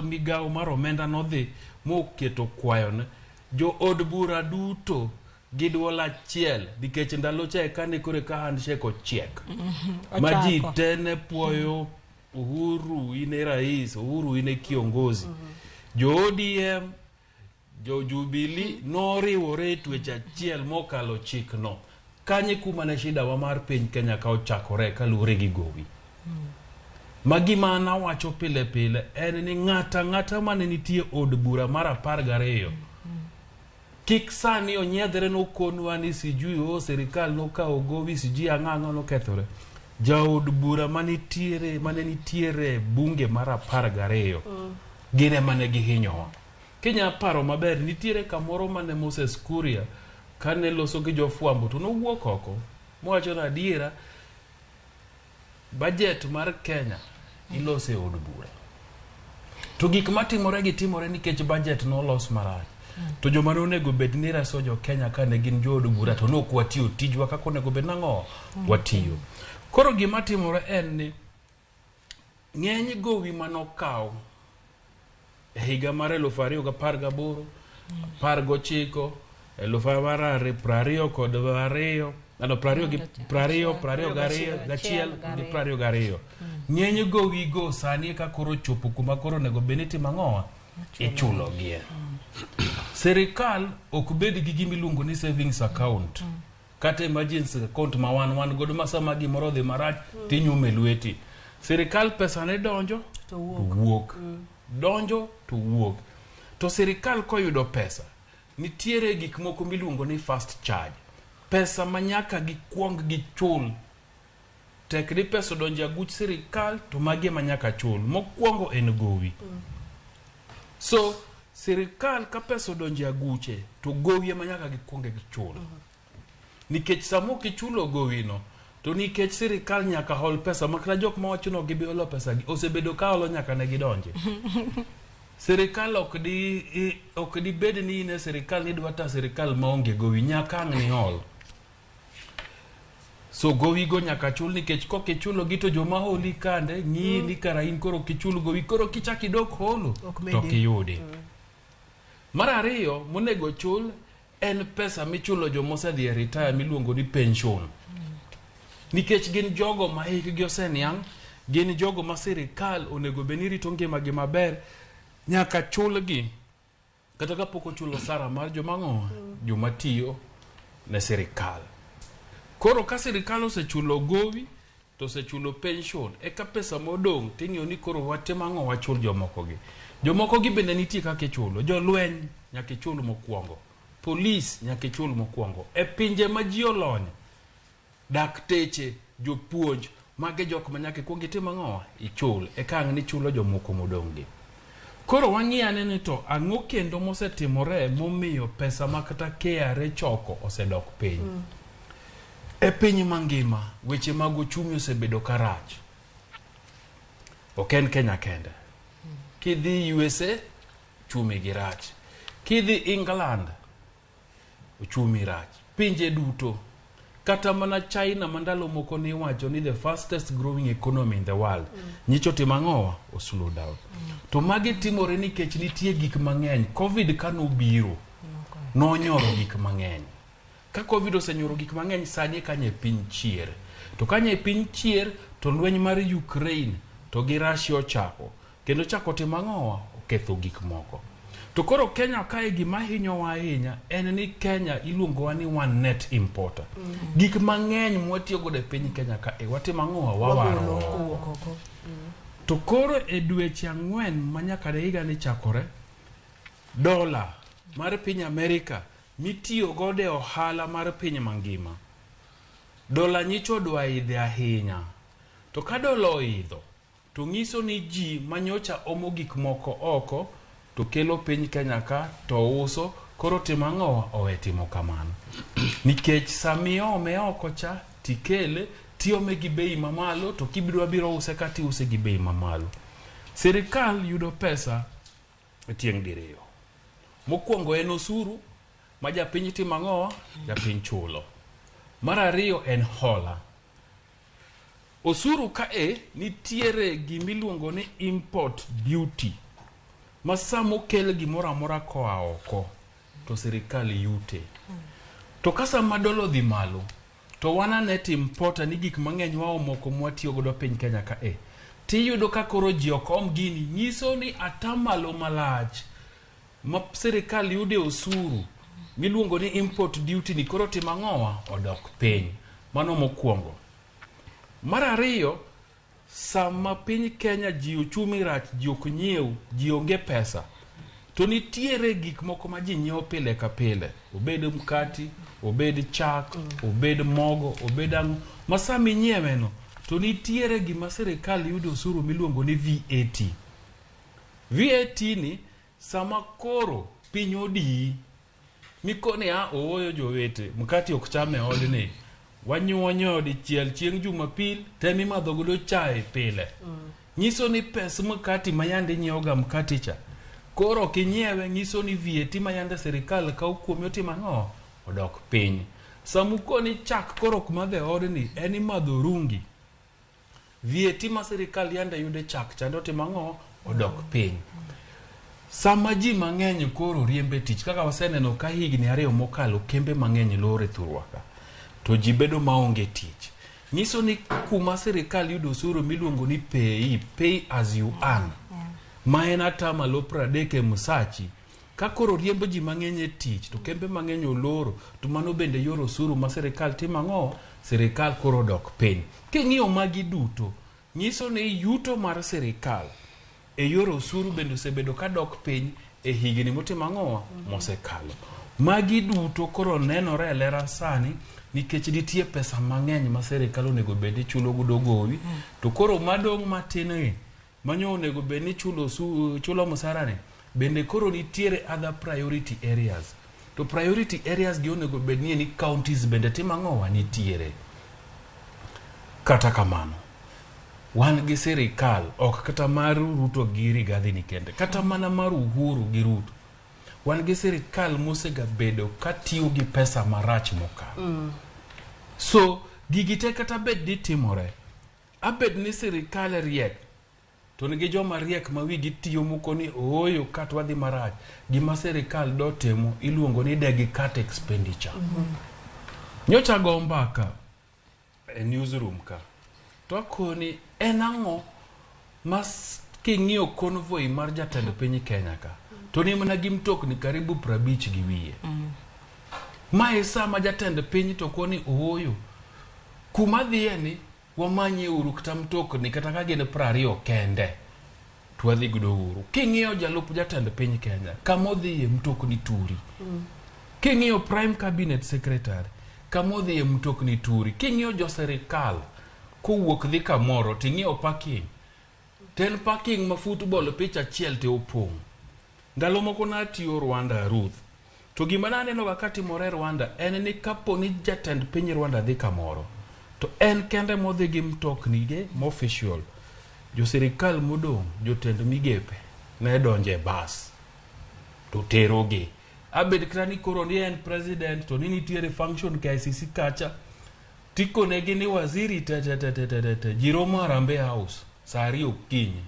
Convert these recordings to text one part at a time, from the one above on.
migawo mar omenda nodhi moketo kwayone jo od bura duto gi duol achiel nikech ndalo cha eka ne koro eka handshake ochiek ma ji Ochako. te ne puoyo Uhuru in e rais, Uhuru in e kiongozi. Jo ODM, jo Jubilee noriwore e twech achiel mokalo chikno. Kanye kuma ne shida wa mar piny Kenya ka ochakore kaluwore gi gowi. Ma gima an awacho pile pile en ni ng'ata ng'ata mane nitie od bura mar 12 kik sani onyiedhre nokonwa ni sijui o sirikal nokawo gowi sijui ang'o ang'o nokethore. Jaod bura manitiere mane nitiere bunge mar 12 gin ema ne gihinyowa. Kinya paro maber nitiere kamoro mane Moses Kuria kane loso gi jofwambo to nowuok oko mowacho ni adiera budget mar Kenya iloso e od bura. To gik matimore gi timore nikech budget nolos marach. To joma nonego bed ni reso jo Kenya kane gin jood bura to nok watiyo tijwa kaka onego bed nang'o watiyo. Koro gima timore en ni ng'eny gowi manokaw e higa mar 2018, 19, 2022, ano, prariyo gi prariyo, 22 gachiel gi 22. Ng'eny gowigo sani eka koro ochopo kuma koro onego bed ni itimo ang'owa? Ichulogie. Sirikal ok bed gi gima iluongo ni savings account kata emergency account ma wan wan godo ma sama gimoro odhi marach tinyume lweti. Sirikal pesa ne donjo To wuok. to wuok. Donjo to wuok. To sirikal koyudo pesa, nitiere gik moko miluongo ni fast charge. Pesa ma nyaka gikwong gichul. Tek ni pesa odonjo e aguch sirikal to magi ema nyaka chul. Mokwongo en gowi. So, sirikal ka pesa odonjo e aguche, to gowi ema nyaka gikwong gichul. Nikech sama ok ichulo gowino, to nikech sirikal nyaka hol pesa, ma kata jok mawacho ni ok gibi holo pesa gi, osebedo ka holo nyaka ne gidonje. Sirikal ok di, ok dibed ni in e sirikal ni idwa ta sirikal maonge gowi, nyaka ang' ni hol. So gowi go nyaka chul nikech kok ichulo gi to joma holi kande ng'iyi ni kara in koro ok ichul gowi koro kichak idok holo Ok to medi. ok iyudi. Mar ariyo monego chul en pesa michulo joma osedhi e retire miluongo ni pension. Nikech gin jogo ma hikgi oseniang', gin jogo ma sirikal onego bed ni rito ngimagi maber, nyaka chulgi kata kapok ochul osara mar joma ang'o? Joma tiyo ne sirikal. Koro ka sirikal osechulo gowi to osechulo pension, eka pesa modong' ting'iyo ni koro watim ang'o wachul jomoko gi. Jomoko gi bende nitie kaka ichulo. Jolweny nyaka ichul mokwongo. Polis nyaka ichul mokwongo. E pinje ma ji olony, dakteche, jopuonj, magi jok ma nyaka ikwong itim ang'o? Ichul. Eka ang' nichulo jomoko modong' gi. Koro wang'i ane ni to ang'o kendo mosetimore momiyo pesa ma kata KRA choko osedok piny. E piny mangima, weche mag ochumi osebedo ka rach. Ok en Kenya kende. Kidhi USA, ochumi gi rach. Kidhi England, ochumi rach. Pinje duto. Kata mana China ma ndalo moko niwacho ni the fastest growing economy in the world. Nyicho timo ang'owa? O slow down. To magi timore nikech nitie gik mang'eny. Covid kanobiro, nonyoro gik mang'eny. Ka Covid osenyoro gik mang'eny, sani kanye piny chier. To kanye piny chier, to lweny mar Ukraine to gi Russia ochako. Kendo chako timo ang'owa? Oketho gik moko. To koro Kenya kae gima hinyowa ahinya en ni Kenya iluongowa ni one net importer. Gik mang'eny mwatiyo godo e piny Kenya ka e watimo ang'owa? Wawaro Wagolo oko. kowuok oko. To koro e dweche 4 ma nyaka ne higa ni chakore, dola mar piny Amerika mitiyo godo e ohala mar piny mangima, dola nyicho dwa idhe ahinya. To ka dola oidho, to nyiso ni ji manyocha omo gik moko oko to kelo piny Kenya ka to uso, koro timo ang'owa? Owe timo kamano. Nikech samiome oko cha tikele, tiome gi bei mamalo to kibiro biro use ka tiuse gi bei mamalo. Sirikal yudo pesa e tieng' diriyo. Mokwongo en osuru ma japiny timo ang'owa? Japiny chulo. Mar ariyo en hola. Osuru kae nitiere gimiluongo ni import duty. Ma sama okel gimoro amora koa oko to sirikal yute. To ka sama dola odhi malo to wan a net importer ni gik mang'eny waomo oko mwatiyo godo piny Kenya ka e. Tiyudo ka koro ji ok om gini nyiso ni atamalo malach ma sirikal yude osuru miluongo ni import duty ni koro timo ang'owa odok piny. Mano mokwongo. Mar ariyo, sama piny Kenya ji uchumi rach, ji ok nyiew, ji onge pesa, to nitiere gik moko ma ji nyiewo pile ka pile. Obed mkati, obed chak, obed mogo, obed ang'o. Ma sama inyiewe no, to nitiere gima sirikal yudo osuru miluongo ni VAT. VAT ni sama koro piny odiyi, mikoni a ooyo jowete, mkati ok cham e odni. Wanyuonyo dichiel chieng' Jumapil, tem imadho godo chae pile. Nyiso ni pes mkati ma yande inyiewo ga mkati cha, koro ok inyiewe nyiso ni VAT ma yande sirikal kawo kuomi otimo ang'o? Odok piny. Sama ukoni chak koro ok madh e odni, en imadho rungi. VAT ma sirikal yande yude chak chande otimo ang'o? Odok piny. Sama ji mang'eny koro riembe tich, kaka waseneno ka higni 2 mokalo kembe mang'eny lor e thurwa ka, to ji bedo maonge tich. Nyiso ni kuma sirikal yudo osuru miluongo ni PAYE, pay as you earn, ma en atamalo 30 e msachi, ka koro riembo ji mang'eny e tich to kembe mang'eny oloro, to mano bende yor osuru ma sirikal timo ang'o? Sirikal koro odok piny. King'iyo magi duto, nyiso ni yuto mar sirikal e yor osuru bende osebedo ka dok piny e higni motimo ang'o? Mosekalo. Magi duto koro nenore e lera sani nikech nitie pesa mang'eny ma sirikal onego bed ni chulo godo gowi, to koro madong' matin gi manyo onego bed ni chulo chulo msara ni bende koro nitiere other priority areas. To priority areas gi onego bed ni ni counties bende timo ang'owa nitiere. Kata kamano, wan gi sirikal ok kata mar Ruto gi Rigathi ni kende, kata mana mar Uhuru gi Ruto. Wan gi sirikal mosegabedo katiyo gi pesa marach mokalo. So gigi te kata bed ni timore, abed ni sirikal riek, to nigi joma riek ma wigi tiyo moko ni ooyo kat wadhi marach. Gima sirikal do timo iluongo ni degi cut expenditure. Nyocha go mbaka e newsroom ka, to akoni en ang'o ma king'iyo convoy mar jatend piny Kenya ka, to ni mana gi mtokni karibu 50 gi wiye. Ma e sama jatend piny to koni ooyo, kuma dhiye ni wamanye uru kata mtokni kata ka gin 20 kende to wadhi godo uru. King'iyo jalup jatend piny Kenya, kama odhiye mtokni turi. King'iyo prime cabinet secretary, kama odhiye mtokni turi. King'iyo jo sirikal kowuok dhi kamoro ting'iyo parking, to en parking ma football pitch achiel te opong'. Ndalo moko natiyo Rwanda Ruth, to gima naneno ga katimore Rwanda en ni kapo ni jatend piny Rwanda dhi kamoro, to en kende modhi gi mtokni ge ma official, jo sirikal modong', jotend migepe ne donjo e bas to terogi. Abed kata ni koro ni en president to ni nitiere function KICC kacha, tikonegi ni waziri te te te te te te, ji romo Harambee House saa 2 okinyi.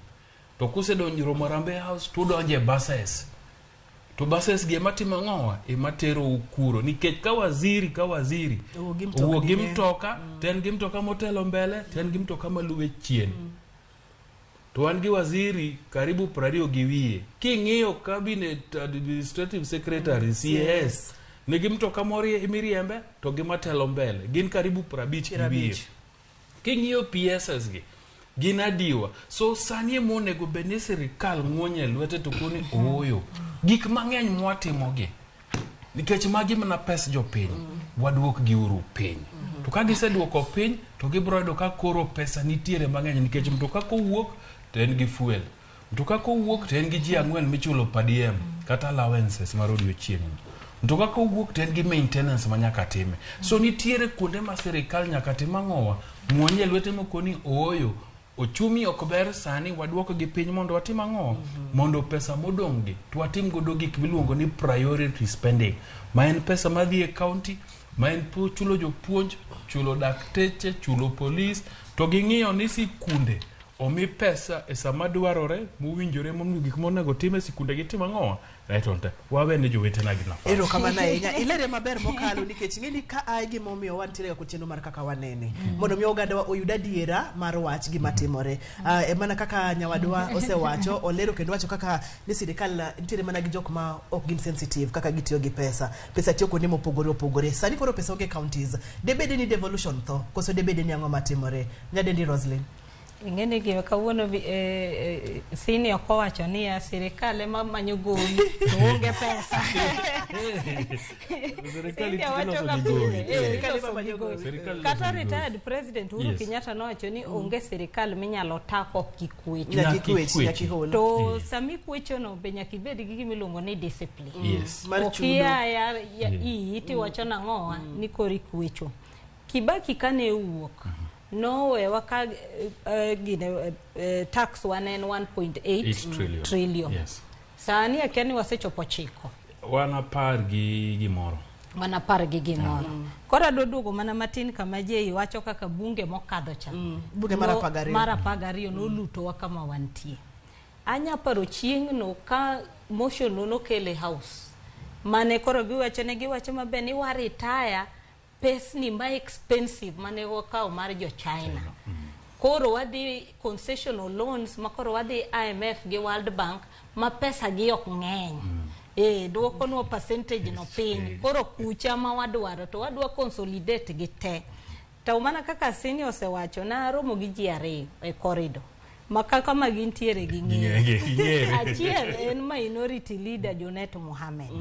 To kusedonjo romo Harambee House tudonjo e buses. To buses gi ema timo ang'owa? Ema terou kuro. Nikech ka waziri owuok gi mtoka, to en gi mtoka motelo mbele, to en gi mtoka maluwe chien. To wan gi waziri karibu 20 gi wiye. King'iyo cabinet administrative secretary, CAS, nigi mtoka miriembe to gi matelo mbele. Gin karibu 50 gi wiye. King'iyo PSS gi, gin adiwa. So sani ema onego bed ni sirikal ng'wonye e lwete to koni ooyo. Gik mang'eny mwatimogi, nikech magi mana pes jopiny, waduok gi uru piny. To ka giseduoko piny, to gibiro yudo ka koro pesa nitiere mang'eny nikech mtoka kowuok to en gi fuel. Mtoka kowuok to en gi ji 4 michulo per diem kata allowances mar odiochieng'. Mtoka kowuok to en gi maintenance ma nyaka time. So nitiere kuonde ma sirikal nyaka tim ang'owa, muonye lwete mokoni ooyo, ochumi ok ber sani, waduok gi piny mondo watim ang'o? Mondo pesa modong' gi to watim godo gik miluongo ni priority spending, ma en pesa madhi e county, ma en chulo jopuonj, chulo dakteche, chulo polis, to ging'iyo ni sikunde Omi pesa e sama dwarore mowinjore momiyo gik monego tim e sikunde gitim ang'owa right on time. Wawe ne jowetena gi nafas. Erokamano ahinya. Ilere maber mokalo nikech ing'e ni ka ae gima omiyo wantiere ga kod chenro mar kaka wanene. Mondo mi ogandawa oyud adiera mar wach gima timore. E mana kaka nyawadwa osewacho, olero kendo wacho kaka ni sirikal nitiere mana gi jok ma ok gin sensitive kaka gitiyo gi pesa. Pesa tiyo kuonde mopogore opogore. Sani koro pesa onge e counties. Debede ni devolution tho, koso debede ni ang'o matimore? Nyadendi Roslyn. Ing'eni gima kawuono sini ok owacho niya sirikal ema manyo gowi to onge pesa. Sirikal Senior wacho iloso ka gi gowi. pile, Sirikal iloso ema manyo gi gowi. gowi. Sirikal iloso Kata gi gowi. retired president Uhuru Yes. Kenyatta nowacho ni onge sirikal minyalo tako kikwecho. Nyaka Nyaka ikwech, ikwechi. nyaka ihol. To Yes. sama ikwechono be nyaka ibed gi gima iluongo ni discipline. Yes. Mar Ok chudo. ia ya iyi tiwacho nang'owa ni koro ikwecho. Kibaki kane owuok nowewa ka gine tax wan en 1.8 8 trillion. trillion. Yes. Sani akia ni wasechopo 9. Wan apar gi gimoro. Wan apar gi gimoro. Koro adwa duogo mana matin kama Jei wacho kaka bunge mokadho cha. Bunge mar 12. Mar 12 nolutowa kama wantie. Anya paro chieng'no ka motion no nokel e house. Mane koro giwacho ne giwacho maber ni wa retire pesni ma expensive mane wakawo mar jo China. Koro wadhi concessional loans ma koro wadhi IMF gi World Bank ma pesa gi ok ng'eny. Duokonwa percentage no piny. Koro kucha ma wadwaro to wadwa consolidate gi te. To mana kaka Senior osewacho, naromo gi ji ariyo e corridor. Ma kaka ma gintiere gi ng'ere. Ging'ere. Achiel en minority leader Junet Mohammed.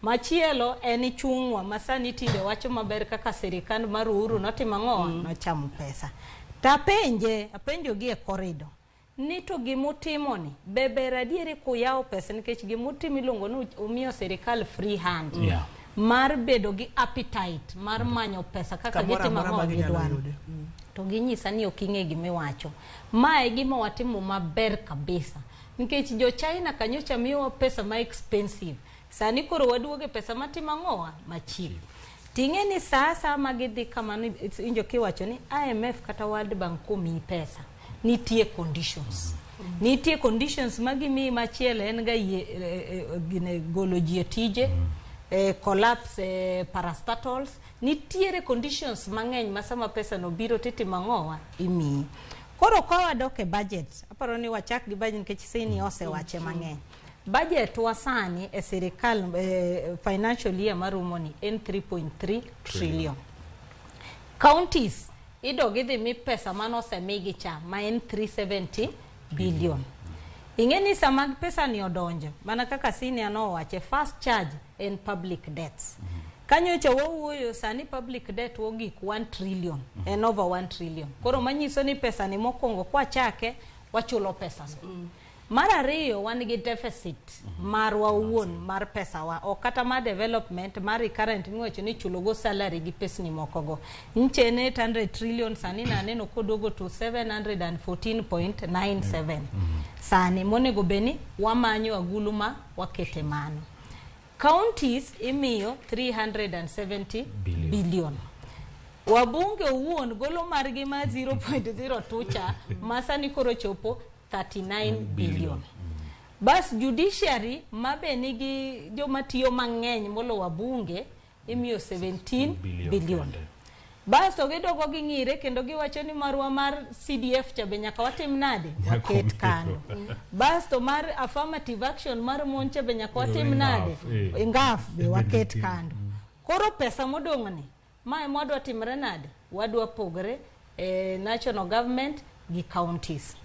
Machielo en Chungwa ma sani tinde wacho maber kaka sirikal mar Uhuru notimo ang'o? Nochamo pesa. To apenjo gi e corridor ni to gimutimo ni be ber adieri kuyawo pesa nikech gimutimo iluongo ni umiyo sirikal free hand. Mar bedo gi appetite mar manyo pesa kaka Kamoro gitimo amora ang'o ma ginyalo gidwaro. yude. To ginyisa ni ok ing'e gimiwacho. Ma e gima watimo maber kabisa. Nikech jo China kanyocha miyowa pesa ma expensive. Sani koro waduoge pesa matimo ang'owa? Ma cheap. Ting'e ni saa asaya ma gidhi kamano injo kiwacho ni IMF kata World Bank komiyi pesa, nitie conditions. Nitie conditions ma gimiyi machielo en ga yie, gine golo ji e tije, collapse parastatals. Nitiere conditions mang'eny ma sama pesa no biro titimo ang'owa? Imiyi. Koro ka wadok e budget, aparo ni wachak gi budget nikech Seni osewache mang'eny. Budget wa sani e sirikal financial year marumo ni en 3.3 trillion. Counties idog idhi mi pesa mane osemigi cha ma en 370 billion. Ing'e ni sama pesa ni odonjo, mana kaka Senior nowache, first charge en public debts. Kanyocha wawuoyo sani public debt wogik 1 trillion, en over 1 trillion. Koro manyiso ni pesa ni mokwongo kwachake wachulo pesa no. Mar ariyo wan gi deficit marwa owuon mar pesa wa, ok kata mar development, mar recurrent miwacho ni chulo go salary gi pesni moko go. Nche en 800 trillion sani naneno koduogo to 714.97. Sani monego bed ni wamanyo agulu ma wakete mano. Counties imiyo 370 Billion. billion. Wabunge owuon golo margi ma 0.02 cha ma sani koro chopo 39 billion. Bas judiciary ma be nigi joma tiyo mang'eny molo wabunge imiyo 17 Billion billion. kende. Bas to gidogo ging'ire kendo giwacho ni marwa mar CDF cha be nyaka watim nade? Nyaka Waket omiyo. kando. Bas to mar affirmative action mar mon cha be nyaka watim Ngaf, nade? eh. Ngaf be waket Nitie. kando. Koro pesa modong' ni ma ema wadwa timre nade? Wadwa pogre national government gi counties.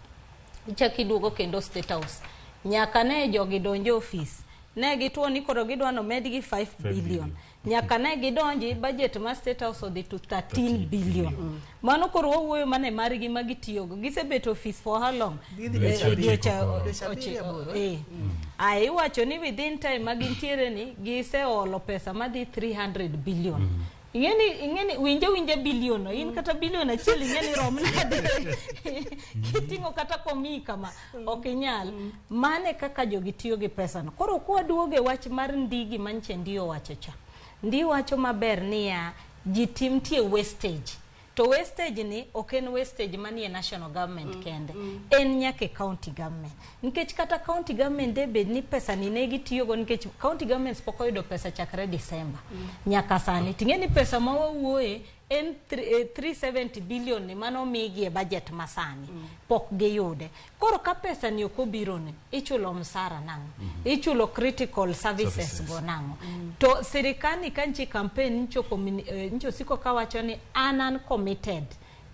Ichak iduogo kendo State House. Nyaka ne jogi donj e office. Ne gituo ni koro gidwa nomedgi 5 billion. Billion. Nyaka ne gidonji budget mar State House odhi to 13 13 billion. billion. Mano koro wawuoyo mana e margi ma gitiyogo. Gisebet office for how long? Gidhi Dweche ochiko Dweche koro. Dweche abiriyo, aboro. Aya, iwacho ni within time ma gintiere ni giseolo pesa madhi 300 billion. Ing'eni winje winje billion no, in kata billion achiel ing'eni rom nade? Kiting'o kata komiyi kama, ok inyal. Mane kaka jogi tiyo gi pesa no. Koro kwaduogo e wach mar ndigi manche Ndi owacho cha. Ndi wacho maber niya, ji tim tie wastage. To wastage ni ok en wastage manie national government kende, en nyaka e county government. Nikech kata county government de bed ni pesa ni ne gitiyogo, nikech county governments pok oyudo pesa chakre December nyaka sani. Ting'e ni pesa ma wawuoye en 370 billion ni mano omigi e budget masani, pok giyude. Koro ka pesa ni ok obiro ni, ichulo msara nang'o? Ichulo critical services Services. go nang'o? To sirikal ni ka nitie campaign ncho, ncho siko kawacho ni an committed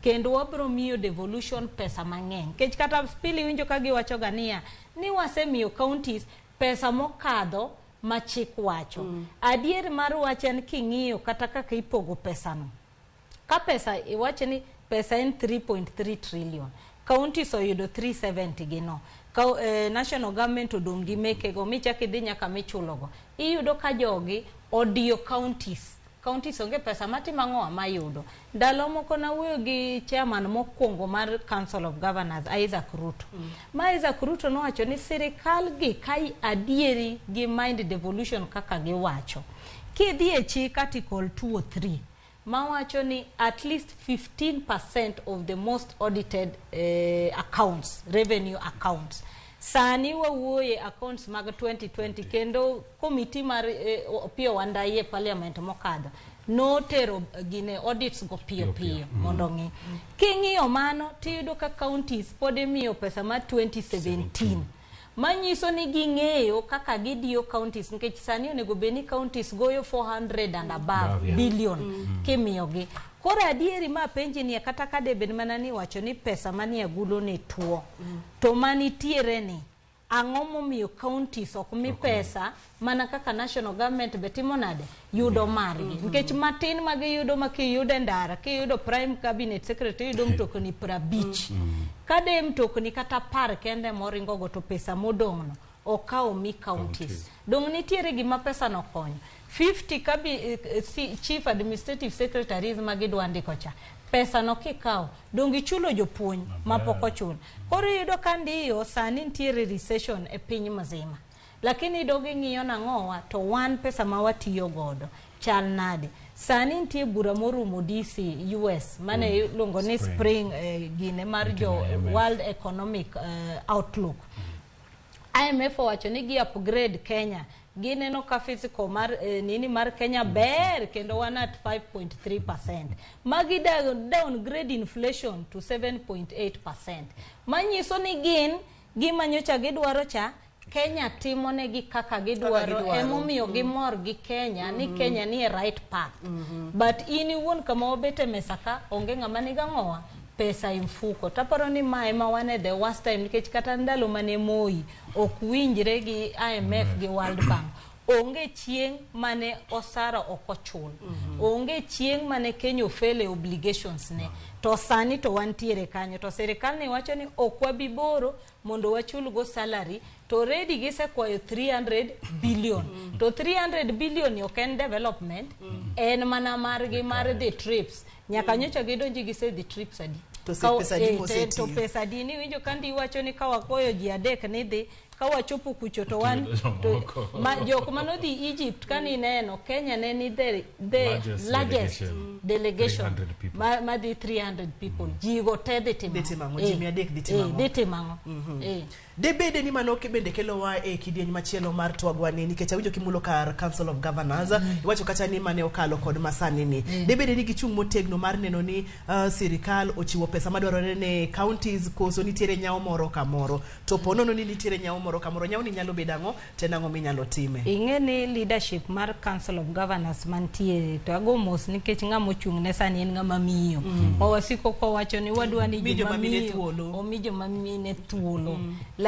kendo wabro miyo devolution pesa mang'eny. Nikech kata pile iwinjo ka giwacho ga niya ni wasemiyo counties pesa mokadho ma chik wacho. Adier mar wach en king'iyo kata kaka ipogo pesano, ka pesa iwacho ni pesa en 3.3 trillion, counties oyudo 370 gi no, Ka, national government odong' gi mekego michak idhi nyaka michulogo, iyudo ka jogi odiyo counties. Counties onge pesa matimo ang'o mayudo. Ndalo moko nawuoyo gi chairman mokwongo mar Council of Governors, Isaac Ruto. Ma Isaac Ruto nowacho ni sirikal gi ka adieri gi mind devolution kaka giwacho, kidhi e chik article 203 mawacho ni at least 15% of the most audited accounts, revenue accounts. Sani wawuoye accounts mag 2020, kendo komiti mar Opiyo Wandayi e parliament mokadho notero gine audits go piyo piyo mondo ng'i. King'iyo mano tiyudo ka counties pod imiyo pesa mar 2017, manyiso ni ging'eyo kaka gidiyo counties, nikech sani onego bed ni counties goyo 400 and above Above, yeah. billion kimiyogi. Koro adieri ma penji ni, kata ka de bed mana ni wacho ni pesa manie agulu ni tuo, to manitiere ni ang'o momiyo counties ok mi pesa mana kaka national government be timo nade yudo margi? Nikech matin ma giyudo, ma kiyudo e ndara, kiyudo prime cabinet secretary yudo mtokni 50, ka de mtokni kata 10 kende moringogo, to pesa modong'no okawo mi counties. Counties. Dong' nitiere gima pesa no konyo 50 kabi, chief administrative secretaries ma gidwa ndiko cha, pesa no kikawo dong' ichulo jopuonj mapok ochul. Koro iyudo ka ndiyo sani nitiere recession e piny mzima, lakini idog ing'iyo nang'owa to wan pesa ma watiyo godo chal nade? Sani nitie bura morumo DC US mane iluongo ni Spring. spring, gine mar jo IMF. World Economic Outlook. IMF owacho ni gi upgrade Kenya, gineno ka fiscal mar nini mar Kenya ber kendo wan at 5.3%, magi downgrade inflation to 7.8%, manyiso ni gin gima nyocha gidwaro cha Kenya timonegi kaka gidwaro. Gidwaro. Emomiyo gimor gi Kenya ni Kenya ni e right path. But in iwuon kama wabet e mesa ka, onge ng'ama niga ng'owa pesa e mfuko. Taparo ni ma ema wan e the worst time, nikech kata ndalo mane Moi ok winjre gi IMF gi World Bank, onge chieng' mane osara ok ochul, onge chieng' mane Kenya ofele obligations ne. To sani to wantiere kanyo to sirikal ni wacho ni ok wabi boro mondo wachul go salary, to already gisekwayo 300 billion. To 300 billion ni ok en development, en mana margi mar dhi trips. Nyaka nyocha gidonji gisedhi trips adi? To pesa adi To mosetiyo? pesa adi ni winjo ka ndi wacho ni ka wagoyo ji adek ni dhi ka wachopo kucho to wan to, Jomoko. ma, jok manodhi Egypt ka nineno Kenya ne ni the Largest largest delegation. delegation 300 people. ma dhi 300 people. Ji go te dhi timo Dhi timo ang'o? Ji 300 dhi timo ang'o? Dhi timo ang'o? Debede ni mano bende kelowa e kidieny machielo mar twagwa ni, nikech awinjo kimulo kar Council of Governors, iwacho kata ni mane okalo kod masani ni debede ni gichung' motegno mar neno ni sirikal ochiwo pesa madwarore ne counties, koso nitiere nyawo moro kamoro? To po nono ni nitiere nyawo moro kamoro, nyawo ni nyalo bedo ang'o, to en ang'o minyalo time? Ing'e ni leadership mar Council of Governors mantie, to ago mos nikech ng'ama ochung' ne sani en ng'ama miyo. Wawasiko kowacho ni wadwa ni Mi joma joma mine miyo thuolo. omi joma mine thuolo.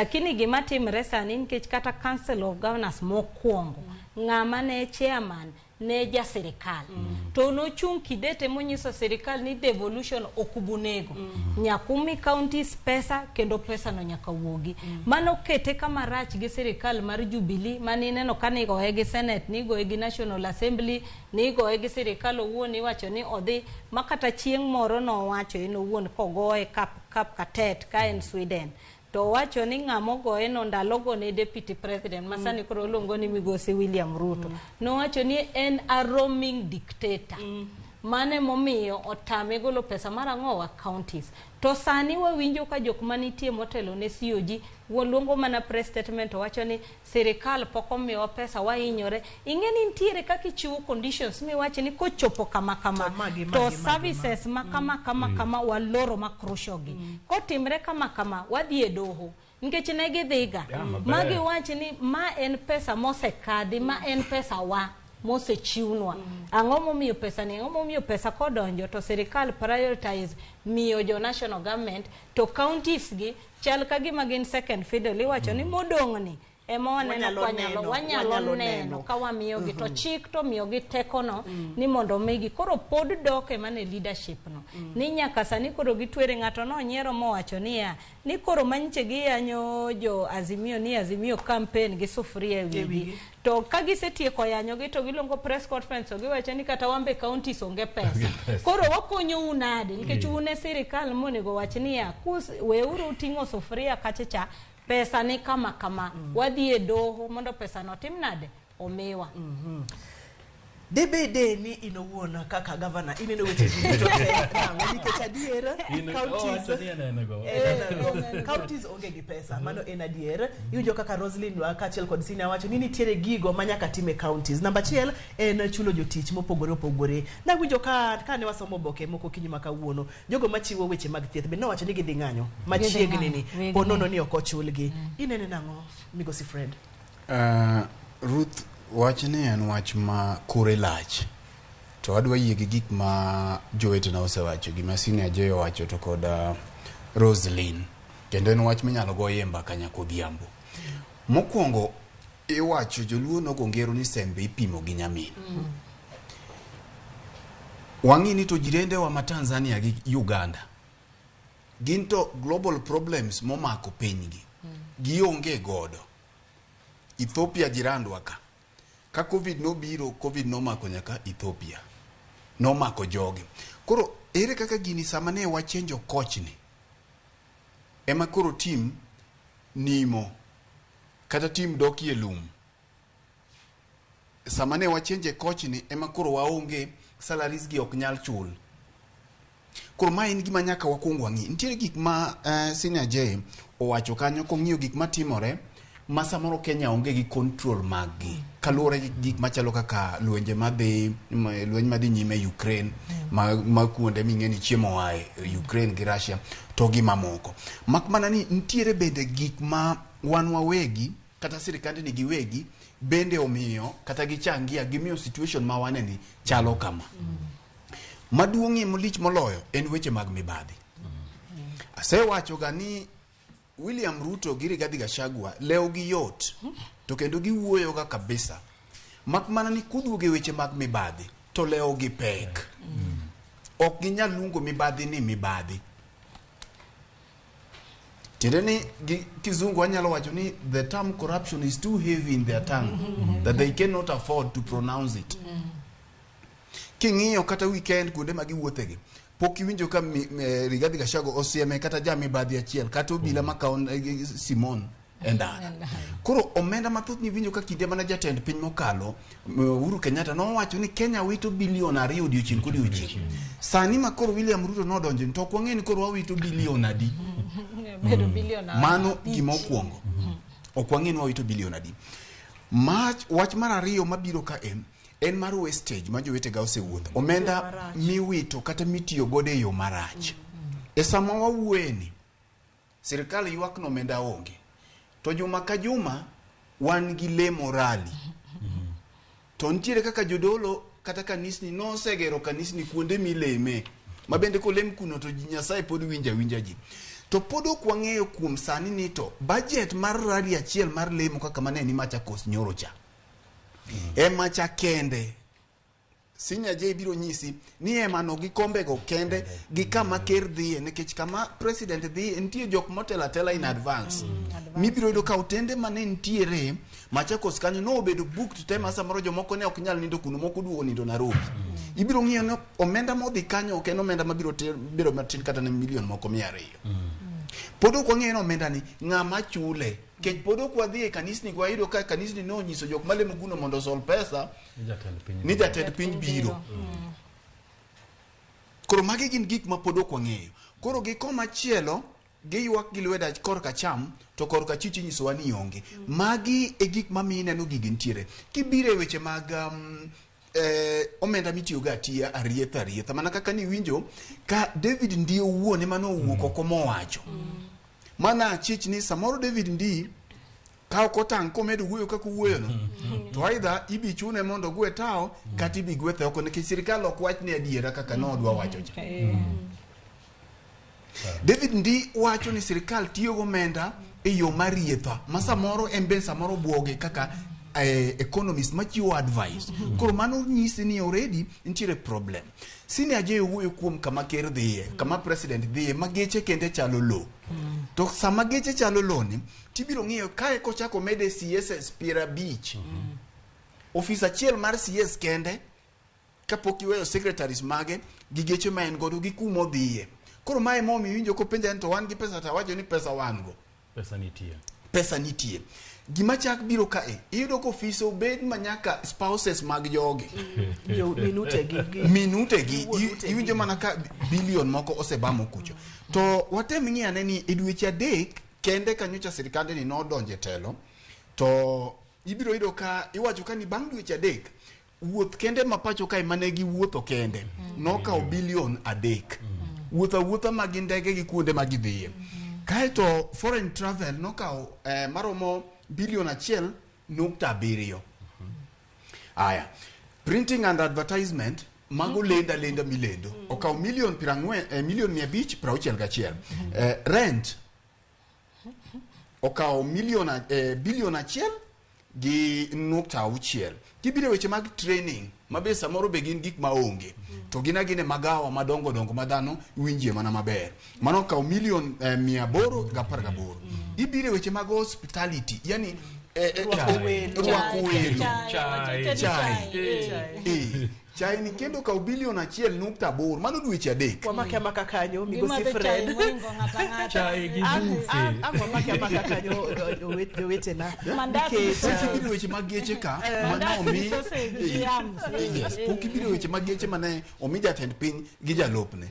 Lakini gima timre sani, nikech kata Council of Governors mokwongo, ng'ama ne chairman ne ja sirikal, to nochung' kidete monyiso sirikal ni devolution ok bunego, nyaka umi counties pesa kendo pesa no nyaka wuogi. Mano kete kama rach gi sirikal mar Jubilee manineno ka nigoye gi Senate, nigoye gi National Assembly, nigoye gi sirikal owuon, iwacho ni odhi ma kata chieng' moro nowacho en owuon kogoye kap katet ka en Sweden, to owacho ni ng'ama ogoye no ndalogo ne deputy president ma sani koro iluongo ni migosi William Ruto. Nowacho ni en a roaming dictator. Mano emomiyo otame golo pesa mar ang'owa counties. To sani wawinjo ka jok manitie motelo ne COG luongo mana press statement to wacho ni sirikal pok omiyowa pesa wahinyore. Ing'e ni nitiere kaka ichiwo conditions miwacho ni kochopo kama kama To magi, to magi, magi, services ma kama kama kama waloro ma crucial gi. Kotimre kama kama wadhi e doho. Nikech ne gidhiga Yeah, maber. ma giwach ni ma en pesa mosekadhi ma en pesa wa mosechiwnwa. Ang'o momiyo pesa ni ang'o momiyo pesa kodonjo to sirikal prioritize miyo jo national government to counties gi chal ka gima gin second fiddle iwacho ni modong' ni ema waneno Wanyalo kwanyalo neno, wanyalo wanyalo neno neno. ka wamiyogi to chik to miyogi tekono ni mondo omigi koro pod dok ema ne leadership no ni nyaka sani koro gitwere ng'ato nonyiero mowacho niya ni koro manyiche giyanyo jo Azimio ni Azimio campaign gi sufuria e wigi wigi. to ka gisetieko yanyogi to giluongo press conference to giwacho ni kata wambe counties onge pesa pesa. koro wakonyou nade nikech un e sirikal monego wach niya kus weuru ting'o sufuria kacha cha pesa ni kama kama wadhi e doho mondo pesa no otim nade omiwa Dibede ni in owuon kaka gavana ineno weche gi duto te nang'o nikech adier In- counties owacho ni eneno go. Eh, counties onge gi pesa mano en adier iwinjo kaka Roslyn wa kaachiel kod Sina wacho ni nitiere gigo ma nyaka tim e counties namba achiel en chulo jotich mopogore opogore nawinjo ka kane wasomo oboke moko okinyi ma kawuono jogo machiwo weche mag thieth bende nowacho ni gidhi ng'anyo machiegni ni Wigni. po nono ni ok ochulgi inene nang'o migosi Fred Ruth, wachni en wach ma kore lach to adwa yie gi gik ma jowetena osewacho gima Senior J owacho to kod Roslyn kendo en wach minyalo goye mbaka nyaka odhiambo. Mokwongo iwacho joluo nogo ngero ni sembe ipimo gi nyamin. Wang'i ni to jirendewa ma Tanzania gi Uganda gin to global problems momako pinygi gionge godo. Ethiopia jirandwa ka. Ka Covid nobiro, Covid nomako nyaka Ethiopia. Nomako jogi. Koro ere kaka gini sama ne wachenjo kochni, ema koro tim nimo kata tim dokie lum. Sama ne wachenje kochni ema koro waonge salaries gi ok nyal chul. Koro ma en gima nyaka wakwong wang'i. Nitiere gik ma Senior J owacho kanyo kong'iyo gik matimore ma samoro Kenya onge gi control mag gi kaluwore gi gik machalo kaka lwenje madhi lweny madhi nyime Ukraine ma kuonde ming'e ni chiemo oae Ukraine gi Russia to gi mamoko. Mak mana ni nitiere bende gik ma wan wawegi kata sirikande ni giwegi bende omiyo kata gichangia gimiyo situation ma wane ni chalo kama. Maduong'ie malich moloyo en weche mag mibadhi. Asewacho ga ni William Ruto gi Rigathi Gachagua lew gi yot to kendo giwuoyo ga kabisa. Mak mana ni kuduogo e weche mag mibadhi to lew gi pek. Ok ginyal luongo mibadhi ni mibadhi. Tiende ni gi kizungu anyalo wacho ni the term corruption is too heavy in their tongue that they cannot afford to pronounce it. King'iyo kata weekend kuonde ma giwuothegi pok iwinjo ka Rigathi Gachagua osieme kata ja mibadhi achiel kata obila makawo Simon e ndara. Koro omenda mathoth niwinjo ka kinde mana jatend piny mokalo Uhuru Kenyatta nowacho ni Kenya wito bilion 2 odiochieng' kodiochieng'. Sani ma koro William Ruto nodonjo ni to ok wang'e ni koro wawito bilion adi. Bedo bilion Mano 5. gima okwongo. Ok wang'e ni wawito bilion adi. Wach mar ariyo mabiro ka en mar wastage ma jowetega osewuotho. Omenda Marach. miwito kata mitiyo godo e yo marach. E sama wawuoyeni, sirikal ywak ni omenda onge. To juma ka juma wan gi lemo rally. To nitiere kaka jodolo kata kanisni nosegero kanisni kuonde mileme. Ma bende kolem kuno to Nyasaye pod winjo awinja ji. To pod ok wang'eyo kuom sani ni to budget mar rally achiel mar lemo kaka mane ni Machakos nyoro cha. Ema cha kende. Senior J biro nyisi ni ema no gi kombego kende gi kama ker dhiye nikech kama president dhiye nitie jok motelo atela in advance. Mibiro yudo ka otende mane nitiere Machakos kanyo nobedo booked te ma samoro jomoko ne ok nyal nindo kuno moko duogo nindo Nairobi. Ibiro ng'iyo ni omenda modhi kanyo ok en omenda mabiro bedo matin kata ne milion moko 200. Pod ok wang'eyo ni omenda ni ng'ama chule. Nikech pod ok wadhi e kanisni wayudo ka kanisni nonyiso jok malemo kuno mondo osol pesa Ni jatend piny ni jatend piny biro. Koro magi gin gik ma pod ok wang'eyo. Koro gi koma chielo giywak gi lwedo korka acham to korka achich inyisowa ni onge. Magi e gik mamiyo ineno gigi nitiere. Kibiro e weche mag omenda mitiyogo atiya arietha arietha mana kaka niwinjo ka David Ndii owuon ema nowuok oko mowacho. Mana achich ni samoro David Ndii ka ok otang' komedo wuoyo kaka owuoyono to either ibi chune mondo ogwe tawo kata ibi gwethe oko nikech sirikal ok wach ni adiera kaka nodwa wacho cha. David Ndii wacho ni sirikal tiyo gomenda e yo marietha ma samoro en be samoro buoge kaka economist machiwo advice. Koro mano nyisi ni already nitiere problem. Senior Ajay owuoyo kuom kama ker dhiye, kama president dhiye ma geche kende chalo lo. To sama geche chalo lo ni, tibiro ng'iyo kae kochako mede CSS 50. Ofis achiel mar CS kende kapok iweyo secretaries mage gi geche ma en godo gi kuma odhiye. Koro mae emomiyo iwinjo kopenja ni to wan gi pesa to awacho ni pesa wan go. Pesa nitie. Pesa nitie. Gima chak biro kae, iyudo ka ofise obed ma nyaka spouses mag jogi. Minute gi. Minute gi, iwinjo mana ka bilion moko osebamo kucho. To watem ng'i ane ni e dweche 3 kende kanyocha sirikande ni nodonje telo, to ibiro yudo ka iwacho ka ni bang' dweche 3 wuoth kende ma pacho kae mane giwuotho kende nokawo bilion 3. Wuotho awuotha ma gi ndege gi kuonde ma gidhiye. Kaeto foreign travel nokawo maromo bilion 1.7. Aya, printing and advertisement mago lenda lenda milendo okawo milion 40, milion 561. Rent okawo milion bilion 1.6. Kibiro weche mag training mabe samoro be gin gik maonge to gin agine magawa madongo dongo ma dhano winjie mana maber, mano okawo milion 818. Ibiro weche mag hospitality, yani rwako welo, chai chai ni kendo okawo bilion 1.8, mano dweche 3. Wamake amaka kanyo migosi Fred. Chai gi bufe. Wamake amaka kanyo jowetena. Nikech ibiro weche mag geche ka mane omi yes, pok ibiro weche mag geche mane omi jatend piny gi jalupne.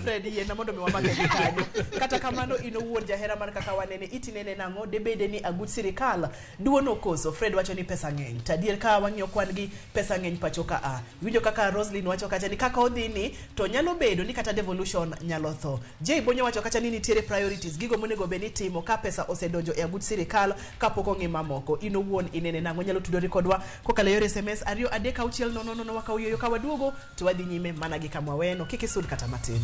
Fred yiena mondo mi wamake gi kanyo. Kata kamano in owuon jahera mar kaka wanene itinene nang'o debede ni aguch sirikal duono koso. Fred wacho ni pesa ng'eny. To adier ka wang'iyo kwan gi pesa ng'eny pacho ka a. Iwinjo kaka Roslyn wacho kacha ni kaka odhi ni to nyalo bedo ni kata devolution nyalo tho. Jay Bonyo wacho kacha ni nitiere priorities gigo monego bed ni timo ka pesa osedonjo e aguch sirikal kapok ong'i mamoko. In owuon inene nang'o nyalo tudori kodwa kokalo e yor SMS 2 3 6 0 0 wakaw yoyo ka waduogo to wadhi nyime mana gi kama weno kik isud kata matin.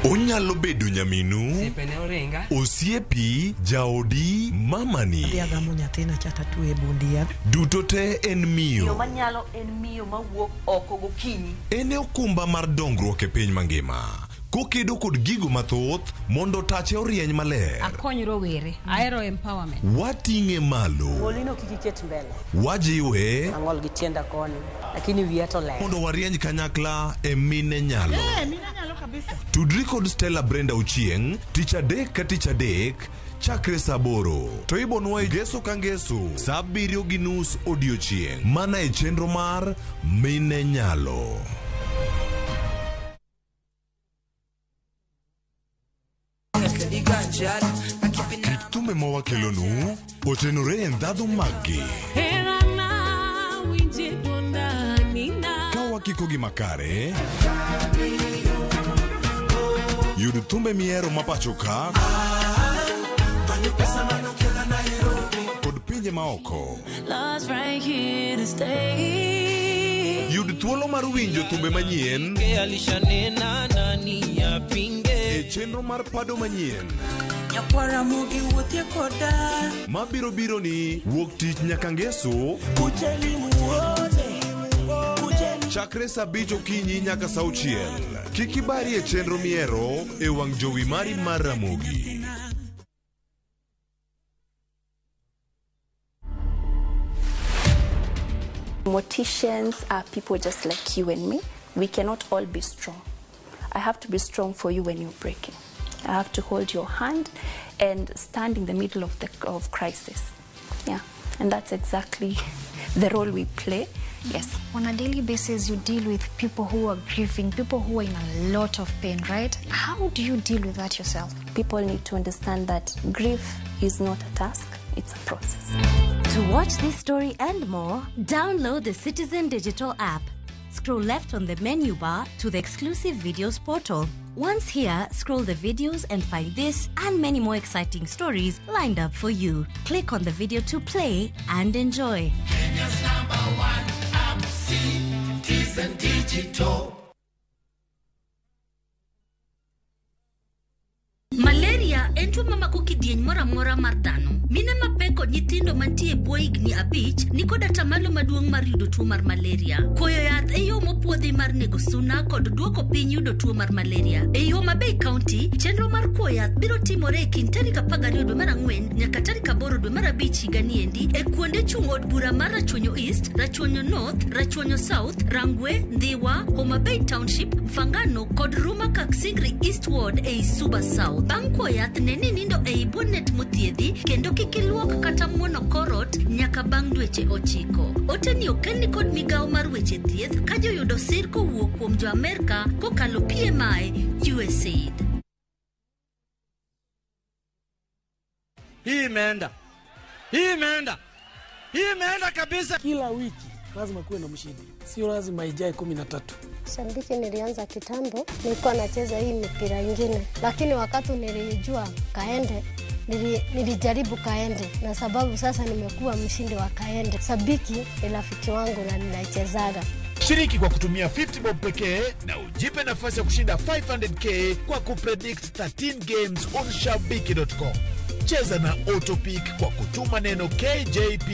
Onyalo bedo nyaminu, osiepi, jaodi, mamani. Adhi agamo nyathina cha tatwe e bundia. Duto te en miyo. Miyo manyalo en miyo mawuok oko gokinyi. En e okumba mar dongruok e piny mangima. Kokedo kod gigo mathoth mondo tache orieny maler. Akony rowere, ahero empowerment. Wating'e malo. Golino kik iket mbele. Wajiwe. Ang'ol gi tienda koni, lakini wiya to ler. Mondo warieny kanyakla e mine nyalo. Mine nyalo kabisa. Tudri kod Stella Brenda Ochieng' tich adek ka tich adek chakre saa 8 to ibonwa e ngeso ka ngeso saa 7:30 odiochieng' mana e chenro mar Mine Nyalo. Kit thumbe ma wakelonu otenore e ndhadhu maggi. Ka wakiko gi makare, yud thumbe mihero ma pacho ka kod pinje maoko. Yud thuolo mar winjo thumbe manyien e chenro mar pado manyien mabiro biro ni wuok tich nyaka ngeso chakre saa 5 okinyi nyaka saa 6. Kik ibari e chenro mihero e wang' jowi mari mar Ramogi. Morticians are people just like you and me. We cannot all be strong. I have to be strong for you when you're breaking. I have to hold your hand and stand in the middle of the of crisis. Yeah, and that's exactly the role we play. Yes. On a daily basis, you deal with people who are grieving, people who are in a lot of pain, right? How do you deal with that yourself? People need to understand that grief is not a task, it's a process. To watch this story and more, download the Citizen Digital app. Scroll left on the menu bar to the exclusive videos portal. Once here, scroll the videos and find this and many more exciting stories lined up for you. Click on the video to play and enjoy. Kenya's number one app, Citizen Digital. Malaria en tuo mamako kidieny moro amora mar dhano. Mine mapek kod nyithindo mantie e bwo higni 5 nikod atamalo maduong' mar yudo tuo mar malaria. Kuoyo yath e yo mopuodhi mar nego suna kod duoko piny yudo tuo mar malaria. Ei Homa Bay County, chenro mar kuoyo yath biro timore e kind tarik 12 dwe mar 4 nyaka tarik 8 dwe mar 5 higani endi e kuonde chung' od bura mar Rachuonyo East, Rachuonyo North, Rachuonyo South, Rangwe, Ndhiwa, Homa Bay Township, Mfangano kod Ruma Kaksingri East Ward ei Suba South. Bang' kuoyo yath ne ni nindo ei bonnet mothiedhi kendo kik iluok kata muono korot nyaka bang' dweche 9. Oteni okelni kod migawo mar weche thieth ka joyudo sir kowuok kuom jo Amerka kokalo PMI USAID. Hii imeenda. Hii imeenda. Hii imeenda kabisa. Kila wiki lazima kuwe na mshindi, sio lazima ijae 13. Shabiki nilianza kitambo, nilikuwa nacheza hii mipira ingine, lakini wakati nilijua kaende, nilijaribu kaende, na sababu sasa nimekuwa mshindi wa kaende. Sabiki ni rafiki wangu na ninaichezaga. Shiriki kwa kutumia 50 bob pekee na ujipe nafasi ya kushinda 500k kwa kupredict 13 games on shabiki.com. Cheza na Autopick kwa kutuma neno KJP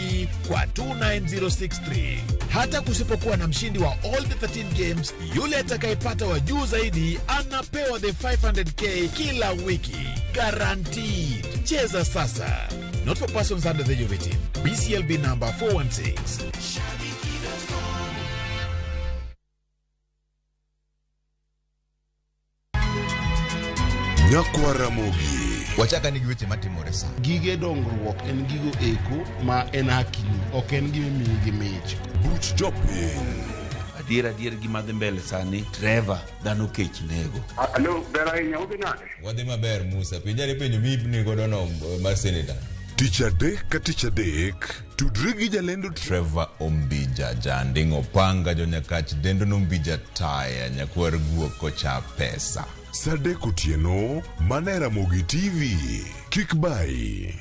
kwa 29063. Hata kusipokuwa na mshindi wa all the 13 games, yule atakayepata wa juu zaidi anapewa the 500k kila wiki. Guaranteed. Cheza sasa. Not for persons under the age of 18. BCLB number 416. Nyakwaramogi. Wachaka ni gi weche matimore sa. Gige dongruok en gigo eko ma en hakini, ok en gima imiyi gi mich. Buch jopiny. Adier adier gima dhi mbele sani, Trevor, dhano kech nego. Alo, ber ahinya, udhi nade? Wadhi maber Musa, penjane penjo mipni godo no mar senator. Tich adek ka tich adek, tudri gi jalendo Trevor Ombija, janding' opanga, jonyakach dendo nombija taya, nyakwar guok kocha pesa. Saa 3 otieno, mana e Ramogi TV. Kik bayi.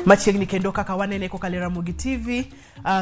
Machiegni kendo kaka wanene kokalo e Ramogi TV,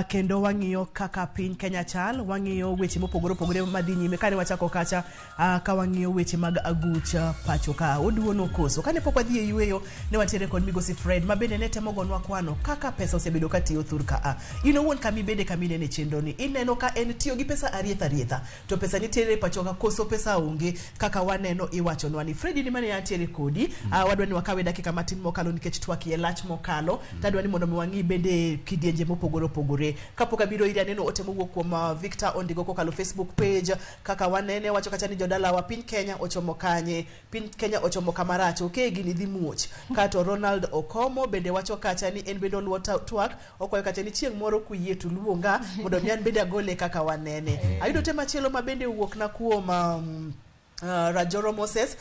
kendo wang'iyo kaka piny Kenya chal, wang'iyo weche mopogore opogore madhi nyime. Kane wachako kacha, ka wang'iyo weche mag aguch pacho ka oduono koso. Kane pok wadhi e yueyo, ne wantiere kod migosi Fred ma bende ne temo gonwa kwano kaka pesa osebedo ka tiyo thur ka a. In owuon kama ibede kama inene chenro ni, ineno ka en tiyo gi pesa arietha arietha, to pesa nitiere pacho ka koso pesa onge kaka waneno iwachonwa ni. Fred ni mane antiere kodi, wadwa ni wakawe dakika matin mokalo nikech twak iye lach mokalo. Tadwa ni mondo mi wang'i bende kidienje mopogore opogore. Kapok abiro iri aneno ote mowuok kuom Victor Ondigo kokalo Facebook page kaka wanene wacho kacha ni jodala wa piny Kenya ochomo kanye, piny Kenya ochomo kama rach, okay gini dhi muoch. Kato Ronald Okomo bende wacho kacha ni en bende oluwo twak, okwayo kacha ni chieng' moro kuyie to luonga mondo mi an bende agole kaka wanene. Ayudo te machielo ma bende owuok na kuom Rajoro Moses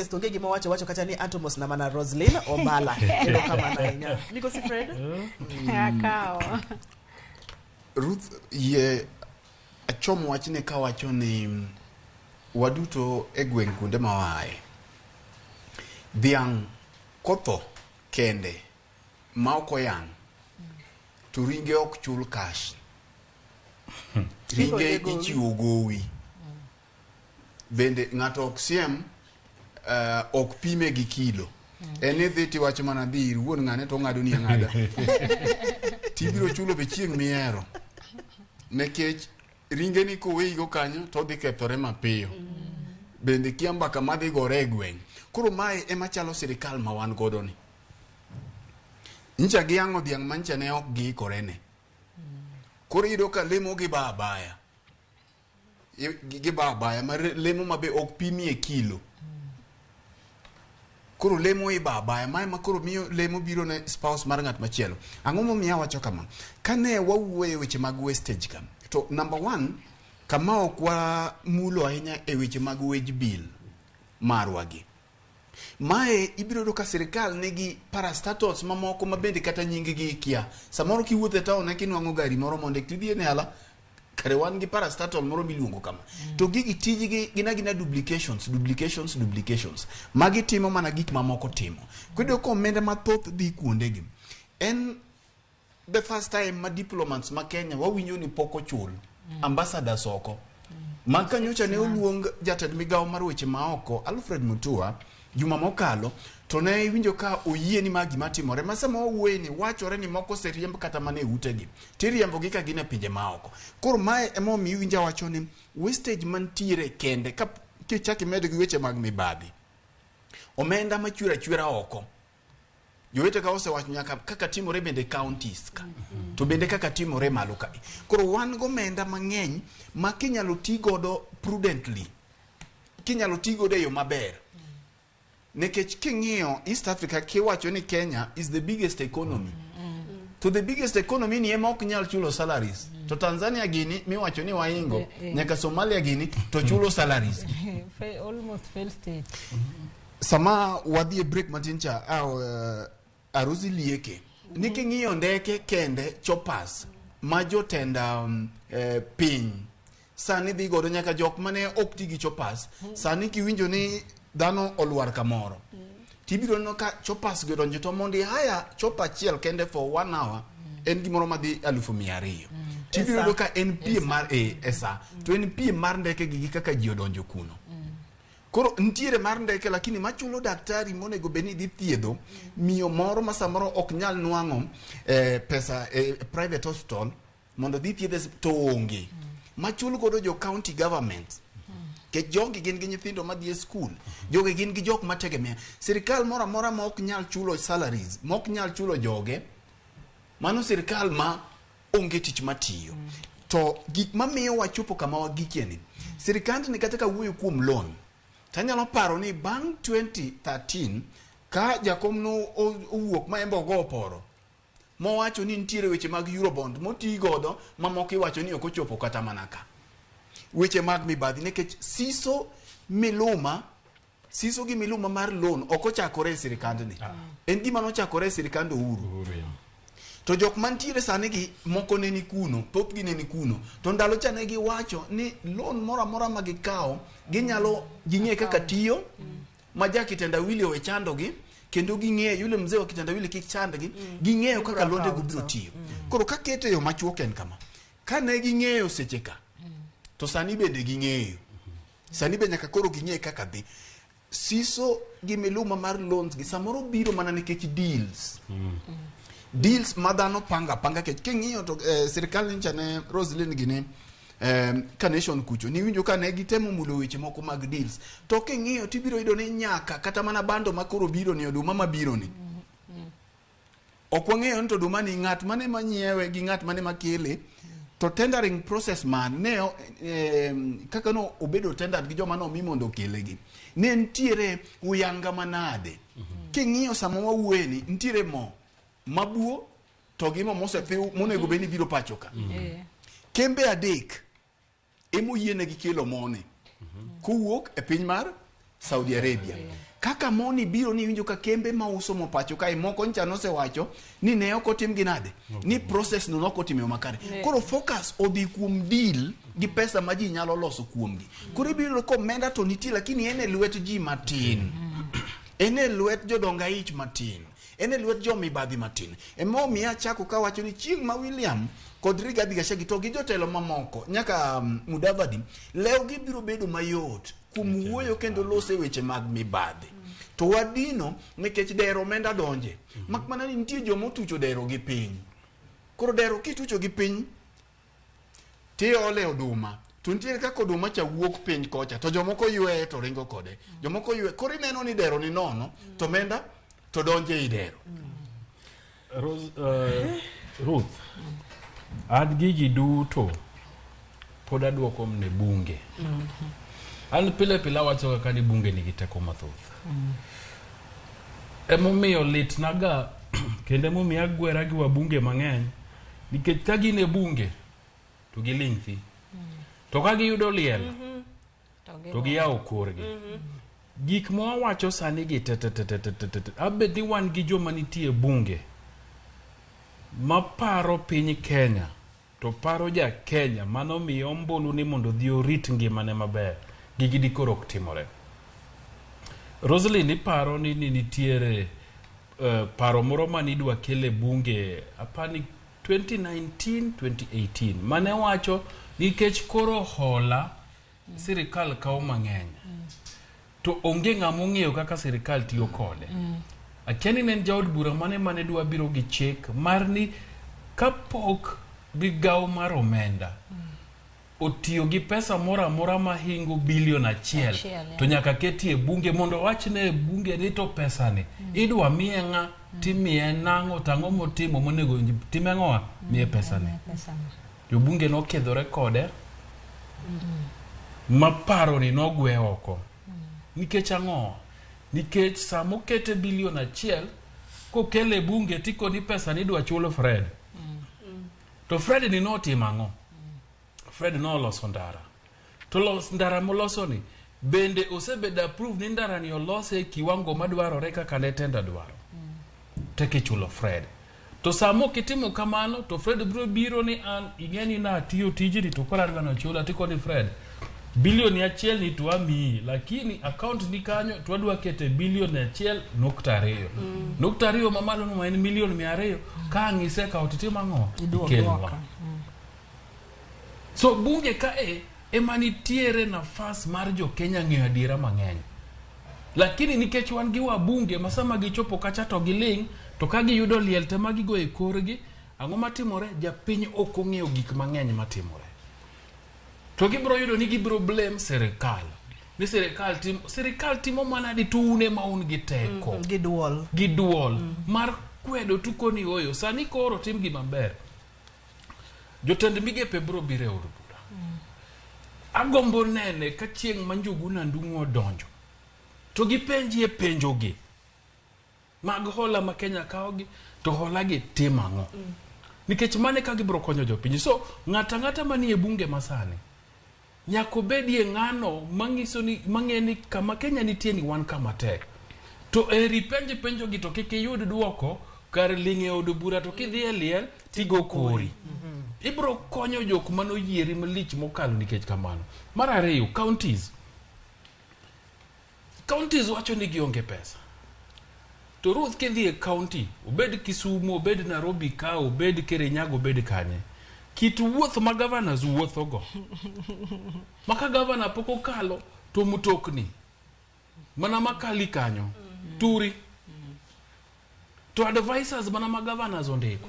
to onge gima wacho kacha ni anto mos na mana Roslyn Obala. Erokamano ahinya. Migosi Fred? Akawo. Ruth, yie achom wachni kawacho ni waduto e gweng' kuonde ma waaye. Dhiang' kotho kende ma ok oyang' to ringe ok chul cash. Ringe ichiwo gowi. Bende ng'ato ok siem, ok pime gi kilo. En idhi tiwacho mana dhi ir wuon ng'ane to ong'ado ni ang'ada. Tibiro chulo be chieng' mihero. Nikech ringe ni koweyigo kanyo to odhi kethore mapiyo. Bende kia mbaka madhi gore e gweng'. Koro mae ema chalo sirikal ma wan godo ni. Nyicha giyang'o dhiang' ma nyicha ne ok giikore ne. Koro iyudo ka lemo gi ba abaya. Gi ba abaya ma lemo ma be ok pimie kilo. Koro lemo iba abaya, mae ma koro miyo lemo biro ne spouse mar ng'at machielo. Ang'o momiyo awacho kama? Kane wawuoyo e weche mag wastage ka, to number one, kama ok wamulo ahinya e weche mag wage bill marwa gi. Mae ibiro yudo ka sirikal nigi parastatals mamoko ma bende kata nying gi ikia. Samoro kiwuotho e town eka inwang'o gari moro mondik tidhi e niala, kare wan gi parastatal moro miluongo kama. To gigi tijgi gin agina duplications, duplications, duplications. Magi timo mana gik mamoko timo. Koro iyudo ka omenda mathoth dhi kuondegi. En the first time ma diplomats ma Kenya wawinjo ni pok ochul ambassadors oko. Ma kanyocha ne oluong jatend migawo mar weche maoko Alfred Mutua juma mokalo to ne iwinjo ka oyie ni ma gima timore ma sama wawuoye ni wachore ni moko oseriemb kata mana e utegi tiriembogi ka gin e pinje maoko. Koro mae emomiyo iwinjo awacho ni wastage mantiere kende ka kichak imed gi weche mag mibadhi omenda machwer achwera oko jowete ka osewacho nyaka kaka timore bende counties ka to bende kaka timore malo kae. Koro wan gomenda mang'eny ma kinyalo ti godo prudently, kinyalo ti godo e yo maber. Nikech king'iyo East Africa kiwacho ni Kenya is the biggest economy. To the biggest economy ni ema ok nyal chulo salaries. To Tanzania gini miwacho ni waingo, nyaka Somalia gini to chulo salaries. Almost failed state. Sama wadhi e break matin cha, Arusi lieke. Ni king'iyo ndeke kende choppers ma jotend piny sani dhi godo nyaka jok mane ok ti gi choppers. Sani kiwinjo ni dhano olwar kamoro, tibiro neno ka choppers gi odonjo to mondo ihaya chopper achiel kende for 1 hour en gimoro madhi 200,000. Tibiro yudo ka en piem mar e sa to en piem mar ndeke gi kaka ji odonjo kuno. Koro nitiere mar ndeke lakini machulo daktari monego bed ni dhi thiedho miyo moro ma samoro ok nyal nwang'o pesa private hospital mondo dhi thiedhe to onge. Machul godo jo county government. Nikech jogi gin gi nyithindo madhi e school, jogi gin gi jok mategemea. Sirikal moro amora ma ok nyal chulo salaries, ma ok nyal chulo joge, mano sirikal ma onge tich matiyo. To gik mamiyo wachopo kama wagikie ni, sirikandni kata ka wuoyo kuom loan, tanyalo paro ni bang' 2013 ka jakom no owuok ma embe ogo oporo, mowacho ni nitiere weche mag Eurobond moti godo mamoko iwacho ni ok ochopo kata mana ka. Weche mag mibadhi nikech siso miluma, siso gi miluma mar loan ok ochakore e sirikandni. En gima nochakore e sirikand Uhuru. To jok mantiere sani gi moko ne ni kuno, thothgi ne ni kuno. To ndalo cha ne giwacho ni loan moro amora ma gikawo, ginyalo ging'e kaka tiyo, ma ja kitendawili owe chandogi, kendo ging'eyo yule mzee wa kitendawili kik chandgi, ging'eyo kaka londe go biro tiyo. Koro kakete e yo machuok en kama, kane ging'eyo seche ka, to sani bende ging'eyo. Sani be nyaka koro ging'e kaka dhi. Siso gi miluma mar loans gi samoro biro mana nikech deals. Deals ma dhano panga panga kech king'iyo to sirikal nyicha ne Roslyn gini ka nation kucho niwinjo ka ne gitemo mulo weche moko mag deals to king'iyo tibiro yudo ni nyaka kata mana bando ma koro biro ni oduma mabiro ni ok wang'eyo ni to oduma ni ng'at mane manyiewe gi ng'at mane makele to tendering process man ne kaka no obedo tendered gi joma nomi mondo okele gi ne nitiere uyanga manade. King'iyo sama wawuoye ni nitiere mo mabuo to gi mo mosethiw monego bed ni biro pacho ka. Kembe adek emoyienegi kelo moni kowuok e piny mar Saudi Arabia. Kaka moni biro ni iwinjo ka kembe mauso mo pacho kae moko ncha nosewacho ni ne ok otim gi nade ni process no nok otim e yo makare. Koro focus odhi kuom deal gi pesa ma ji nyalo loso kuomgi. Koro ibiro yudo ka omenda to nitie lakini en e lwet ji matin. En e lwet jodong aich matin. En e lwet jomibadhi matin. Emomiyo achako kawacho ni chieng' ma William kod Rigathi Gachagua to gi jotelo mamoko nyaka Mudavadi lewgi biro bedo mayot. kuom wuoyo kendo loso e weche mag mibadhi. To wadino nikech dero omenda donje. Mak mana ni nitie joma otucho dero gi piny. Koro dero kitucho gi piny tiole oduma to nitiere kaka oduma cha wuok piny kocha to jomoko yweye to ringo kode. Jomoko ywe koro ineno ni dero ni nono to omenda to donjo ei dero. Rose, Ruth, an gigi duto pod aduoko ne bunge. An pile pile awacho kaka ni bunge nigi teko mathoth. Emomiyo litnaga kendo emomiyo agwera gi wabunge mang'eny nikech ka gin e bunge to giling' thi. To ka giyudo liel to giyawo korgi. Gik ma wawacho sani gi te te te te te te te te abed ni wan gi joma nitie e bunge maparo piny Kenya to paro ja Kenya mano miyo ombulu ni mondo odhi orit ngimane maber gigi dikoro ok timore. Roselyn iparo ni nitiere paro moro mane idwa kel e bunge apani 2019 2018 mane wacho nikech koro hola sirikal kawo mang'eny to onge ng'ama ong'eyo kaka sirikal tiyo kode. Akia ni ne en jaod bura mane mane dwa biro gi chik mar ni kapok migawo mar omenda otiyo gi pesa moro amora mahingo bilion achiel to nyaka ketie e bunge mondo owachne e bunge ni to pesani idwa miye ng'a timiye nang'o to ang'o motimo monego time ang'owa miye pesani. Jobunge nokidhore kode ma paroni nogwe oko. Nikech ang'o? Nikech sama okete bilion achiel kokele e bunge tikoni pesa ni idwa chulo Fred. To Fred ni notimo ang'o? Fred noloso ndara. To los ndara moloso ni bende osebedo approved ni ndara ni olose e kiwango madwarore kaka ne tender dwaro. Tek ichulo Fred. To sama ok itimo kamano to Fred biro biro ni an ing'e ni natiyo tijni to koro adwa nochula tikoni Fred bilion achiel ni to amiyi lakini account ni kanyo to wadwa kete bilion 1.2. Nukta ariyo mamalo no ma en milion 200 ka ang' isekawo titimo ang'o? Ikelnwa. So bunge kae ema nitiere nafas mar jo Kenya ng'eyo adiera mang'eny. Lakini nikech wan gi wabunge ma sama gichopo kacha to giling' to ka giyudo liel te ma gigo e korgi, ang'o matimore? Japiny ok ong'eyo gik mang'eny matimore. To gibiro yudo ni gibiro blame sirikal. Ni sirikal timo, sirikal timo manadi to un ema un gi teko. Gi duol. Gi duol. Mar kwedo tukoni oyo. Sani koro tim gima ber. Jotend migepe biro biro e od bura. Agombo nene ka chieng' ma Njuguna Ndung'u odonjo to gipenjie penjogi mag hola ma Kenya kawogi to hola gi timo ang'o? Nikech mano e ka gibiro konyo jopiny. So ng'ato ang'ata manie bunge masani nyaka obedie ng'ano manyiso ni mang'e ni kama Kenya nitie ni wan kama tek. To eri penj penjogi to kik iyud duoko kar ling' e od bura to kidhi e liel tigo kori. Ibiro konyo jok manoyieri malich mokalo nikech kamano. Mar ariyo, counties. Counties wacho ni gionge pesa. To Ruth kidhi e county, obed Kisumu, obed Nairobi ka, obed Kirinyaga, obed kanye. Kit wuoth ma governors wuothogo. Ma ka governor pok okalo to mtokni mana makali kanyo turi. To advisors mana ma governors ondiko.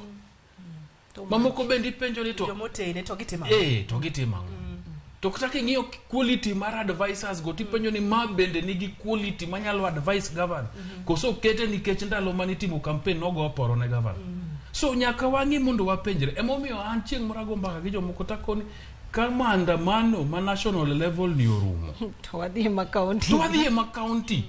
Mamoko bende ipenjo ni to Jomotene to gitimo ang'o? Eh, to gitimo ang'o? To kata king'iyo quality mar advisors go tipenjo ni ma bende nigi quality manyalo advise governor. Koso okete nikech ndalo manitimo campaign nogo oporo ne governor. So nyaka wang'i mondo wapenjre. Emomiyo an chieng' moro ago mbaka gi jomoko takoni ka maandamano ma national level ni orumo. To wadhi ma county. To wadhi e ma county.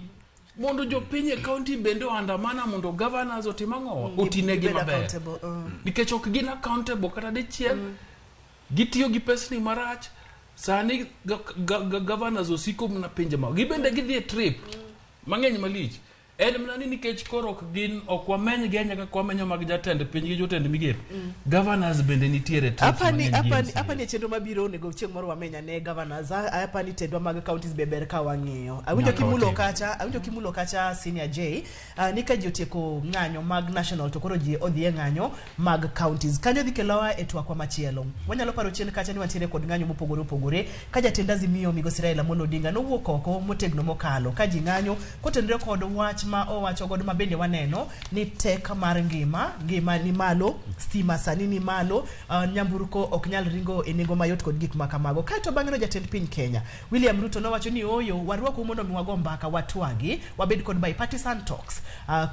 Mondo jopiny e county bende oandamana mondo governors otim ang'o? Otinegi Gibed maber. accountable, Nikech ok gin accountable kata dichiel. Gitiyo gi pesni marach. Sani governors osiko mana pinje ma. Gibende gidhi e trip mang'eny malich. En mana ni nikech koro ok gin ok wameny gi ahinya kaka wamenyo mag jatend piny gi jotend migepe. Governors bende nitiere trips Apani mang'eny gi apani MCA. apani e chenro mabiro onego chieng' moro wameny ane governors apani tendwa mag counties be ber ka wang'iyo. Awinjo Nyaka kimulo watim. kacha, awinjo kimulo kacha Senior J, ni ka ji otieko ng'anyo mag national to koro ji odhi e ng'anyo mag counties. Kanyo dhi kelowa e twakwa machielo. Wanyalo paro chien kacha ni wantiere kod ng'anyo mopogore opogore ka jatend Azimio Migosi Raila Amolo Odinga nowuok oko motegno mokalo ka ji ng'anyo kotenore kod wach ma owacho godo ma bende waneno ni tek mar ngima, ngima ni malo, stima sani ni malo, nyamburko ok nyal ringo e nengo mayot kod gik ma kamago. Kaeto bang'e no jatend piny Kenya William Ruto nowacho ni ooyo, warwakou mondo mi wago mbaka, watwagi, wabed kod bipartisan talks.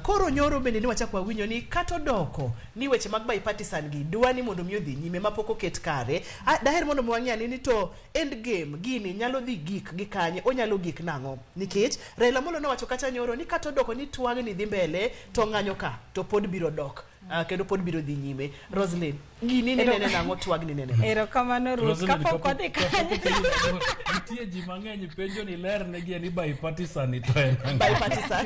Koro nyoro bende ni wachak wawinjo ni kata odoko ni weche mag bipartisan gi dwa ni mondo mi odhi nyime mapok oket kare. Daher mondo mi wang'e ane ni to end game gini nyalo dhi gik gi kanye, onyalo gik nang'o? Nikech Raila Amolo nowacho kacha nyoro ni kata odoko ni twagni dhi mbele to ng'anyo ka to pod biro dok. Kendo pod biro dhi nyime. Roslyn, gini ni nene nang'o, twagni nene nang'o? Erokamano Ruth. Roslyn, Kapok wadhi kanyo. Nitie ji mang'eny penjo ni ler negi ni bipartisan ni to en ang'o? Bipartisan.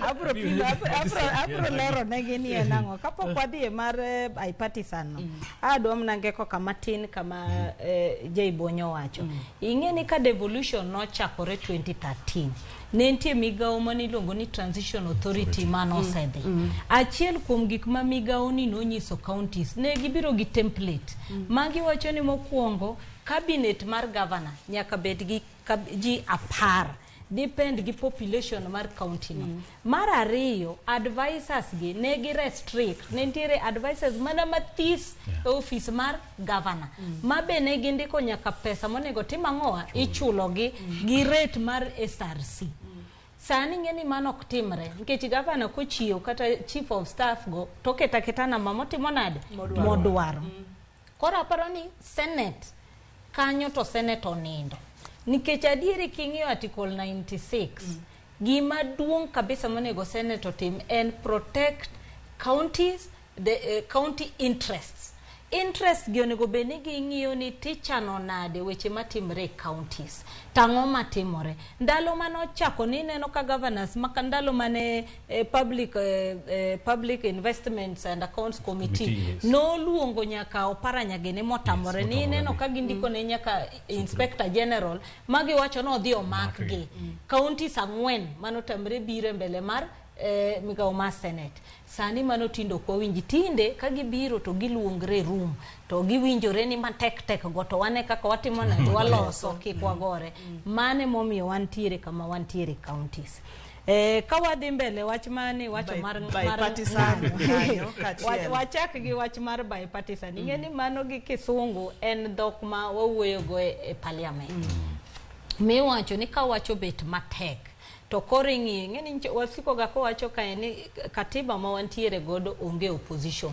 Abro pimo, abro lero negi ni en ang'o. Kapok wadhi e mar bipartisan no, adwa mana ngeko kama tin kama Jay Bonyo wacho. Ing'e ni ka devolution nochakore 2013, ne nitie migawo mane iluongo ni Transition Authority mane osedhi. Achiel kuom gik ma migawo ni nonyiso counties, ne gibiro gi template. Ma giwacho ni mokwongo, cabinet mar governor nyaka bed gi ji 10. Depend gi population mar county no. Mar ariyo, advisors gi ne gi restrict, ne nitiere advisors mana mathis e office mar governor. Ma be ne gindiko nyaka pesa monego tim ang'owa, ichulogi gi rate mar SRC. Sani ing'e ni mano ok timre, nikech governor kochiew kata chief of staff go to oketo aketa namba motimo nade? Modwaro. Modwaro. Koro aparo ni Senate kanyo to Senate onindo. Nikech adieri king'iyo Article 96, gima duong' kabisa monego Senate otim en protect counties, the county interests. Interest gi onego bed ni ging'iyo ni tichano nade weche matimore e counties. Tang'o matimore. Ndalo mane ochako ni ineno ka governors maka ndalo mane public investments and accounts committee, Committee, yes. noluongo nyaka Oparanya gini motamore Yes, ni ineno motamore. ka gindiko ne nyaka inspector general magiwacho ni odhi omakgi. Counties 4 manotamre biro e mbele mar migawo mar Senate. Sani mano tinde ok wawinji. Tinde ka gibiro to giluongre room to giwinjore ni matek tek go to wane kaka watimo nade waloso kik wagore. Mane momiyo wantiere kama wantiere counties. Ka wadhi mbele wach mane wacho mar Bipartisan, ng'anyo kaachiel. Wachak gi wach mar bipartisan. Ing'e ni mano gi kisungu en dhok ma wawuoyo go e parliament. Miwacho ni ka wacho bet matek to koro ing'iyo, ing'e ni wasiko ga kowacho kae ni katiba ma wantiere godo onge opposition.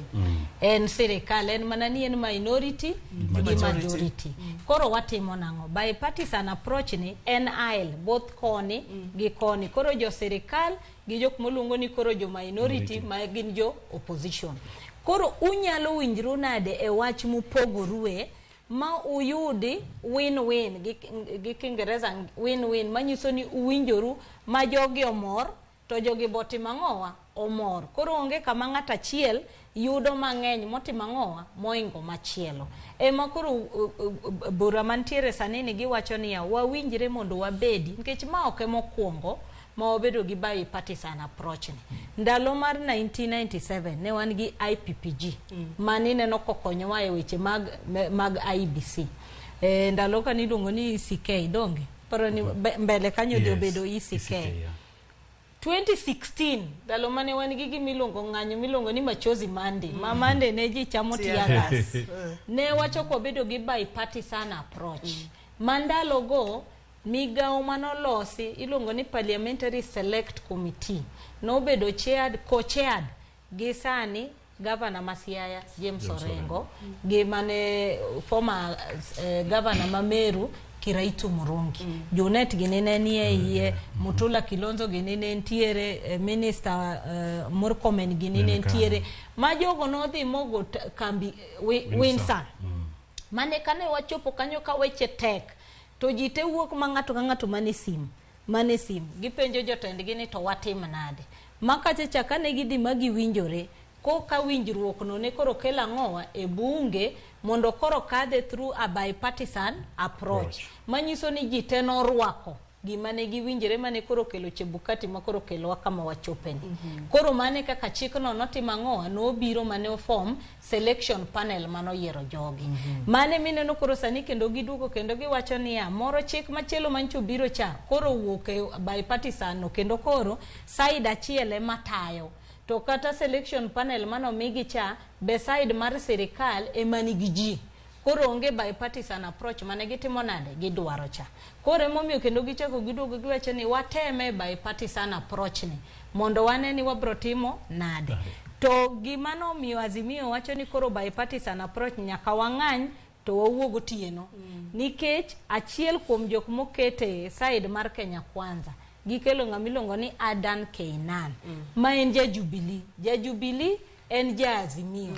En sirikal, en mana ni en minority gi majority. Koro watimo nang'o? Bipartisan approach ni en aisle both koni gi koni. Koro jo sirikal gi jok moluongo ni koro jo minority ma gin jo opposition. Koro unyalo winjru nade e wach mupogorue ma uyudi win-win gi Kiingereza win-win manyiso ni uwinjoru ma jogi omor to jogi botimo ang'owa omor. Koro onge kama ng'ato achiel yudo mang'eny motimo ang'owa moingo machielo. Ema koro bura mantiere sani ni giwacho niya wawinjre mondo wabedi nikech ma ok emokwongo ma wabedo gi bipartisan approach ni. Ndalo mar 1997 ne wan gi IPPG mane ineno kokonyowa e weche mag IBC. Ndalo ka niluongo ni ECK donge? Paro ni mbele kanyo dhi obedo ECK. ECK, yeah. 2016 ndalo mane wan gi gimiluongo ng'anyo miluongo ni Machozi Monday. Ma Monday ne ji chamo Tear tear gas. gas. Ne wachako wabedo gi bipartisan approach. Ma ndalogo migawo manolosi iluongo ni Parliamentary Select Committee nobedo chaired, co-chaired gi sani Governor ma Siaya James James Orengo Orengo. gi mane former governor ma Meru Kiraitu Murungi. Junet gini ne nie iye, Mutula Kilonzo gini ne nitiere, Minister Murkomen gini ne nitiere. Ma jogo nodhi mogo kambi Windsor. Mane kane wachopo kanyo ka weche tek to ji te wuok ma ng'ato ka ng'ato mane sim. Mane simu gipenjo jotendgi ni to watim nade makacha cha kane gidhi ma giwinjore koka winjruok no ne koro kelo ang'owa e bunge mondo koro kadhe through a bipartisan approach manyiso ni ji te norwako gima ne giwinjre mane koro kelo Chebukati ma koro kelowa kama wachopeni. Koro mane kaka chikno notimo ang'owa nobiro mane oform selection panel manoyiero jogi. Mane mineno koro sani kendo giduogo kendo giwacho niya moro chik machielo mancho biro cha koro owuok e bipartisan no kendo koro side achiel ema tayo to kata selection panel manomigi cha be side mar sirikal ema nigi ji koro onge bipartisan approach mane gitimo nade gidwaro cha koro emomiyo kendo gichako giduogo giwacho ni wateme bipartisan approach ni mondo wane ni wabro timo nade to gima nomiyo Azimio wacho ni koro bipartisan approach nyaka wang'any to wawuog otieno nikech achiel kuom jok mokete side mar Kenya Kwanza gikelo ng'ama iluongo ni Adan Keynan ma en ja Jubilee ja Jubilee en ja Azimio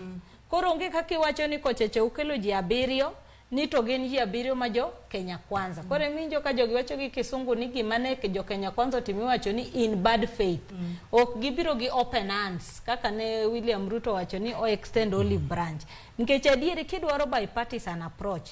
koro onge kaka iwacho ni kocheche ukelo ji abiriyo ni to gin ji abiriyo ma jo Kenya Kwanza. Koro iwinjo ka jogi wacho gi kisungu ni gima ne jo Kenya Kwanza otimo iwacho ni in bad faith. Ok gibiro gi open hands kaka ne William Ruto wacho ni o extend olive branch. Nikech adieri kidwaro bipartisan approach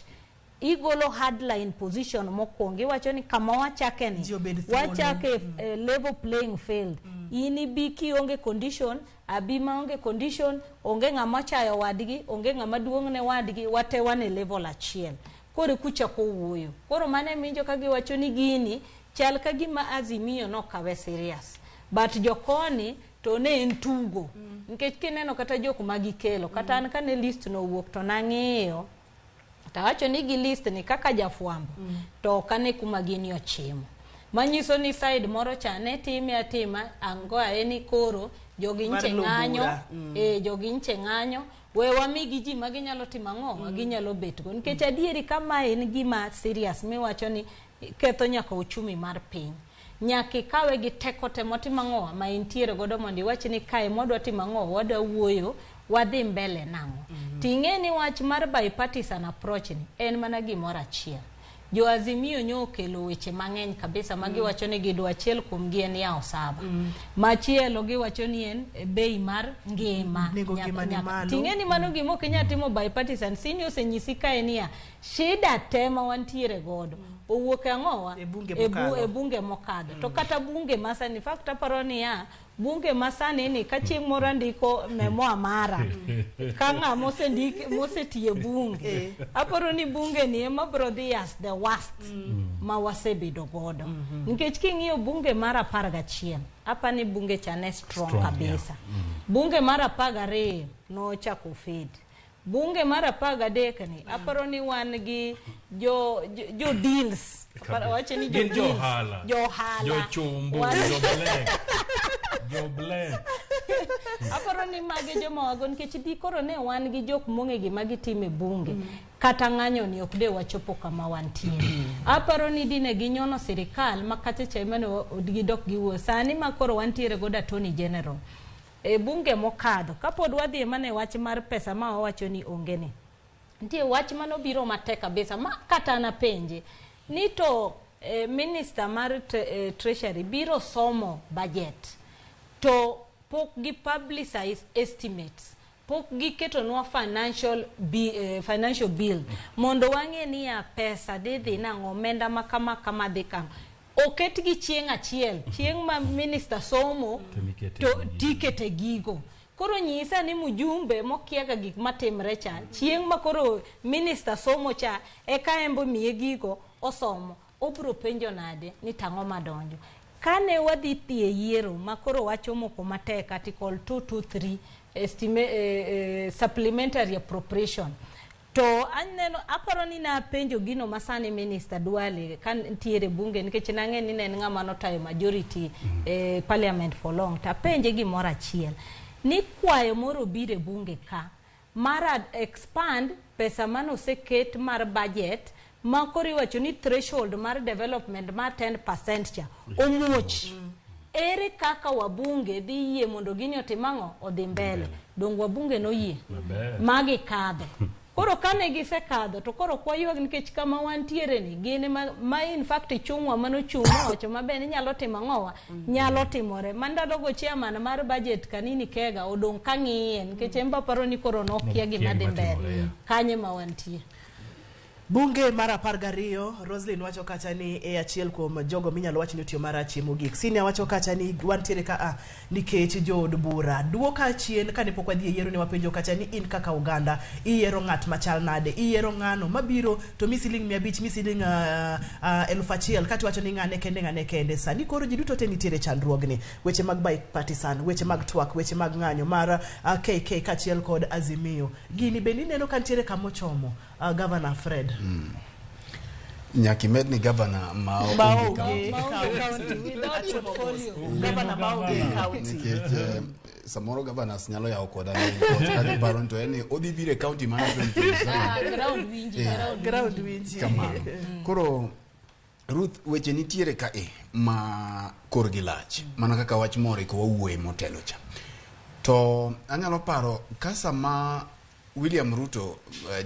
igolo hardline position mokwongo iwacho ni kama wachake ni wachake level playing field in ibi kionge condition abi maonge condition onge ng'ama ochayo wadgi onge ng'ama duong' ne wadgi wate wan e level achiel koro kuchako wuoyo koro mano emiwinjo ka giwacho ni gini chal ka gima Azimio nokawe serious but jokoni to ne en tugo nikech kineno kata jok ma gikelo kata an kane list no owuok to nang'iyo tawacho ni gi list ni kaka jafwambo to ok ane kuma gini ochimo manyiso ni side moro cha ne time atima ango ni koro jogi Mar nche luwo ng'anyo bura, jogi nche ng'anyo we wamigi ji ma ginyalo timo ang'o ma ginyalo bet go nikech adieri kama en gima serious miwacho ni ketho nyaka uchumi mar piny nyaka ikawe gi teko te motimo ang'o ma entiere godo mondo iwach ni kae mwadwa timo ang'o wadwa wuoyo wadhi mbele nang'o ting'e ni wach mar bipartisan approach ni en mana gimoro achiel jo Azimio nyo okelo weche mang'eny kabisa ma giwacho ni gidwa achiel kuomgi en yawo saba machielo giwacho ni en bei mar ngima Nengo ngima ni malo. ting'e ni mano gima ok inyal timo bipartisan sini osenyisi kae niya shida te ma wantiere godo owuok e ang'owa E bunge e mokalo. e bunge mokadho to kata bunge masani in fact aparo niya bunge masani ni ka chieng' moro andiko memoir mara ka ng'ama osendik mosetiyo e bunge aparo ni bunge ni ema bro dhi as the worst ma wasebedo godo nikech king'iyo bunge mar 11 apani bunge cha ne strong, Strong, kabisa bunge mar 12 nochako fade bunge mar 13 ni aparo ni wan gi jo, jo, jo deals Aparo- wache ni jo Gin deals johala. johala Jochumbu, Wan- jo black. Jo black. aparo ni magi joma wago nikech di koro ne wan gi jok mong'e gima gitimo e bunge kata ng'anyo ni ok de wachopo kama wantie aparo ni dine ginyono sirikal ma kacha cha emane gidok giwuoyo sani ma koro wantiere godo attorney general e bunge mokadho kapod wadhi mana e wach mar pesa ma wawacho ni onge ni nitie wach manobiro matek kabisa ma kata napenje ni to minister mar treasury biro somo budget to pok gi publicize estimates pok giketonwa financial, financial bill mondo wang'e niya pesa dhi dhi nang'o omenda ma kama kama dhi kama oketgi chieng' achiel chieng' ma minister somo to tikete gigo koro nyisa ni mjumbe mokiaga gik matimre cha chieng' ma koro minister somo cha eka embo miye gigo osomo obro penjo nade ni tang'o madonjo kane wadhi dhi e yiero ma koro wachomo kuma tek article 223 supplementary appropriation to aneno aparo ni napenjo gino ma sani minister Duale ka nitiere bunge nikech nang'e ni ne en ng'ama notayo majority parliament for long tapenje gimoro achiel ni kwayo moro obiro e bunge ka mar expand pesa manoseket mar budget ma koro iwacho ni threshold mar development mar 10% cha omuoch ere kaka wabunge dhi yie mondo gini otim ang'o odhi mbele dong wabunge noyie Maber. magi kadho Koro kane gisekadho to koro ok waywag nikech kama wantiere ni gin ema ma in fact chung'wa manochung' mowacho maber ni nyalo timo ang'owa nyalo timore. Ma ndalogo chairman mar budget Kanini Kega odong' ka ng'iye nikech en be aparo ni koro nokia gima dhi mbele. Kanye ma wantie. Bunge mar 12, Roslyn wacho kacha ni e achiel kuom jogo minyalo wach ni otiyo marachie mogik. Senior wacho kacha ni wantiere ka a nikech jood bura. Duoka chien kane pok wadhi e yiero ne wapenjo kacha ni in kaka oganda iyiero ng'at machal nade? Iyiero ng'ano mabiro to mi siling 500, mi siling 1000 kati wacho ni ng'ane kende ng'ane kende. Sani koro ji duto te nitiere chandruogni. Weche mag bipartisan, weche mag twak, weche mag ng'anyo mar KK kaachiel kod Azimio. Gini bende ineno ka nitiere kamochomo. Governor Fred. Nyaka imed ni governor ma onge county. Without portfolio. Governor ma onge county. Nikech samoro governors nyalo yawo koda ne koch ka giparo ni to en ni odhi biro e county mana 2027. Ground winji, ground winji. Kamano. Koro Ruth, weche nitiere ka e ma korgi lach mana kaka wach moro eko wawuoye motelo cha. To anyalo paro ka sama William Ruto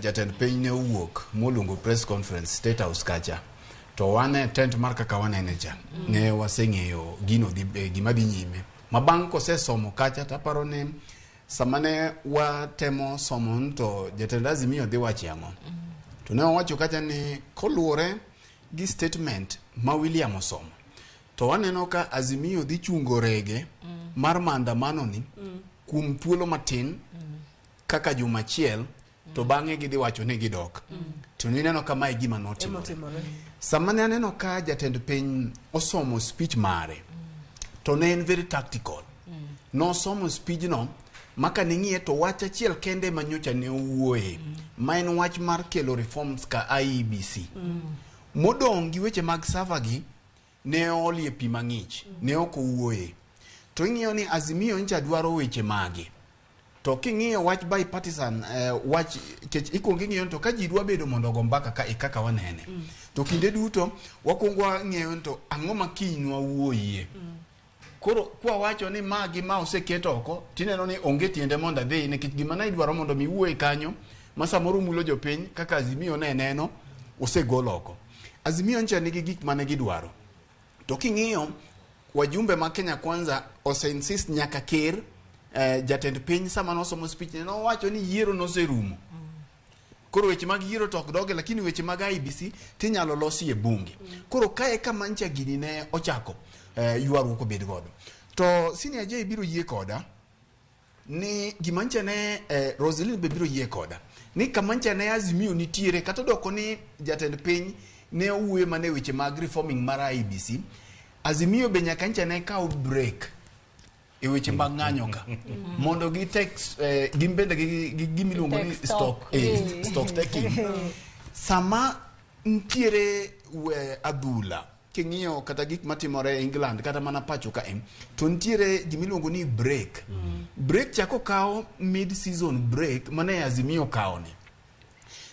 jatend piny ne owuok moluongo press conference State House kacha to wan e tent mar kaka wanene cha ne waseng'eyo gino dhi, gima dhi nyime ma bang' kosesomo kacha taparo ni sama ne watemo somo to jatend Azimio dhi wacho ang'o to ne owacho kacha ni koluwore gi statement ma William osomo to waneno ka Azimio dhi chungo rege mar maandamano ni kuom thuolo matin kaka juma achiel to bang'e gidhi wacho ni gidok. To nineno ka mae gima notimore. Sama ne aneno ka jatend piny osomo speech mare to ne en very tactical. Nosomo speech no maka ning'iye to wach achiel kende ma nyocha ne owuoye ma en wach mar kelo reforms ka IEBC. Modong' gi weche mag server gi ne olie pi mang'ich ne ok owuoye. To ing'iyo ni Azimio ncha dwaro weche mage. To king'iyo wach bipartisan wach kech ikuongo ing'iyo to ka ji dwa bedo mondo ogo mbaka ka kaka wanene. To kinde duto wakuongo wang'eyo to ang'o ma kiny nwawuoyie. Koro kwa wacho ni ma gi ma oseket oko tineno ni onge tiende mondo adhi nikech gima ne idwaro mondo mi wuoye kanyo ma samoro mulo jopiny kaka Azimio ne neno osegol oko. Azimio ncha nigi gik mane gidwaro. To king'iyo wajumbe ma Kenya Kwanza ose insist nyaka ker jatend piny sama nosomo speech ne nowacho ni yiero noserumo. Koro weche mag yiero to ok doge lakini weche mag IEBC tinyalo losi e bunge. Koro kae kama ncha gini ne ochako ywaruok obed godo. To Senior J biro yie koda ni gima ncha ne Roselyn be biro yie koda ni kama ncha ne Azimio nitiere kata doko ni jatend piny ne owuoyo mana e weche mag reforming mar IEBC. Azimio be nyaka ncha ne kaw break e weche mag ng'anyo ka mondo gi take gin bende gi gimiluongo ni stock stock taking. Sama nitiere adhula king'iyo kata gik matimore e England kata mana pacho ka to nitiere gimiluongo ni break. Break chako kawo mid season break mane Azimio kawo ni.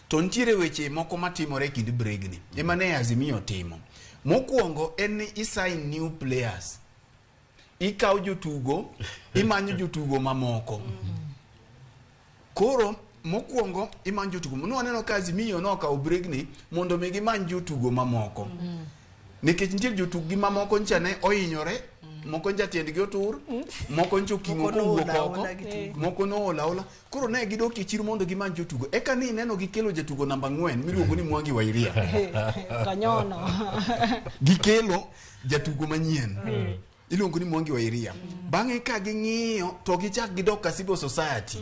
To nitiere weche moko matimore e kind break ni ema ne Azimio timo. Mokwongo en ni i sign new players. Ikawo jotugo, imanyo jotugo mamoko. Koro mokwongo imanyo jotugo. Nwaneno ka Azimio nokawo break ni mondo mi gimany jotugo mamoko. Nikech nitie jotuggi mamoko ncha ne ohinyore, moko ncha tiendgi otur, moko ncha oking'o kowuok oko, moko nool aola. Koro ne gidok e chiro mondo gimany jotugo. Eka ni ineno gikelo jatugo namba 4 miluongo ni Mwangi wa Iria. Kanyono. Gikelo jatugo manyien. Iluongo ni Mwangi wa Iria. Bang'e ka ging'iyo to gichak gidok ka Civil Society.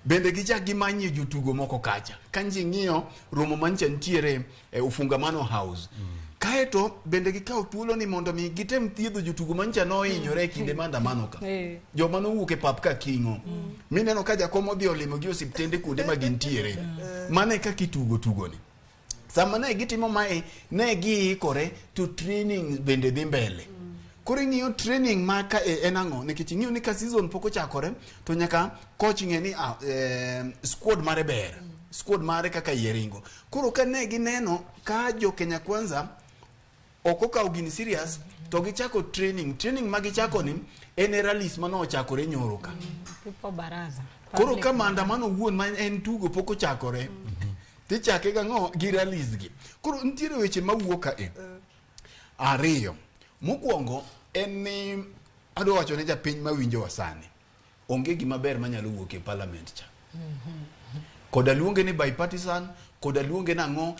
Bende gichak gimanye jotugo moko kacha. Ka nji ng'iyo romo mancha nitiere e Ufungamano House. Kaeto bende gikawo thuolo ni mondo mi gitem thiedho jotugo mancha nohinyore e kinde maandamano ka. Joma nowuok e pap ka king'o. Mineno ka jakom odhi olimo gi osiptende kuonde ma gintiere. Mano e kaka itugo tugo ni. Sama ne gitimo mae, ne giikore to training bende dhi mbele. Koro ing'iyo training ma ka en ang'o? Nikech ing'iyo ni ka season pok ochakore to nyaka coach ng'e ni squad mare ber. Squad mare kaka yie ringo. Koro ka ne gineno ka jo Kenya Kwanza ok okawo gini serious to gichako training. Training ma gichako ni en e rallies mane ochakore nyoro ka. People baraza. Koro ka maandamano wuon ma en tugo pok ochakore, tichake gang'o gi rallies gi. Koro nitiere weche mawuok ka e. Ariyo, mokwongo en ni adwa wacho ne japiny mawinjowa sani, onge gima ber manyalo wuok e parliament cha. Koda luonge ni bipartisan, koda luonge nang'o,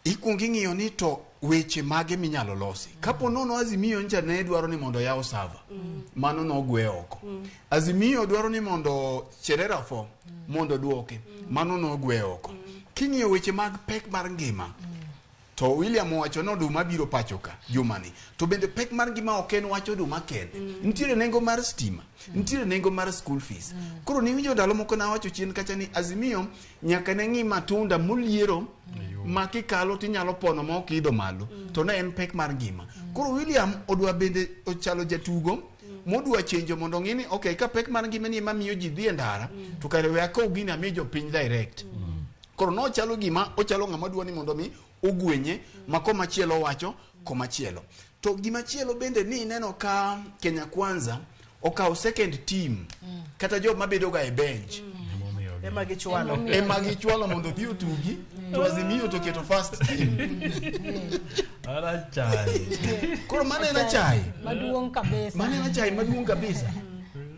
ikuongo ing'iyo ni to weche mage minyalo losi. Kapo nono Azimio ncha ne dwaro ni mondo oyaw server, mano nogwe oko. Azimio dwaro ni mondo Cherera 4 mondo duoke, mano nogwe oko. King'iyo weche mag pek mar ngima, to William owacho ni oduma biro pacho ka jumani. To bende pek mar ngima ok en wach oduma kende. Nitiere nengo mar stima, nitiere nengo mar school fees. Koro niwinjo ndalo moko nawacho chien kacha ni Azimio nyaka ne ng'i matunda moliero ma kikalo tinyalo pono ma ok idho malo. To ne en pek mar ngima. Koro William odwa bende ochalo jatugo modwa chenjo mondo ong'i ni okay ka pek mar ngima ni ema miyo ji dhi e ndara to kare we akaw gini ami jopiny direct. Koro nochalo gima ochalo ng'ama dwa ni mondo mi ogwenye ma komachielo owacho komachielo. To gimachielo bende ni ineno ka Kenya Kwanza okawo second team kata joma bedo ga e bench Ema gichwalo. ema gichwalo mondo odhi otugi to Azimio to keto first team. Koro mano en achaye. Maduong' kabisa. Mano en achaye maduong' kabisa.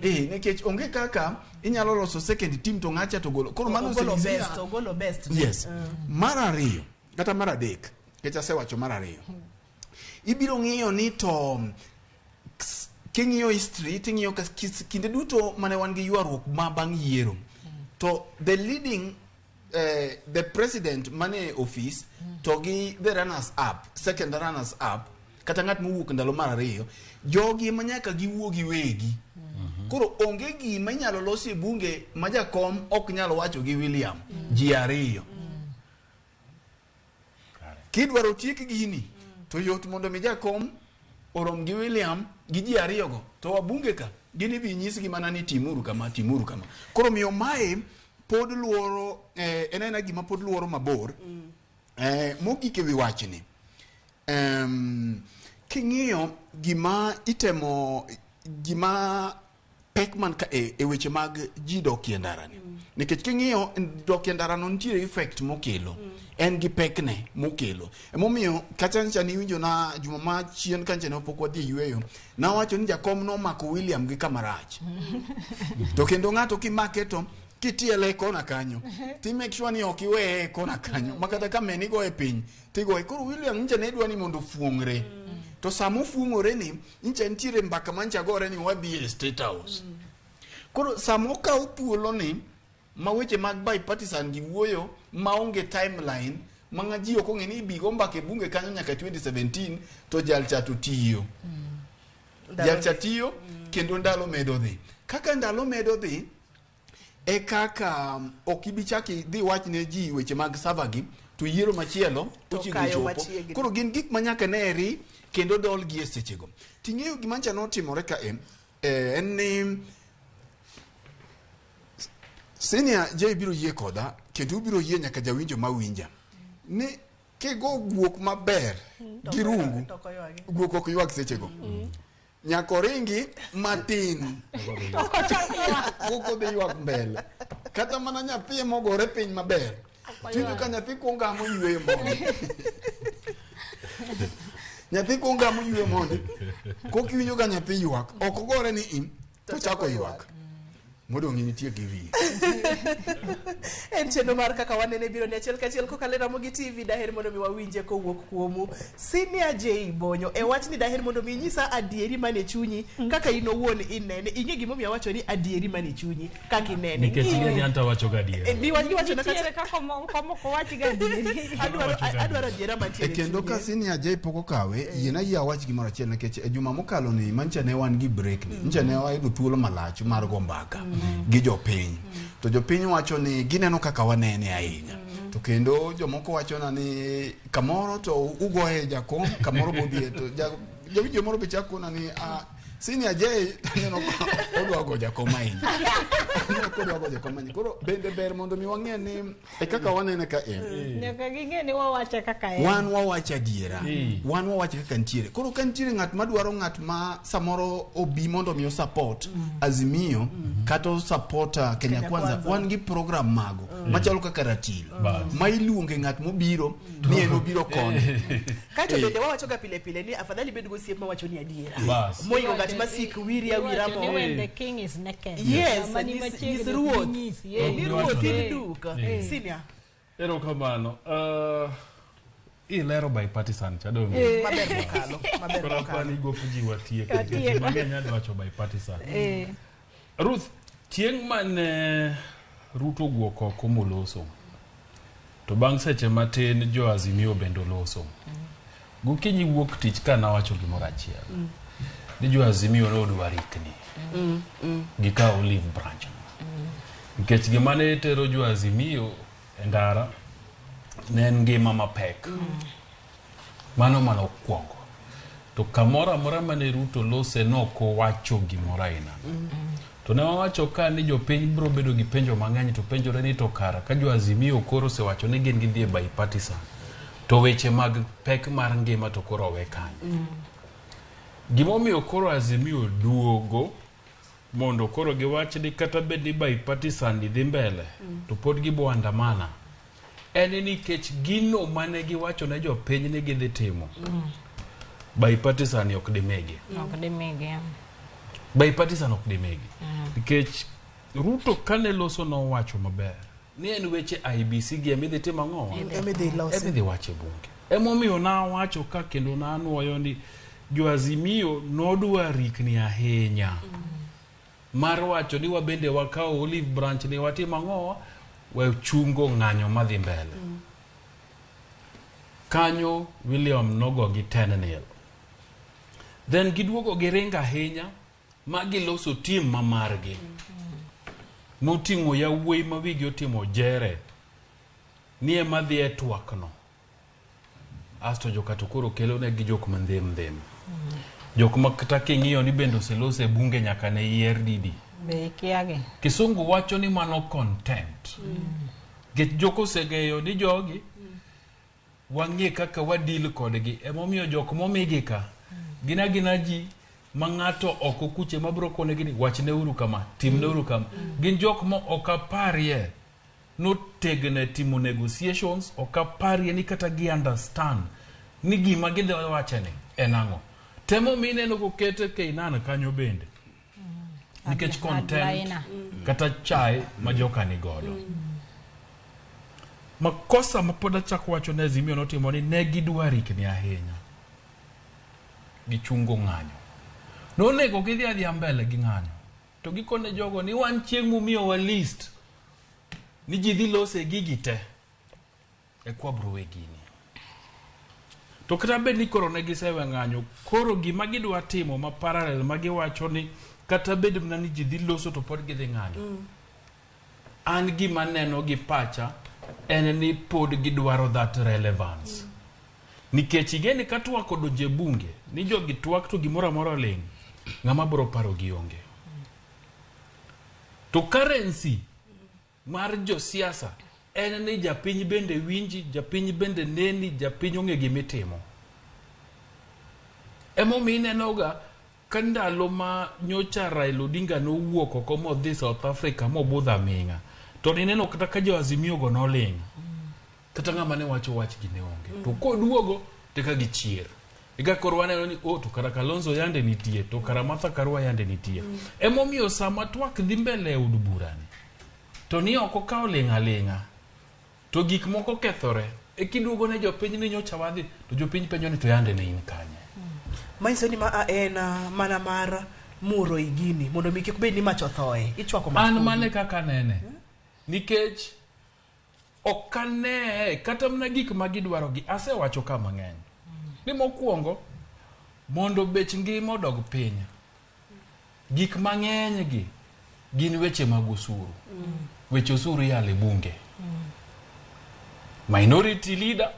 Eh, nikech onge kaka inyalo loso second team to ng'acha to golo. Koro mano Ogolo osenyisi best, ogolo best. Yes. Mar ariyo, kata mar adek, nikech asewacho mar ariyo. Ibiro ng'iyo ni to king'iyo history ting'iyo ka kinde duto mane wan gi ywaruok ma bang' yiero to the leading the president mane office to gi the runners up, second runners up, kata ng'at mowuok ndalo mar ariyo, jogi ema nyaka giwuo giwegi. Koro onge gima inyalo losi e bunge ma jakom ok nyal wacho gi William ji ariyo. Kidwaro tiek gini to yot mondo mi jakom orom gi William gi ji ariyogo to wabunge ka gin idhi nyisgi mana ni timuru kama timuru kama. Koro miyo mae pod luoro en aena gima pod luoro mabor. Mogik e wi wachni, king'iyo gima itemo gima pek man ka e weche mag ji dokie ndara ni. Nikech king'iyo dokie ndara no nitiere effect mokelo. En gi pekne mokelo. Emomiyo kacha ncha niwinjo na juma ma chien kancha ne pok wadhi e yweyo, nawacho ni jakom nomako William gi kama rach. To kendo ng'ato kimake to kitiele e kona kanyo, ti make sure ni ok iweye e kona kanyo, ma kata ka meni goye piny, tigoye. Koro William ncha ne dwa ni mondo ofuong're. To sama ofuong'ore ni, ncha nitiere mbaka ma ncha gore ni wadhi e State House. Koro sama okaw thuolo ni, ma weche mag bipartisan gi wuoyo, maonge timeline, ma ng'a ji ok ong'e ni ibi go mbaka e bunge kanyo nyaka 2017, to jal cha to tiyo. Jal cha tiyo, kendo ndalo medo dhi. Kaka ndalo medo dhi, e kaka ok ibi chak idhi wach ne ji weche mag server gi, to yiero machielo To ochiegni kayo chopo. machiegni. Koro gin gik ma nyaka neri kendo dol gi e sechego. Ting'eyo gima ncha notimore ka en ni Senior J biro yie koda kendo ubiro yie nyaka jawinjo mawinja ni kigo guok maber gi rungu, guok ok ywag sechego. Nyaka oringi matin kok odhi ywak mbele. Kata mana nyathi ema ogore piny maber, tiwinjo ka nyathi kuongo amo yweyo mondi. Nyathi kuongo amo yweyo mondi, kok iwinjo ka nyathi ywak, ok ogore ni in, to chako ywak. Modong' nitie gi wiye. En chenro mar kaka wanene biro ni achiel kachiel kokalo e Ramogi TV. Daher mondo mi wawinje kowuok kuomu. Senior J Bonyo, e wachni daher mondo mi inyisa adieri mane chunyi kaka in owuon inene. Ing'e gimomiyo awacho ni adieri mane chunyi kaka inene. Nikech ing'e ni anto awacho ga adiera. Niwachona kata Nitiere kaka moko wach ga adieri. Adwaro adiera mantiere E kendo ka Senior J pok okawe, yiena yie awach gimoro achiel nikech e juma mokalo ni mancha ne wan gi break ni. Ncha ne wayudo thuolo malach mar go mbaka gi jopiny. To jopiny wacho ni gineno kaka wanene ahinya. To kendo jomoko wacho na ni kamoro to ugoye jakom, kamoro bodhie to jawinjo moro be chako kona ni Senior J aneno ka odwa go jakom ahinya. Aneno ka odwa go jakom ahinya. Koro bende ber mondo mi wang'e ni e kaka wanene ka en. Nyaka ging'e ni wawache kaka en. Wan wawacho adiera. Wan wawacho kaka nitiere. Koro ka nitiere ng'at madwaro ng'at ma samoro obi mondo mi support Azimio kata o support Kenya Kenya Kwanza, Kwanza. wan gi program mago machalo kaka ratil Bas. ma iluonge ng'at mobiro ni en obiro koni. Kaeto Eh. bende wawacho ga pile pile ni afadhali bed gosiep mawacho ni adiera. Bas. Moingo ng'at masik wiri awira Iwacho ni mo. when the king is naked. Yes, Ng'ama ni nyis machiegni nyis ok ruoth. nyisi, Ok eh. Ni ni ruoth wacho in ne. duk. Eh. Senior. Erokamano. Ilero bipartisan cha donge? Eh. Maber mokalo. Maber Koro mokalo. apani gop ji watieko. Watieko. Nikech ji mang'eny adwa wacho bipartisan. Eh. Ruth, chieng' mane Ruto owuok oko moloso, to bang' seche matin jo Azimio bende oloso. Gokinyi wuok tich ka nawacho gimoro achiel. Ni jo Azimio nodwa rikni gikaw olive branch. Nikech gima ne tero jo Azimio e ndara ne en ngima mapek. Mano mano okuongo. To kamoro amora mane Ruto lose nokowacho gimoro aina. To ne wawacho ka ni jopiny biro bedo gi penjo mang'eny to penjore ni to kara ka jo Azimio koro osewacho ni gin gidhi e bipartisan to weche mag pek mar ngima to koro owe kanyo. Gimomiyo koro Azimio duogo mondo koro giwach ni kata bed ni bipartisan ni dhi mbele to pod gibo andamana en nikech gino mane giwacho ne jopiny ni gidhi timo bipartisan ni ok dimigi. Ok dimigi. Bipartisan ok dimigi. Nikech Ruto kane loso nowacho maber ni en weche IEBC gi emidhi timo ang'owa? Emidhi losi. Emidhi wacho e bunge. Emomiyo nawacho ka kendo nanuoyo ni jo Azimio nodwa rikni ahinya mar wacho ni wabende wakawo olive branch ni watim ang'owa wachungo ng'anyo madhi mbele. Kanyo William nogo gi 10-0. Then giduogo giringo ahinya ma giloso team ma margi moting'o yawuoyi ma wigi otimo jere ni ema dhi e twak no. Asto joka to koro kelo negi jok ma ndhem ndhem. Jok ma kata king'iyo ni bende oseloso e bunge nyaka ne yier didi. Be ikiagi. Kisungu wacho ni mano content. Nikech jok oseg'eyo ni jogi wang'e kaka wadil kodgi. Emomiyo jok momigi ka gin agina ji ma ng'ato oko kuche mabiro konegi ni wachneuru kama, timneuru kama. Gin jok ma ok aparie notegno e timo negotiations, ok aparie ni kata gi understand ni gima gidhi wache ni en ang'o. Temo mineno kokete Keinan kanyo bende. Nikech content Hardliner. kata chai ma joka ni godo. Makosa ma pod achako wacho ne Azimio notimo ni ne gidwa rikni ahinya. Gichungo ng'anyo. Nonego gidhi adhiya mbele gi ng'anyo. To gikone jogo ni wan chieng' mumiyowa list ni ji dhi lose gigi te. Eka wabro we gini. To kata bed ni koro ne gisewe ng'anyo, koro gima gidwa timo ma parallel ma giwacho ni kata bed mana ni ji dhi loso to pod gidhi ng'anyo. An gima neno gi pacha en ni pod gidwaro that relevance. Nikech ing'e ni ka twak odonjo e bunge ni jogi twak to gimoro amora oling', ng'ama biro paro gi onge. To currency mar josiasa en ni japiny bende winji, japiny bende neni, japiny ong'e gimitimo. Emomiyo inenoga ka ndalo ma nyocha Raila Odinga nowuok oko modhi South Africa mobudho aming'a to nineno kata ka jo Azimio go noling' kata ng'ama ne wacho wach gi ne onge. To koduogo to eka gichier. Eka koro waneno ni oh, to kara Kalonzo yande nitie, to kara Martha Karua yande nitie. Emomiyo sama twak dhi mbele e od burani, to ni ok okawo ling' aling'a, to gik moko kethore. E kiduogo ne jopiny ni nyocha wadhi, to jopiny penjo ni to yande ne in kanye. Manyiso ni ma a en mana mar muro i gini mondo mi kik bed ni mach othoe. Ichwako mach An kodi. mane kaka nene. Nikech ok ane kata mana gik ma gidwaro gi asewacho ka mang'eny. Ni mokwongo mondo bech ngima odog piny. Gik mang'eny gi gin weche mag osuru. Weche osuru iyalo e bunge. Minority leader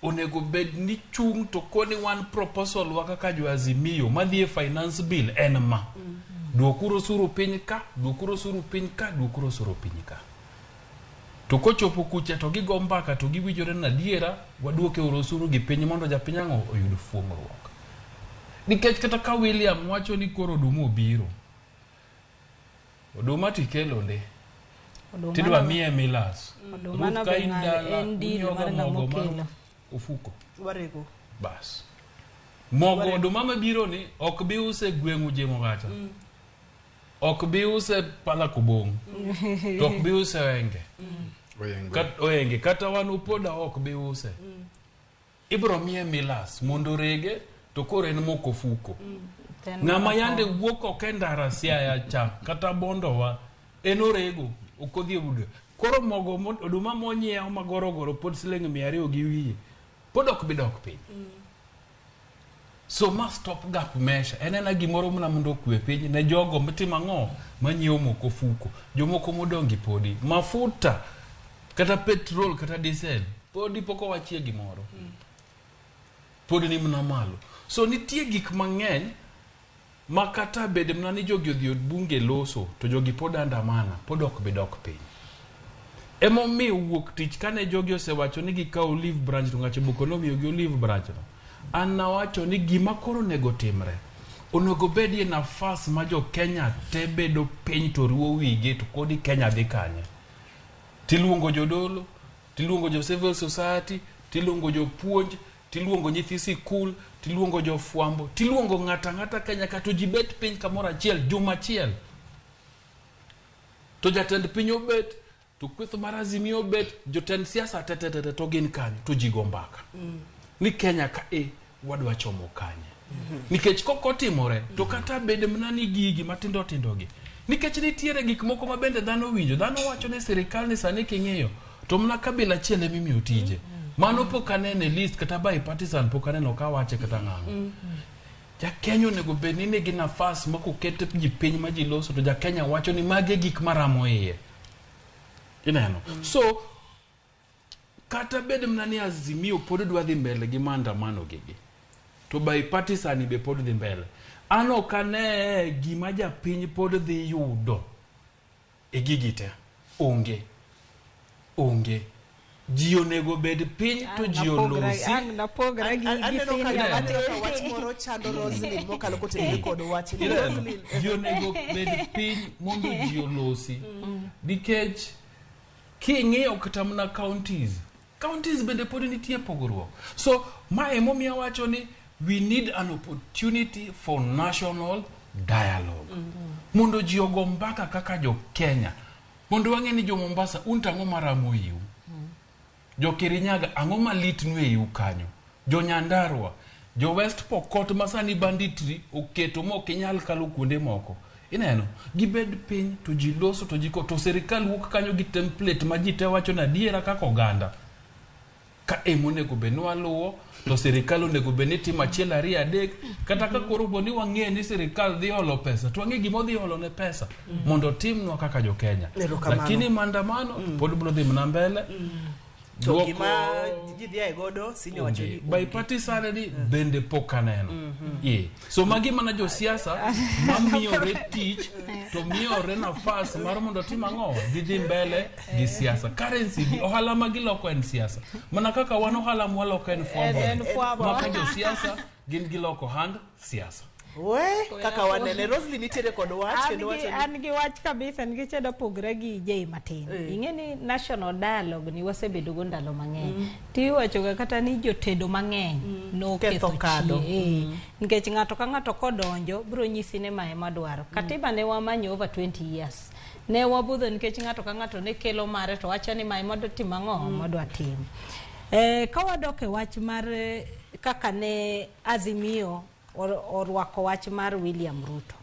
onego bed ni chung' to koni wan proposal wa kaka jo Azimio madhi e finance bill en ma. Duokuru osuru piny ka, duokuru osuru piny ka, duokuru osuru piny ka. To kochopo kucha to gigo mbaka to giwinjore ni adiera waduoke uru osuru gi piny mondo japiny ang'o oyud fuong'ruok. Nikech kata ka William wacho ni koro oduma obiro, oduma tikelo nde, tidwa miye milas. Oduma Ruth no ka be in ng'ane, dala, en deal unyiewoga mar ng'ama mogo mar okelo. ofuko. Warego. Bas. Mogo oduma mabiro ni ok bi use gweng'u Jemo kacha. Ok bi use pala kobong'. To ok bi use wenge. Oenge. Kata wan upoda ok bi use. Ibro miye milas mondo rege to koro en moko ofuko. Ng'ama yande wuok oko e ndara Siaya cha kata Bondowa en orego ok odhi e budo. Koro mogo oduma monyiew magorogoro pod siling 200 gi wiye pod ok bi dok piny. So ma stop gap measure en ena gimoro mana mondo okwe piny ne jogo matimo ang'o manyiewo moko ofuko. Jomoko modong' gi podi mafuta kata petrol kata diesel podi pok owachie gimoro. Pod ni mana malo. So nitie gik mang'eny ma kata bed mana ni jogi odhi od bunge loso to jogi pod andamana pod ok bi dok piny. Emomiyo wuok tich kane jogi osewacho ni gikawo olive branch to ng'acho boko nomiyogi olive branch no. An nawacho ni gima koro onego timre onego bedie nafas ma jo Kenya te bedo piny to riwo wigi to kodi Kenya dhi kanye. Tiluongo jodolo, tiluongo jo civil society, tiluongo jopuonj, tiluongo nyithi sikul, tiluongo jofwambo, tiluongo ng'ato ang'ata Kenya ka to ji bet piny kamoro achiel juma achiel. To jatend piny obet, to kweth mar Azimio obet, jotend siasa te te te te to gin kanyo to ji go mbaka. Ni Kenya ka e wadwa chomo kanye. Nikech kok otimore to kata bed mana ni gigi matindo tindo gi. Nikech nitiere gik moko ma bende dhano winjo. Dhano wacho ni sirikal ni sani king'iyo to mana kabila achiel ema imiyo tije. Mano pok aneno e list kata bipartisan pok aneno ka wache kata ng'ang'o. Jakenya onego bed ni nigi nafas ma koket ji piny ma ji loso to Jakenya wacho ni magi e gik maramo iye. Ineno? So kata bed mana ni Azimio pod dwa dhi mbele gi maandamano gigi to bipartisan be pod dhi mbele. An ok ane gima japiny pod dhi yudo e gigi te. Onge. Onge. Ji onego bed piny to ji olosi. Napogra gi Aneno ka Ineno? aneno ka wach moro chando Roslyn mokalo kotenore kod wachni. Ineno? Roslyn. Ji onego bed piny mondo ji olosi. Nikech king'iyo kata mana counties, counties bende pod nitie pogruok. So ma emomiyo awacho ni we need an opportunity for national dialogue. Mondo ji ogo mbaka kaka jo Kenya. Mondo wang'e ni jo Mombasa un to ang'o maramo iu? Jo Kirinyaga ang'o malitnu e iu kanyo? Jo Nyandarua, jo West Pokot ma sani banditry oketo ma ok inyal kalo kuonde moko. Ineno, gibed piny to ji loso to ji ko to sirikal wuok kanyo gi template ma ji te wacho ni adiera kaka oganda. Ka ema onego bed ni waluwo to sirikal onego bed ni timo achiel ariyo adek kata ka koro bo ni wang'e ni sirikal dhi holo pesa to wang'e gima odhi holo ne pesa mondo otimnwa kaka jo Kenya. Erokamano. Lakini maandamano pod biro dhi mana mbele. To Duoko gima ji dhi ae godo senior wacho onge. ni Bipartisan ni bende pok aneno. Yeah. So magi mana josiasa mamiyore tich to miyore nafas mar mondo otim ang'o gidhi mbele gi siasa. Currency gi ohala ma giloko en siasa. Mana kaka wan ohala mwaloko en fwambo. En fwambo. Maka josiasa gin giloko hand siasa. We kaka wanene Roslyn nitiere kod wach kendo wacho ni An gi wach kabisa nikech adwa pogre gi Jay matin. Ing'e ni national dialogue ni wasebedo go ndalo mang'eny. Tiwacho ga kata ni jotedo mang'eny noketho Ketho kado. chie. Nikech ng'ato ka ng'ato kodonjo biro nyisi ni mae madwaro. Katiba ne wamanyo over 20 years. Ne wabudho nikech ng'ato ka ng'ato ne kelo mare to wacho ni mae modwa timo ang'o modwa timo. Ka wadok e wach mar kaka ne Azimio orwako wach mar William Ruto.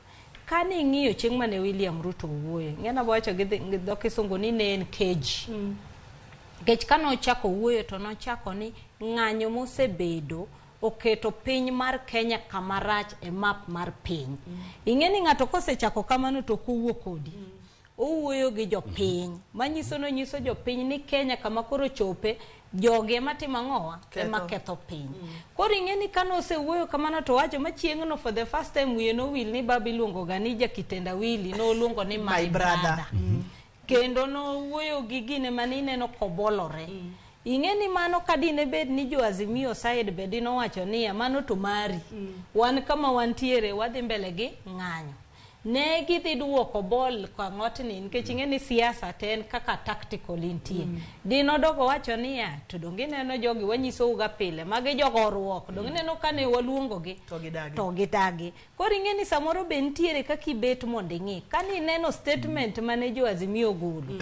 Kane ing'iyo chieng' mane William Ruto owuoyo, ing'e nawacho gi dho kisungu ni ne en keji. Nikech kane ochako wuoyo to nochako ni ng'anyo mosebedo oketo piny mar Kenya kama rach e map mar piny. Ing'e ni ng'ato kosechako kamano to ok owuo kodi. Owuoyo gi jopiny. Manyiso ni onyiso jopiny ni Kenya kama koro chope Jogi ema timo ang'owa? Ema ketho piny. Koro ing'e ni kane osewuoyo kamano to wacho ma chieng'no for the first time wiye nowil ni baba iluongo ga ni jakitendawili, noluongo ni my, My brother. Kendo nowuoyo gi gine mane ineno kobolore. Ing'e ni mano ka dine bed ni jo Azimio side be dinowacho niya mano to mari. Wan kama wantiere wadhi mbele gi ng'anyo. Ne gidhi duoko bol kang'otni nikech ing'e ni siasa to en kaka tactical intie. Dinodogo wacho niya to donge ineno jogi wanyisou ga pile magi jogoruok donge ineno kane waluongogi To gidagi. to gidagi. Koro ing'e ni samoro be nitiere kaka ibet mondo ing'i. Kane ineno statement mane jo Azimio ogolo,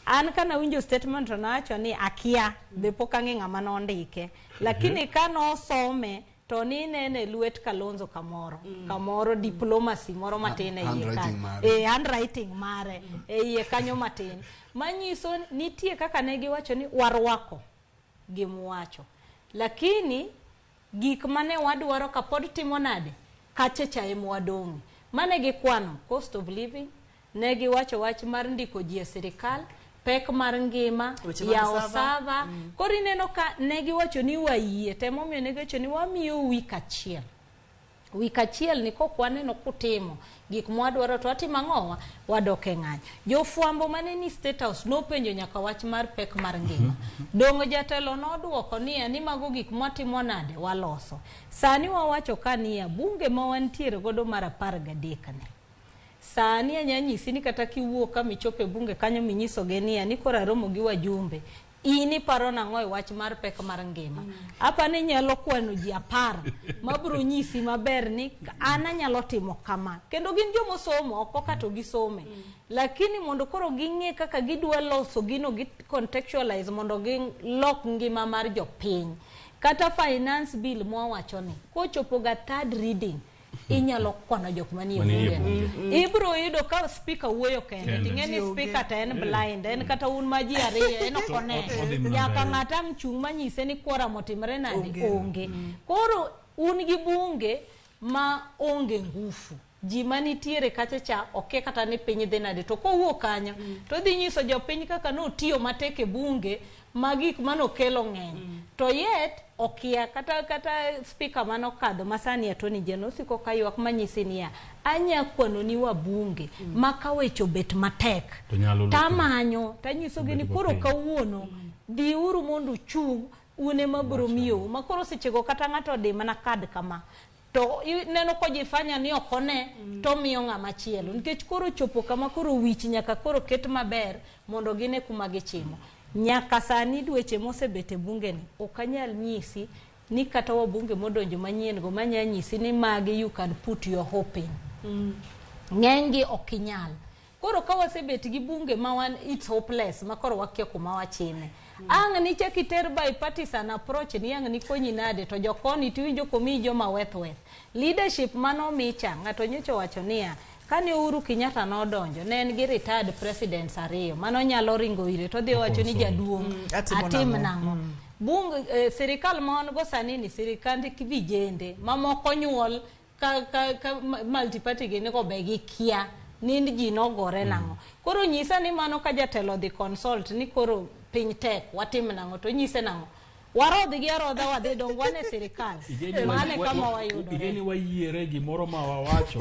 an kana winjo statement to nawacho ni akia be pok ang'e ng'ama nondike. Lakini kanosome to ninene lwet Kalonzo kamoro, kamoro diplomacy moro matin e iye Handwriting kanyo. mare. Eh, handwriting mare e iye kanyo matin. Manyiso nitie kaka ne giwacho ni warwako gimuwacho. Lakini gik mane wadwaro kapod timo nade kache cha ema wadong'e. Mane gikwano cost of living, ne giwacho wach mar ndiko ji e sirikal, pek mar ngima, Weche mag yawo sava. sava. Koro ineno ka ne giwacho ni wayie, to emomiyo ne giwacho ni wamiyo wik achiel. Wik achiel ni kok waneno kutimo gik mwadwaro to watimo ang'owa wadok e ng'anyo. Jofwambo mane ni State House nopenjo nyaka wach mar pek mar ngima. Dong' jatelo noduoko niya ni mago gik mwatimo nade waloso. Sani wawacho ka niya bunge ma wantiere godo mar 13 ni. Sani anya nyisi ni kata kiwuok ka michopo e bunge kanyo minyisogi niya ni koro aromo gi wajumbe in iparo nang'o e wach mar pek mar ngima. Apa ni nyalo kwano ji 10 mabiro nyisi maber ni an anyalo timo kama. Kendo gin jomosomo ok koka to gisome. Lakini mondo koro ging'e kaka gidwa loso gino gi contextualize mondo gilok ngima mar jopiny. Kata finance bill mwawacho ni kochopo ga third reading inyalo kwano jok manie Manie bunge. bunge. Ibiro yudo ka speaker wuoyo kende. Kende. Ting'e ni Ji onge. speaker to en blind, en kata un ma ji ariyo en ok one. Odhi mana Nyaka mbele. ng'at ang' chung' manyise ni quorum otimre nade Onge. onge. Koro un gi bunge ma onge ngufu. Ji manitiere kacha cha okia kata ni piny dhi nade to kowuok kanyo to odhi nyiso jopiny kaka notiyo matek e bunge ma gik manokelo ng'eny. To yet okia kata kata speaker manokadho masani Attorney General osiko ka ywak manyisi niya anya kwano ni wabunge ma ka weche obet matek To nyalo loko. tamanyo tanyisogi ni Bedo koro piny. kawuono dhiuru mondo uchung' un ema biro miyou ma koro sechego kata ng'ato odi mana kad kama to ineno kojifanya ni ok one to miyo ng'ama chielo nikech koro chopo kama koro wich nyaka koro ket maber mondo gine kuma gichimo. Nyaka sani dweche mosebet e bunge ni ok anyal nyisi ni kata wabunge modonjo manyien go manya nyisi ni magi you can put your hope in. Ng'eny gi ok inyal. Koro ka wasebet gi bunge ma wan it's hopeless ma koro wakia kuma wachime. Ang' ni chak iter bipartisan approach ni ang' ni konyi nade to jokoni tiwinjo komiyi joma weth weth. Leadership mano cha ng'ato nyocha owacho niya kane Uhuru Kenyatta nodonjo ne en gi retired presidents ariyo mano nyalo ringo ire to odhi owacho ni jaduong' Atimo atim nang'o?" nang'o. Bunge sirikal ma wan go sani ni sirikand vijende mamoko nyuol ka, ka, ka multiparty gi nigo be gikia ni ji nogore nang'o. Koro nyisa ni mano ka jatelo odhi consult ni koro piny tek watim nang'o to nyise nang'o. Warodh gi arodha wadhi dong wan e sirikal. Mano e kama wayudore. Igeni wayiere gimoro ma wawacho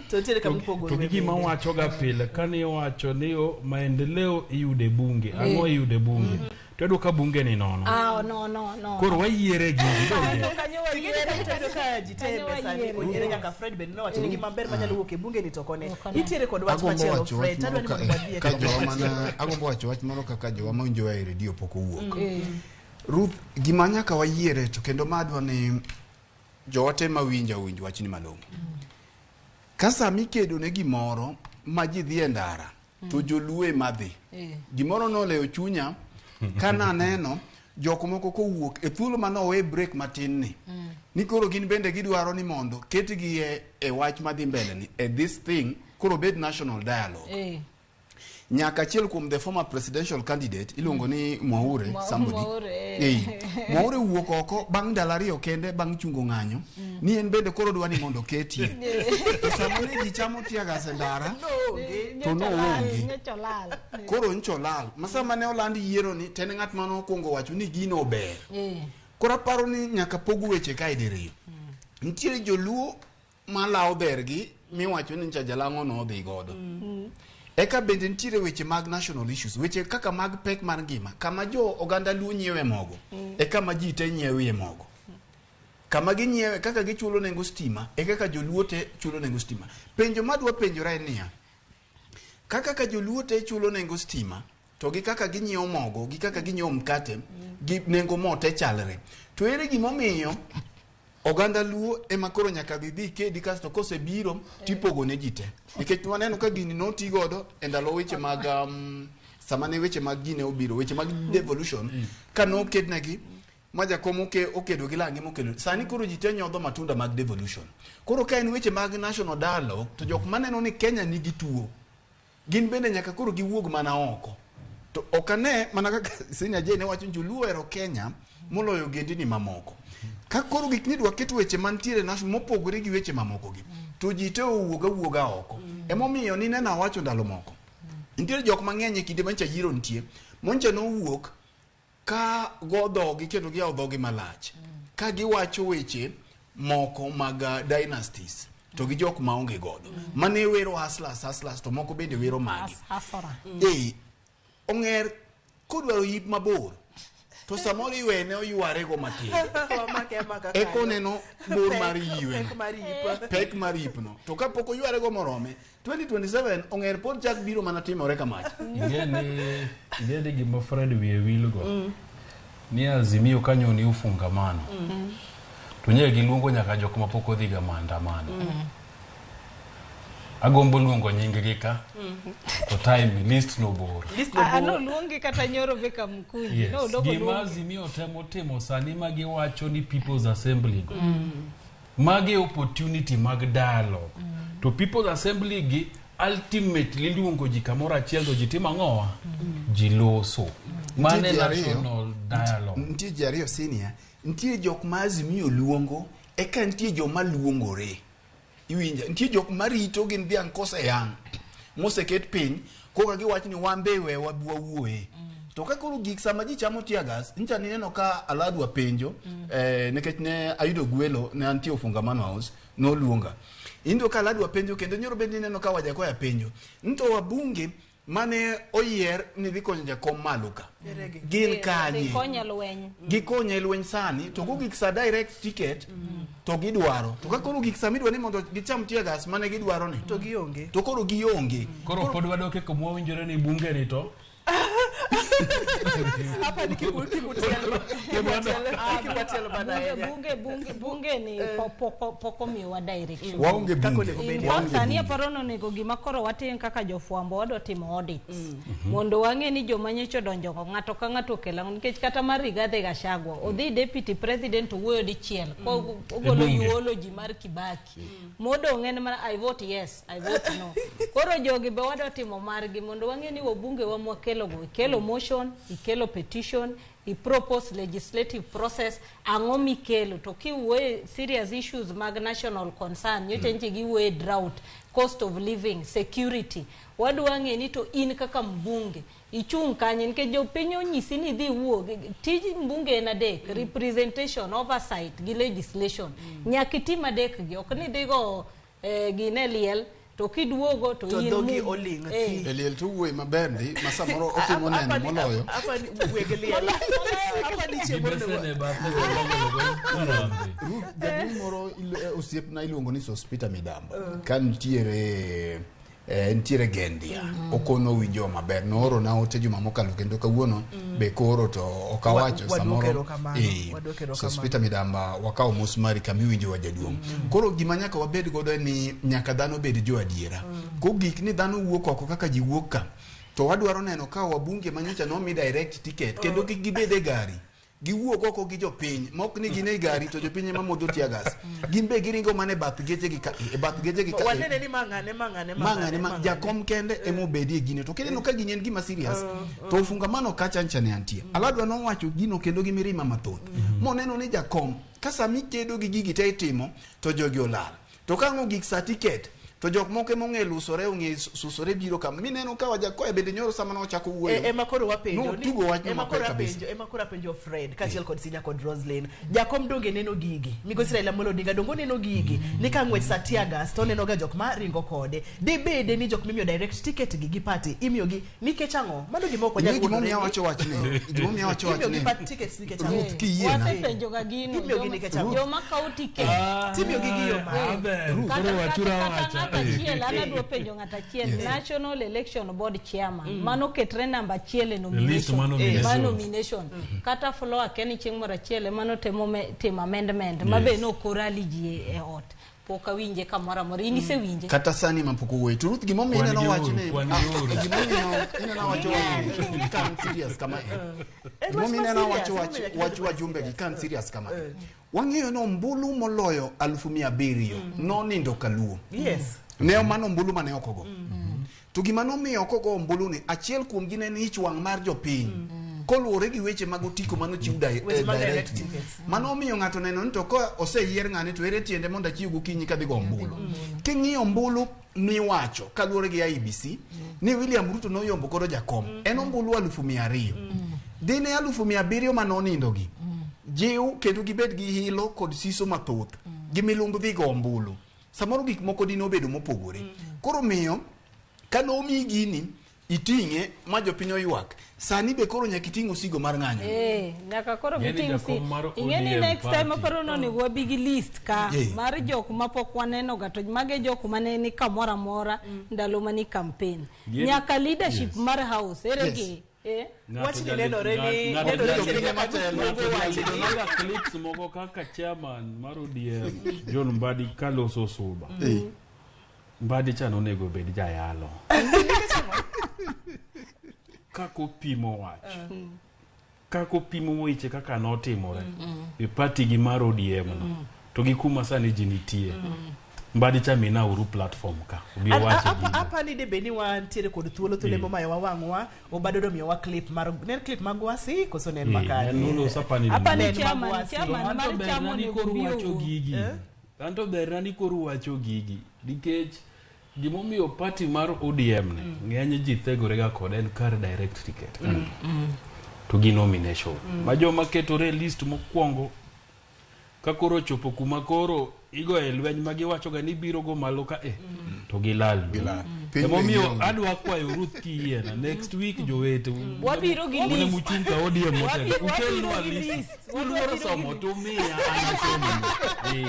To nitiere kama opogore to gi gima bende. wacho ga pile kane iwacho ni o, maendeleo iyudo e bunge ang'o iyudo e bunge to iyudo ka bunge ni nono Ah, no, no, no. koro wayiere gigi donge? Kanyo Ting'e ni kanyo to iyudo ka ji te e Kanyo mesa ni wayiere. oyiere nyaka Fred bende nowacho ni gima ber manyalo wuok e bunge ni to ok one. Ok one. Nitiere kod wach Agombo machielo wacho wach Fred, tadwa moro ni ka- mondo wadhi e ka topic jowa machielo. mana agombo wacho wach moro kaka jowa mawinjowa e redio pok owuok Ruth, gima nyaka wayiere to kendo madwa ni jowa te mawinja owinj wachni malong'o. Ka sama ikedo ne gimoro ma ji dhi e ndara to joluo ema dhi. Gimoro nolewo chunya ka naneno jok moko kowuok e thuolo mane owe break matin ni ni koro gin bende gidwaro ni mondo ketgi e wach madhi mbele ni e this thing koro bed national dialogue. Nyaka achiel kuom the former presidential candidate iluongo ni Mwaure somebody. Mwaure. Eh, Mwaure wuok oko bang' ndalo ariyo kende bang' chungo ng'anyo ni en bende koro dwa ni mondo oketie. To sama ne ji chamo teargas e ndara to noonge. Nyocha olal. Koro nyocha olal. Ma sama ne oland yiero ni to en ng'at mane okwongo wacho ni gino ber. Koro aparo ni nyaka pog weche kae diriyo. Nitiere joluo malawo bergi miwacho ni ncha jalang'o nodhi godo. Eka bende nitiere weche mag national issues, weche kaka mag pek mar ngima, kama jo oganda luo nyiewe mogo, e kama ji te nyiewie mogo. Kama ginyiewe, kaka gichulo nengo stima, e kaka joluo te chulo nengo stima. Penjo madwa penjora en niya, kaka ka joluo te chulo nengo stima, to gi kaka ginyiewo mogo, gi kaka ginyiewo mkate, gi nengo mo te chalre. To ere gimomiyo oganda luo ema koro nyaka dhi dhi kedi kasto kosebiro tipogo ne ji te nikech waneno ka gini noti godo e ndalo weche mag sama ne weche mag gine obiro weche mag devolution ka nokednegi ma jakom okedo gi lange mokelo sani koro ji te nyodho matunda mag devolution koro ka en weche mag national dialogue to jok maneno ni Kenya nigi tuo gin bende nyaka koro giwuog mana oko to ok ane mana kaka Senior J ne wacho ni joluo ohero Kenya moloyo ogendini mamoko ka koro gik ni dwa ket weche mantiere national mopogore gi weche mamoko gi to ji te owuog awuoga oko emomiyo nineno awacho ndalo moko nitiere jok mang'eny e kinde mancha yiero nitie moncha nowuok ka go dhogi kendo giyawo dhogi malach ka giwacho weche moko mag dynasties to gi jok maonge godo mane wero hustlers hustlers to moko bende wero magi ong'er kodwaro yip mabor to samoro iwene oywarego matin Wamake amaka eka kanyo. oneno bor mar yiweno Pek mar yip. pek mar yipno to kapok oywarego morome 2027 ong'er pod chak biro mana timore kamacha Ing'e ni gima Fred wiye wilgo ni Azimio kanyo ni ufungamano to nye giluongo nyaka jok mapok odhi ga maandamano agombo luongo nying gi ka to time list no bor Noluongi kata nyoro be kamkunji. Yes. No, odok Gima oluongi. Azimio temo timo sani ma giwacho ni People's Assembly go magi opportunity mag dialogue to People's Assembly gi ultimately luongo ji kamoro achiel to ji timo ang'owa ji loso mane Nitie ji ariyo. national dialogue nitie ji ariyo senior nitie jok ma Azimio luongo eka nitie joma luongore iwinja nitie jok marito gin dhiang' koseyang' moseket piny koka giwacho ni wan be we wabi wawuoye to ka koro gik sama ji chamo teargas ncha nineno ka Aladwa penjo nikech ne ayudo gwelo ne antie Ufungamano House noluonga iyudo ka Aladwa penjo kendo nyoro bende ineno ka Wajakoya penjo nto wabunge mane oyier ni dhi konyo jakom malo ka gin kanye Gikonya lweny. gikonye e lweny sani to kogik sa direct ticket to gidwaro to ka koro gik sama idwa ni mondo gicham teargas mane gidwaro ni to gionge to koro gionge koro pod wadok e kuma wawinjore ni bunge ni to Hapa ni kibwatielo bana ahinya. Bunge ni pok omiyowa direction. Waonge bunge. In fact, Waonge sani bunge. aparo ni onego gima koro watim kaka jofwambo wadwa timo audits mondo wang'e ni joma nyocha odonjogo ng'ato ka ng'ato okelo ang'o nikech kata mar Rigathi Gachagua odhi deputy president owuoyo dichiel ogolo E bunge. eulogy mar Kibaki modong' en mana I vote yes I vote no koro jogi be wadwa timo margi mondo wang'e ni wabunge wa mwakelogo ikelo motion ikelo petition i propose legislative process ang'o mikelo to kiwuoye serious issues mag national concern nyocha nche giwuoye drought cost of living security wadwa ng'e ni to in kaka mbunge ichung' kanye nikech jopiny onyisi ni idhi wuo tij mbunge en adek representation oversight gi legislation nyaka itim adek gi ok ni idhi go gine liel to kiduogo to To in dhogi mu- oling' E liel to wuoyi maber ndi ma samoro otimo neno moloyo Hapa ni weg liel. Hapa ni chiemo Gibesene bathe go Jaduong' moro osiepna iluongo ni Sospeter Midamba ka nitiere nitiere Gendia okono winjo maber nooro na ote juma mokalo kendo kawuono be koro to ok awacho Waduoko samoro erokamano, waduoko erokamano. Sospeter Midamba wakawo mos mari kama iwinjo wa jaduong' koro gima nyaka wabed godo en ni nyaka dhano bed jo adiera kogik ni dhano wuok oko kaka ji wuok ka to wadwaro neno ka wabunge manyocha nomi direct ticket kendo kik gibed e gari Giwuok oko gi jopiny, ma ok ni gin e gari to jopiny ema modho tear gas. Gin be giringo mana e bath geche gi ka, e bath geche gi ka. Wanene ni mang'ane mang'ane mang'ane ma jakom kende ema obedie gine to kineno ka gini en gima serious to ofungamano kacha ncha ne antie aladwa nowacho gino kendo gi mirima mathoth moneno ni jakom ka sami kedo gi gigi te itimo to jogi olal to ka ang' ogik sa tiket to jok moko ema ong'e lusore ong'e susore biro kama mineno ka Wajakoya bende nyoro sama nochako wuoyo ema koro wapenjo ni- notugo wachno ema koro mapek kabisa apenjo ema koro apenjo Fred kaachiel kod Sinya kod Roslyn jakom donge neno gigi migosi Raila Amolo Odinga donge oneno gigi ni ka ng'wech sa tear gas to oneno ga jok ma ringo kode dibede ni jok mimiyo direct ticket gi gi party imiyogi nikech ang'o mano gima ok wanyal Ing'e gimomiyo wuondore ni- awacho wachni gimomiyo awacho Imiyogi wachni party tickets nikech ang'o Ruth kiyiena Wasepenjo ga gino. Imiyogi nikech ang'o? Joma kawo tiket. Timiyogi gi yo mane? Kata Koro wachura kata wacha. ng'at achiel, an adwa penjo ng'at achiel, Yes. National Election Board Chairman, mano ketre namba achiel e list nomination. mar nomination. Mar nomination. Kata floor akia ni chieng' moro achiel ema notemo timo amendment, ma be Yes. nokorali ji e ot. Pok awinje kamoro amora. In isewinje? kata sani ma pok owuoyo to Ruth gimomiyo Kwan ineno gi wach uru, ni kwan ah, gi uru. gimomiyo ineno wacho wach ka an serious kama En wach gimomiyo ma ineno serious, wacho wach emomiyo nyaka wach ibed wajumbe gi ka an serious kama wang'eyo ni ombulu moloyo 700,000 nonindo kaluo Yes. ne mano ombulu mane ok ogo to gima nomiyo ok ogo ombulu ni achiel kuomgi ne en ich wang' mar jopiny koluwore gi weche mag otiko manochiw Weche mag direct direct tickets. mano omiyo ng'ato neno ni to ka oseyier ng'ane to ere tiende mondo achiew gokinyi kadhi go ombulu king'iyo ombulu miwacho kaluwore gi IEBC ni William Ruto noyombo kodo jakom en ombulu 200,000 dine 700,000 manonindogi jiw kendo gibed gi hilo kod siso mathoth gi milumb dhi go ombulu samoro gik moko dine obedo mopogore koro miyo ka nomiyi gini iting'e ma jopiny oywak sani be koro nyaka iting' osigo mar ng'anyo Eh, nyaka koro Ng'eni giting' si. jakom mar Ing'e ni ODM next time party. aparo ni onego wabi gi list ka Yeah. mar jok mapok waneno ga to mage jok mane ni kamoro amora ndalo mani campaign. Ng'eni- Nyaka leadership Yes. mar house ere Yes. gi. Eh? Wachni nenore ni Ng'ato nenore ni jali- jopiny ema telo. ng'ato noga clips moko kaka chairman mar ODM John Mbadi kaloso suba Mbadi cha nonego obed jayalo kaka opimo wach kaka opimo weche kaka notimore e party gi mar ODM no to gi kuma sani ji nitie Mbadi cha mina uru platform ka obi An- owache apa- gino. apa ni de be ni wantiere kod thuolo thuolo Eh. emomayo wawang'wa obadodo miyowa clip mar ne en clip mag Gwasi koso ne en Eh, makare en noloso apani ni Apani Ne en chairman, mag Gwasi. chairman To mar anto berna chama ni onego koro obi wacho owuo. gigi. Anto berna ni koro wacho gigi nikech gimomiyo party mar ODM ni ng'eny ji thegore ga kode en kar direct ticket to gi nomination ma joma ketore e list mokwongo ka koro ochopo kuma koro igoye lweny ma giwacho ga ni biro go malo ka e to gilal Piny emomiyo be gionge. adwa kwayo Ruth kiyiena next week jowete Wabiro gi une list. muchung' ka ODM motelo Wabiro ukelnwa gi list list. uluoro Wabiro gi somo list. tumiya anasomo Eh.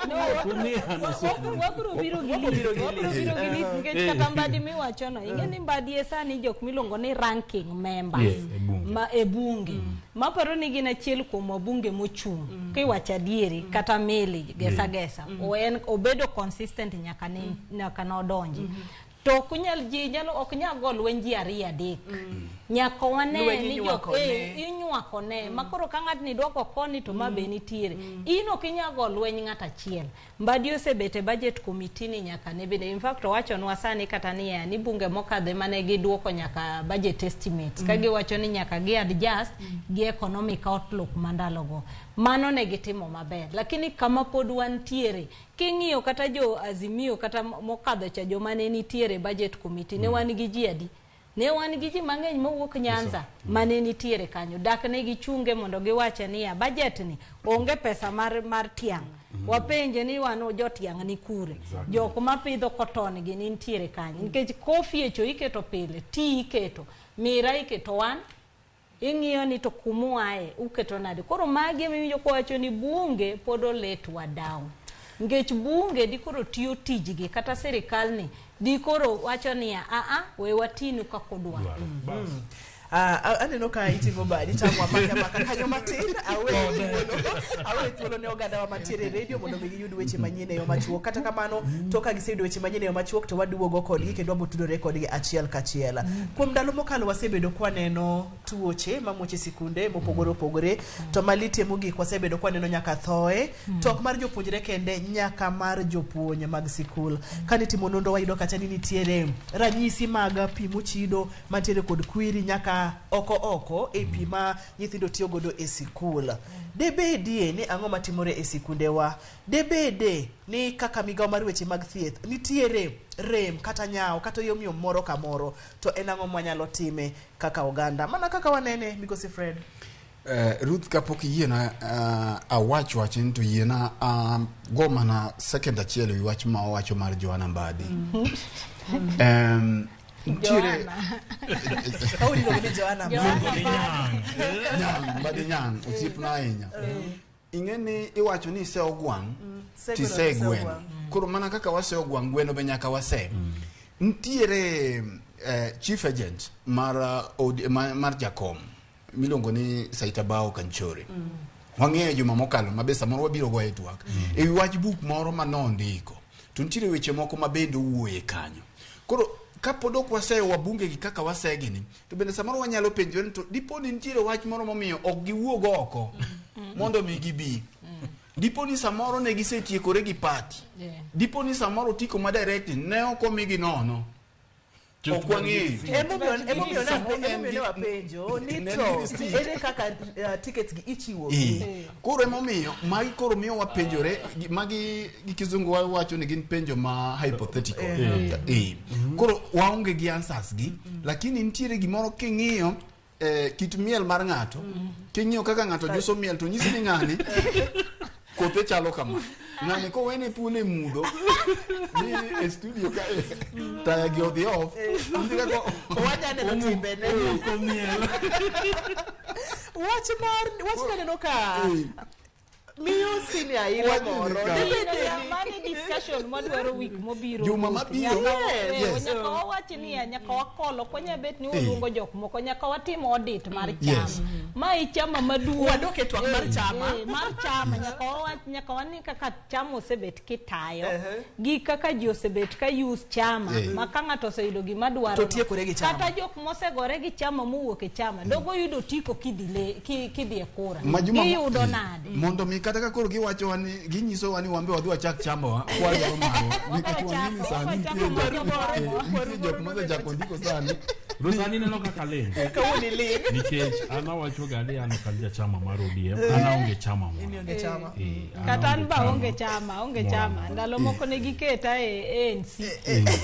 No, Tumiya anasomo wabiro biro gi list wabiro biro gi list nikech Eh. kata mbadi miwachono ing'e ni mbadi e sani jok miluongo ni ranking members Yeah, e bunge. ma e bunge maparo ni gin achiel kuom wabunge mochung' kiwacho adieri kata mili gesa gesa O en obedo consistent nyaka ne nyaka nodonji to ok unyal ji nyalo ok nyal go lweny ji ariyo adek nyaka wane Lweny ni jok inywako eh, ne. inywako ne ma koro ka ng'atni dwoko koni to ma be nitiere in ok inyal go lweny ng'at achiel Mbadi osebet e budget committee ni nyaka ne bende in fact owachonwa sani kata niya ni bunge mokadhe mane giduoko nyaka budget estimates ka giwacho ni nyaka gi adjust gi economic outlook ma ndalogo mano ne gitimo maber lakini kama pod wantiere king'iyo kata jo Azimio kata mokadho cha joma ne nitiere budget committee ne wan gi ji adi ne wan gi ji mang'eny mowuok Nyanza mane nitiere kanyo dak ne gichunge mondo giwache niya budget ni onge pesa mar tiang' wapenje ni wan jotiang' ni kure jok mapidho cotton gi ni nitiere kanyo nikech coffee echo iketo pile tea iketo mira iketo wan ing'iyo ni to kumuaye uketo nade koro magi emiwinjo kowacho ni bunge pod oletwa down nikech bunge dikoro tiyo tijgi kata sirikal ni dikoro wacho niya aa we watinu kaka udwaro. Aneno ka iting'o badi tamo amaka amaka kanyo matin awe thuolo awe thuolo ne ogandawa mantiere e redio mondo mi giyud weche manyien e yo machuok. Kata kamano to ka giseyudo weche manyien e yo machuok to waduogo kodgi kendo wabotudore kodgi achiel kachiel. Kuom ndalo mokalo wasebedo kwaneno tuoche mamuoch e sikunde mopogore opogore to malitie mogik wasebedo kwaneno nyaka thoe to ok mar jopuonjre kende nyaka mar jopuonj mag sikul. Kanitimo nonro wayudo kacha ni nitiere ranyisi mag pi mochido mantiere kod kwiri nyaka oko oko e pi ma nyithindo tiyo godo e sikul. Debedie ni ang'o matimore e sikundewa? Debede ni kaka migawo mar weche mag thieth nitiere rem kata nyawo kata yomyom moro kamoro to en ang'o mwanyalo time kaka oganda mana kaka wanene migosi Fred? Ruth kapok iyiena awach wachni to yiena go mana second achiel ewi wach ma owacho mar Joanna Mbadi. Nitiere Kawuono iluongo ni Joanna Mbadi. Nyang', Mbadi Nyang' osiepna ahinya. Ing'e ni iwacho ni iseyo gwang' tise gweno. Koro mana kaka waseyo gwang' gweno be nyaka wase. Nitiere chief agent mar mar Jakom miluongo ni Saitabao Kanchori. Wang'eyo juma mokalo ma be samoro wabiro goye twak ewi wach buk moro ma nondiko to nitiere weche moko ma bende owuoye kanyo. Koro kapod ok waseyo wabunge gi kaka wasegi ni to bende samoro wanyalo penjore ni to dipo ni nitiere wach moro momiyo ok giwuog oko mondo mi gibi. Dipo ni samoro ne gisetiekore gi party. Dipo ni samoro otiko ma direct ne ok omigi nono. Ok wang'eyo. Emomiyo ne wapenjo ni to ere kaka tickets gi ichiwo gi. Koro emomiyo magi koro miyo wapenjore magi gi kizungu wawacho ni gin penjo ma hypothetical. Koro waonge gi answers gi lakini nitiere gimoro king'iyo kit miel mar ng'ato king'iyo kaka ng'ato juso miel to nyisi ni ng'ani kothe chalo kama. Ng'ani kowene thuolo e mudho ni e studio ka taya gi odhi off. Nitie kaka Wanya neno timbene. Wach mar wach kaneno ka miyo senior ilo Wach ni moro. ka- Debede ni Mano discussion mwadwaro week mobiro. Juma Ruth. mabiro. Yes. Nyaka wawach niya, nyaka wakol, ok wanyal bet ni waluongo jok moko, nyaka watim audit mar chama. Yes. Ma e chama maduong'. Wadok e twak mar chama. Mar chama, nyaka wawach, nyaka wane kaka chama osebet kitayo, gi kaka ji osebet ka use chama, ma ka ng'ato oseyudo gima dwaro. To tiekore gi chama. Kata jok mosegore gi chama mowuok e chama, dogo yudo otiko kidhi e kura. Ma juma mo- Giyudo nade? Mondo mi kata ka koro giwachowa ni ginyisowa ni wan be wadhi wachak chamawa kwadwaro marwa nikech wang'e ni sani nitie jok mosechako ndiko sani. Rosani neno kaka ling. Kawuono iling. Nikech an awacho ga ni an ok an jachama mar ODM, an aonge chama moro. In ionge chama. An Kata an ba aonge onge chama, onge Moro chama. amora. Ndalo moko ne giketa e ANC.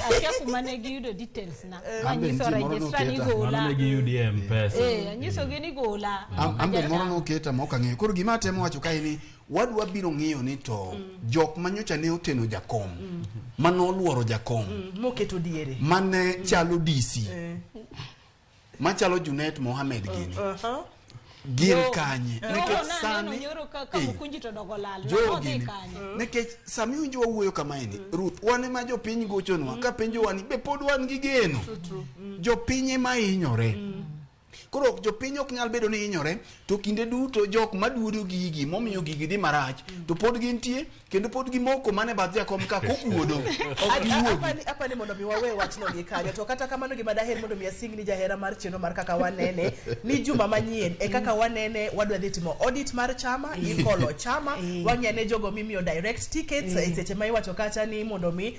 Akia kuma ne giyudo details na. An be Anyiso nitie moro registrar ni noketa. gola. Mano ne giyudi e M-Pesa. Anyisogi ni gola. An be moro noketa ma ok ang'eyo. Koro gima atemo wacho kae ni wadwa biro ng'iyo ni to jok manyocha ne oteno jakom manoluoro jakom Moketo diere. mane chalo DC machalo Junet Mohamed gini gin kanye nikech sani nyoro ka Mukunji to dogo lal. Jogo Nodhi gini. kanye? Nikech sami winjo wawuoyo kamaeni Ruth wan ema jopiny gochonwa ka penjowa ni be pod wan gi geno jopiny ema hinyore Koro jopiny ok nyal bedo ni hinyore to kinde duto jok maduodo gigi momiyo gigi dhi marach to pod gintie kendo pod gimoko mana e bath jakom ka kokuodo ok giwuogi. Apani mondo mi wawe wachno gi kanyo to kata kamano gima daher mondo mi asing ni jahera mar chenro mar kaka wanene ni juma manyien e kaka wanene wadwa dhi timo audit mar chama ikolo chama wang'e jogo mimiyo direct tickets e seche ma iwacho kacha ni mondo mi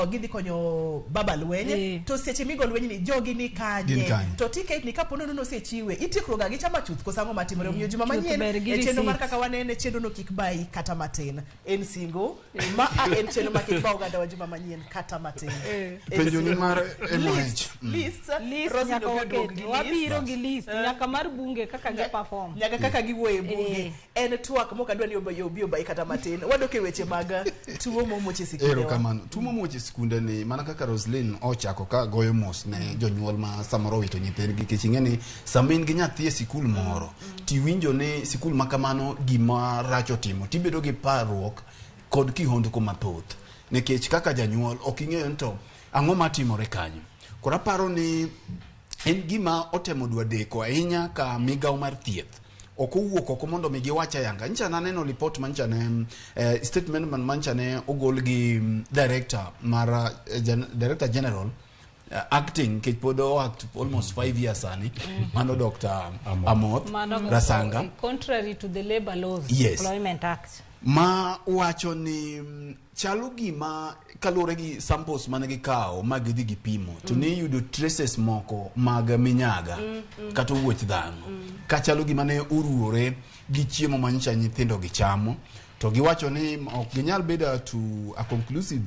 gidhi konyo baba lweny to seche migo lweny ni jogi ni Gin kanye kanye? to ticket ni kapo nono osechiwe itiekruok ga gi chama chuth koso ang'o matimore omiyo juma Chuth manyien ber gi e chenro mar receipts. kaka wanene chenro no kik bayi kata matin en singo ma a en chenro ma kik ba oganda wa juma manyien kata matin En Penjo ni singo. mar MOH. List, list, List Rosie nyaka obi oduog waket. gi list. Wabiro gi list nyaka mar bunge kaka gi perform. Nyaka kaka giwuoyo e bunge en twak mok adwa ni obi obayi kata matin wadok e weche mag tuo momuoch e sikundewa. Erokamano. Tuo momuoch e sikunde ni mana kaka Roslyn ochako ka goyo mos ne jonyuol ma samoro owito nyithindgi nikech ing'e ni sama in gi nyathi e sikul moro tiwinjo ni sikul ma kamano gima rach otimo tibedo gi parruok kod kihondko mathoth nikech kaka janyuol ok ing'eyo ni to ang'o matimore kanyo. Koro aparo ni En gima otemo dwa deko ahinya ka migawo mar thieth ok owuok oko mondo mi giwach ayanga. Ncha naneno report mancha ne statement man mancha ne ogol gi director mar director general acting, nikech pod o act almost 5 years sani, mano Dr. Amoth Rasanga. Contrary to the labor laws, Yes. Employment Act. Ma wacho ni chalo gima kaluwore gi samples mane gikawo ma gidhi gipimo to ne yudo traces moko mag minyaga kata owuoch dhano ka chalo gima ne oruwore gi chiemo ma nyocha nyithindo gi chamo, to giwacho ni ok ginyal bedo to a conclusive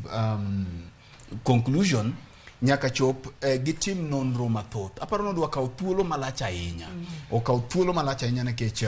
conclusion nyaka chop gitim nonro mathoth. Aparo ni odwa kawo thuolo malach ahinya, okawo thuolo malach ahinya nikech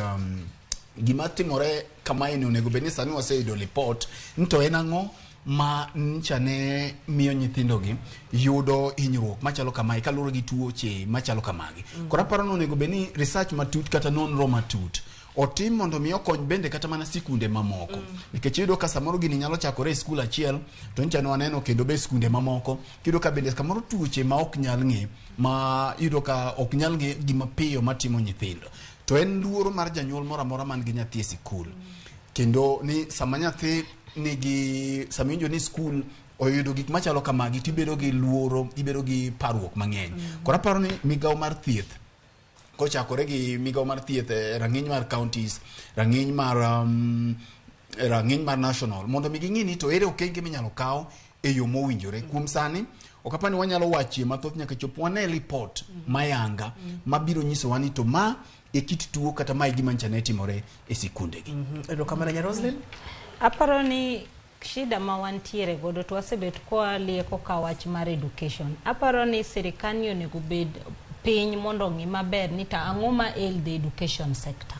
gima timore kamae ni onego bed ni sani waseyudo report ni to en ang'o ma ncha ne miyo nyithindogi yudo hinyruok machalo kamae kaluwore gi tuoche machalo kamagi. Koro aparo ni onego bed ni research matut kata nonro matut otim mondo mi okony bende kata mana sikunde mamoko, nikech iyudo ka samoro gini nyalo chakore e skul achiel to ncha ne waneno kendo be skunde mamoko iyudo ka bende kamoro tuoche ma ok nyal ng'e, ma iyudo ka ok nyal ng'e gima piyo matimo nyithindo. To en luoro mar janyuol moro amora man gi nyathi e sikul, kendo ni sama nyathi nigi sama iwinjo ni skul oyudo gik machalo kamagi tibedo gi luoro, ibedo gi parruok mang'eny. Koro aparo ni migawo mar thieth kochakore gi migawo mar thieth e rang'iny mar counties, rang'iny mar national, mondo mi ging'i ni to ere okenge minyalo kaw e yo mowinjore. Kuom sani ok apar ni wanyalo wachie mathoth nyaka chop wane report mayanga mabiro nyisowa ni to ma e kit tuo kata ma e gima ncha ne timore e sikundegi. Erokamano nya Roslyn. Aparo ni shida ma wantiere godo to wasebet kwa lieko ka wach mar education. Aparo ni sirikal ni onego bed piny mondo ong'i maber ni to ang'o ma ail the education sector.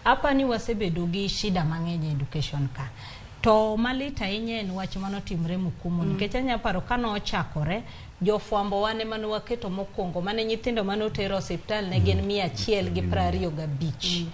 Apa ni wasebedo gi shida mang'eny e education ka. To malit ahinya en wach manotimre Mukumu, nikech anya paro kane ochakore jofwambo wane mane waketo mokwongo mane nyithindo mane otero osiptal ne gin 125.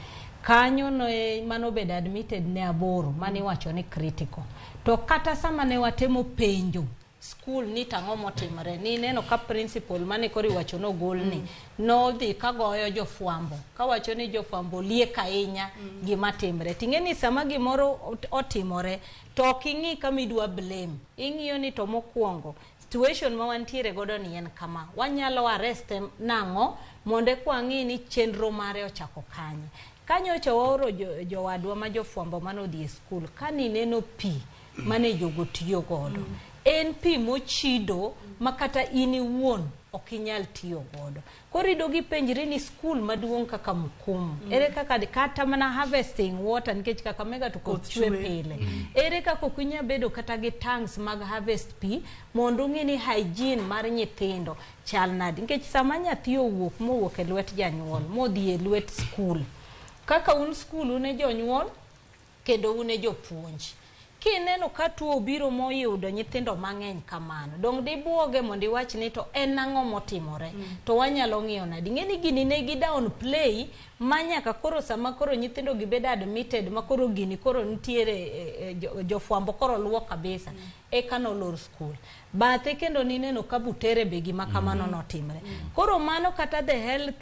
Kanyo ne manobedo admitted ne 8 mane iwacho ni critical. To kata sama ne watemo penjo school ni tang'o motimore, ni neno ka principal mane koro iwacho nogol ni nodhi kagoyo jofwambo kawacho ni jofwambo liek ahinya gima timre. Ting'e ni sama gimoro otimore to ok ing'i kama idwa blame, ing'iyo ni to mokwongo situation ma wantiere godo ni en kama, wanyalo arrest nang'o mondo eka wang'i ni chenro mare ochako kanye. Kanyocha waoro jowadwa ma jofwambo manodhi e skul, kanineno pi mane jogo tiyo godo, en pi mochido ma kata in iwuon ok inyal tiyo godo. Koro idogi ipenjri ni skul maduong' kaka Mukumu, ere kaka kata mana harvesting water, nikech Kakamega to koth chwe pile, ere kaka ok inyal bedo kata gi tanks mag harvest pi mondo ung'i ni hygiene mar nyithindo chal nade. Nikech sama nyathi owuok mowuok e lwet janyuol modhi e lwet skul, kaka un skul un e jonyuol kendo un e jopuonj, kineno ka tuo obiro moyudo nyithindo mang'eny kamano, dong dibuoge mondo iwach ni to en ang'o motimore, to wanyalo ng'iyo nade. Ing'e ni gini ne gi downplay ma nyaka koro sama koro nyithindo gibedo admitted ma koro gini koro nitiere jofwambo koro luwo kabisa, eka nolor skul. Bathe kendo nineno ka Butere be gima kamano notimre. Koro mano kata the health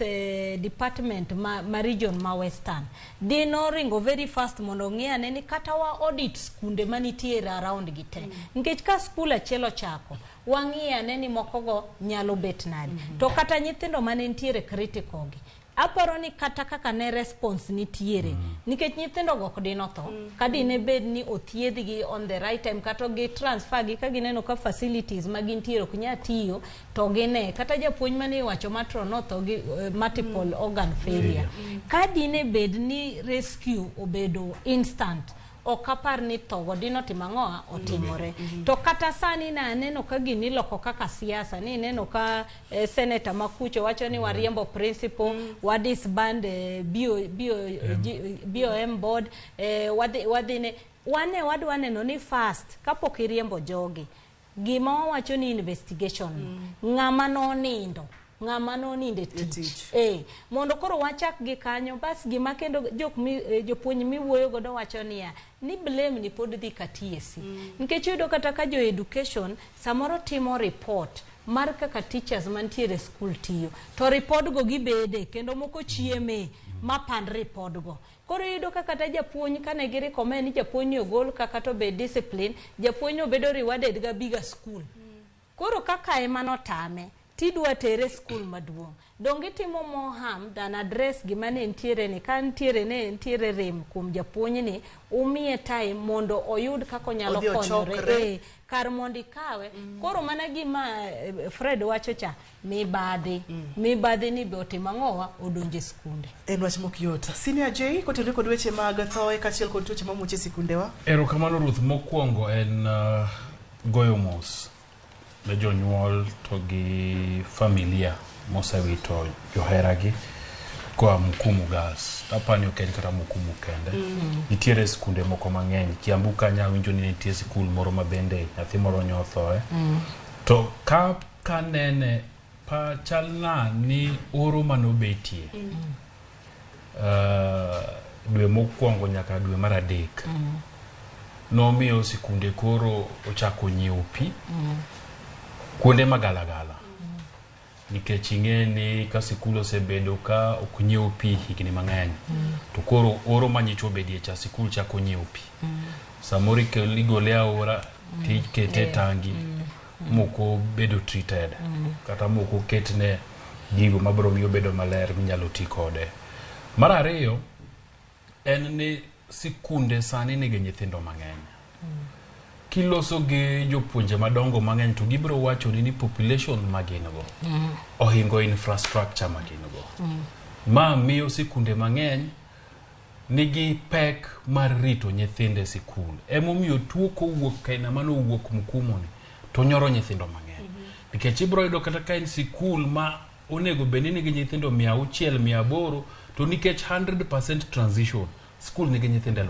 department ma region ma Western dinoringo very fast mondo ong'i ane ni kata wa audit skunde manitiere around gi te. Nikech ka skul achiel ochako, wang'i ane ni mokogo nyalo bet nade. To kata nyithindo mane nitiere critical gi, aparo ni kata kaka ne response nitiere, nikech nyithindo go ok dinotho ka dine bed ni othiedhgi on the right time, kata gi transfer gi ka gineno ka facilities ma gintiere ok nyal tiyo to gine. Kata japuonj mane iwacho matron notho gi multiple organ failure. Ka dine bed ni rescue obedo instant, ok apar ni thogo dinotimo ang'o otimore. To kata sani na aneno ka gini iloko kaka siasa, ni ineno ka senator makucho wacho ni wariembo principal, wa disband BOM board, wadhine wane wadwa neno ni fast kapok iriembo jogi. Gima wawacho ni investigation, ng'ama nonindo, ng'ama nonindo e tich, mondo koro wachak gi kanyo. Bas gima kendo jok jopuonj miwuoyo godo wacho niya ni blame ni pod dhi ka TSC, nikech iyudo kata ka jo education samoro timo report mar kaka teachers mantiere e skul tiyo to ripodgo gibede kendo moko chieme mapand ripodgo. Koro iyudo ka kata japuonj kane gi recommend ni japuonj ni ogol kaka to be discipline, japuonj no bedo rewarded ga bigger school. Koro kaka ema notame tidwa tere e skul maduong', donge itimo more harm than address gima ne nitiere ni ka nitiere ne nitiere rem kuom japuonj ni umiye time mondo oyud kaka onyalo Odhi konyore ochokre. Kar mondo ikawe. Koro mana gima Fred wacho cha, mibadhi mibadhi ni be otimo ang'owa odonjo e skunde. En wach mok yot. Senior J, kotenore kod weche mag thoe kaachiel kod tuoche mamuoch e sikundewa. Erokamano Ruth. Mokwongo en goyo mos ne jonyuol to gi familia mosewito joheragi koa Mukumu Girls. Apani ok en kata Mukumu kende. Nitiere skunde moko mang'eny. Kiambu kanyo awinjo ni nitie sikul moro ma bende nyathi moro nyothoe. To ka kanene pa chalna ni oro manobetie dwe mokwongo nyaka dwe mar adek nomiyo sikunde koro ochako nyiewo pi kuonde magalagala nikech ing'e ni ka sikul osebedo ka ok nyiew pi higni mang'eny to koro oro manyicho obedie cha sikul chako nyiewo pi samoro igole aora tikete e tangi moko bedo treated kata moko ketne gigo mabiro miyo bedo maler minyalo ti kode. Mar ariyo en ni sikunde sani nigi nyithindo mang'eny. Kiloso gi jopuonje madongo mang'eny to gibiro wachoni ni population ma gin go ohingo infrastructure ma gin go. Ma miyo sikunde mang'eny nigi pek mar rito nyithindo e sikul. Emomiyo tuo kowuok kaina manowuok Mukumu ni to nyoro nyithindo mang'eny. Nikech ibiro yudo kata ka en sikul ma onego bed ni nigi nyithindo 600 800 to nikech 100% transition skul nigi nyithindo 2000.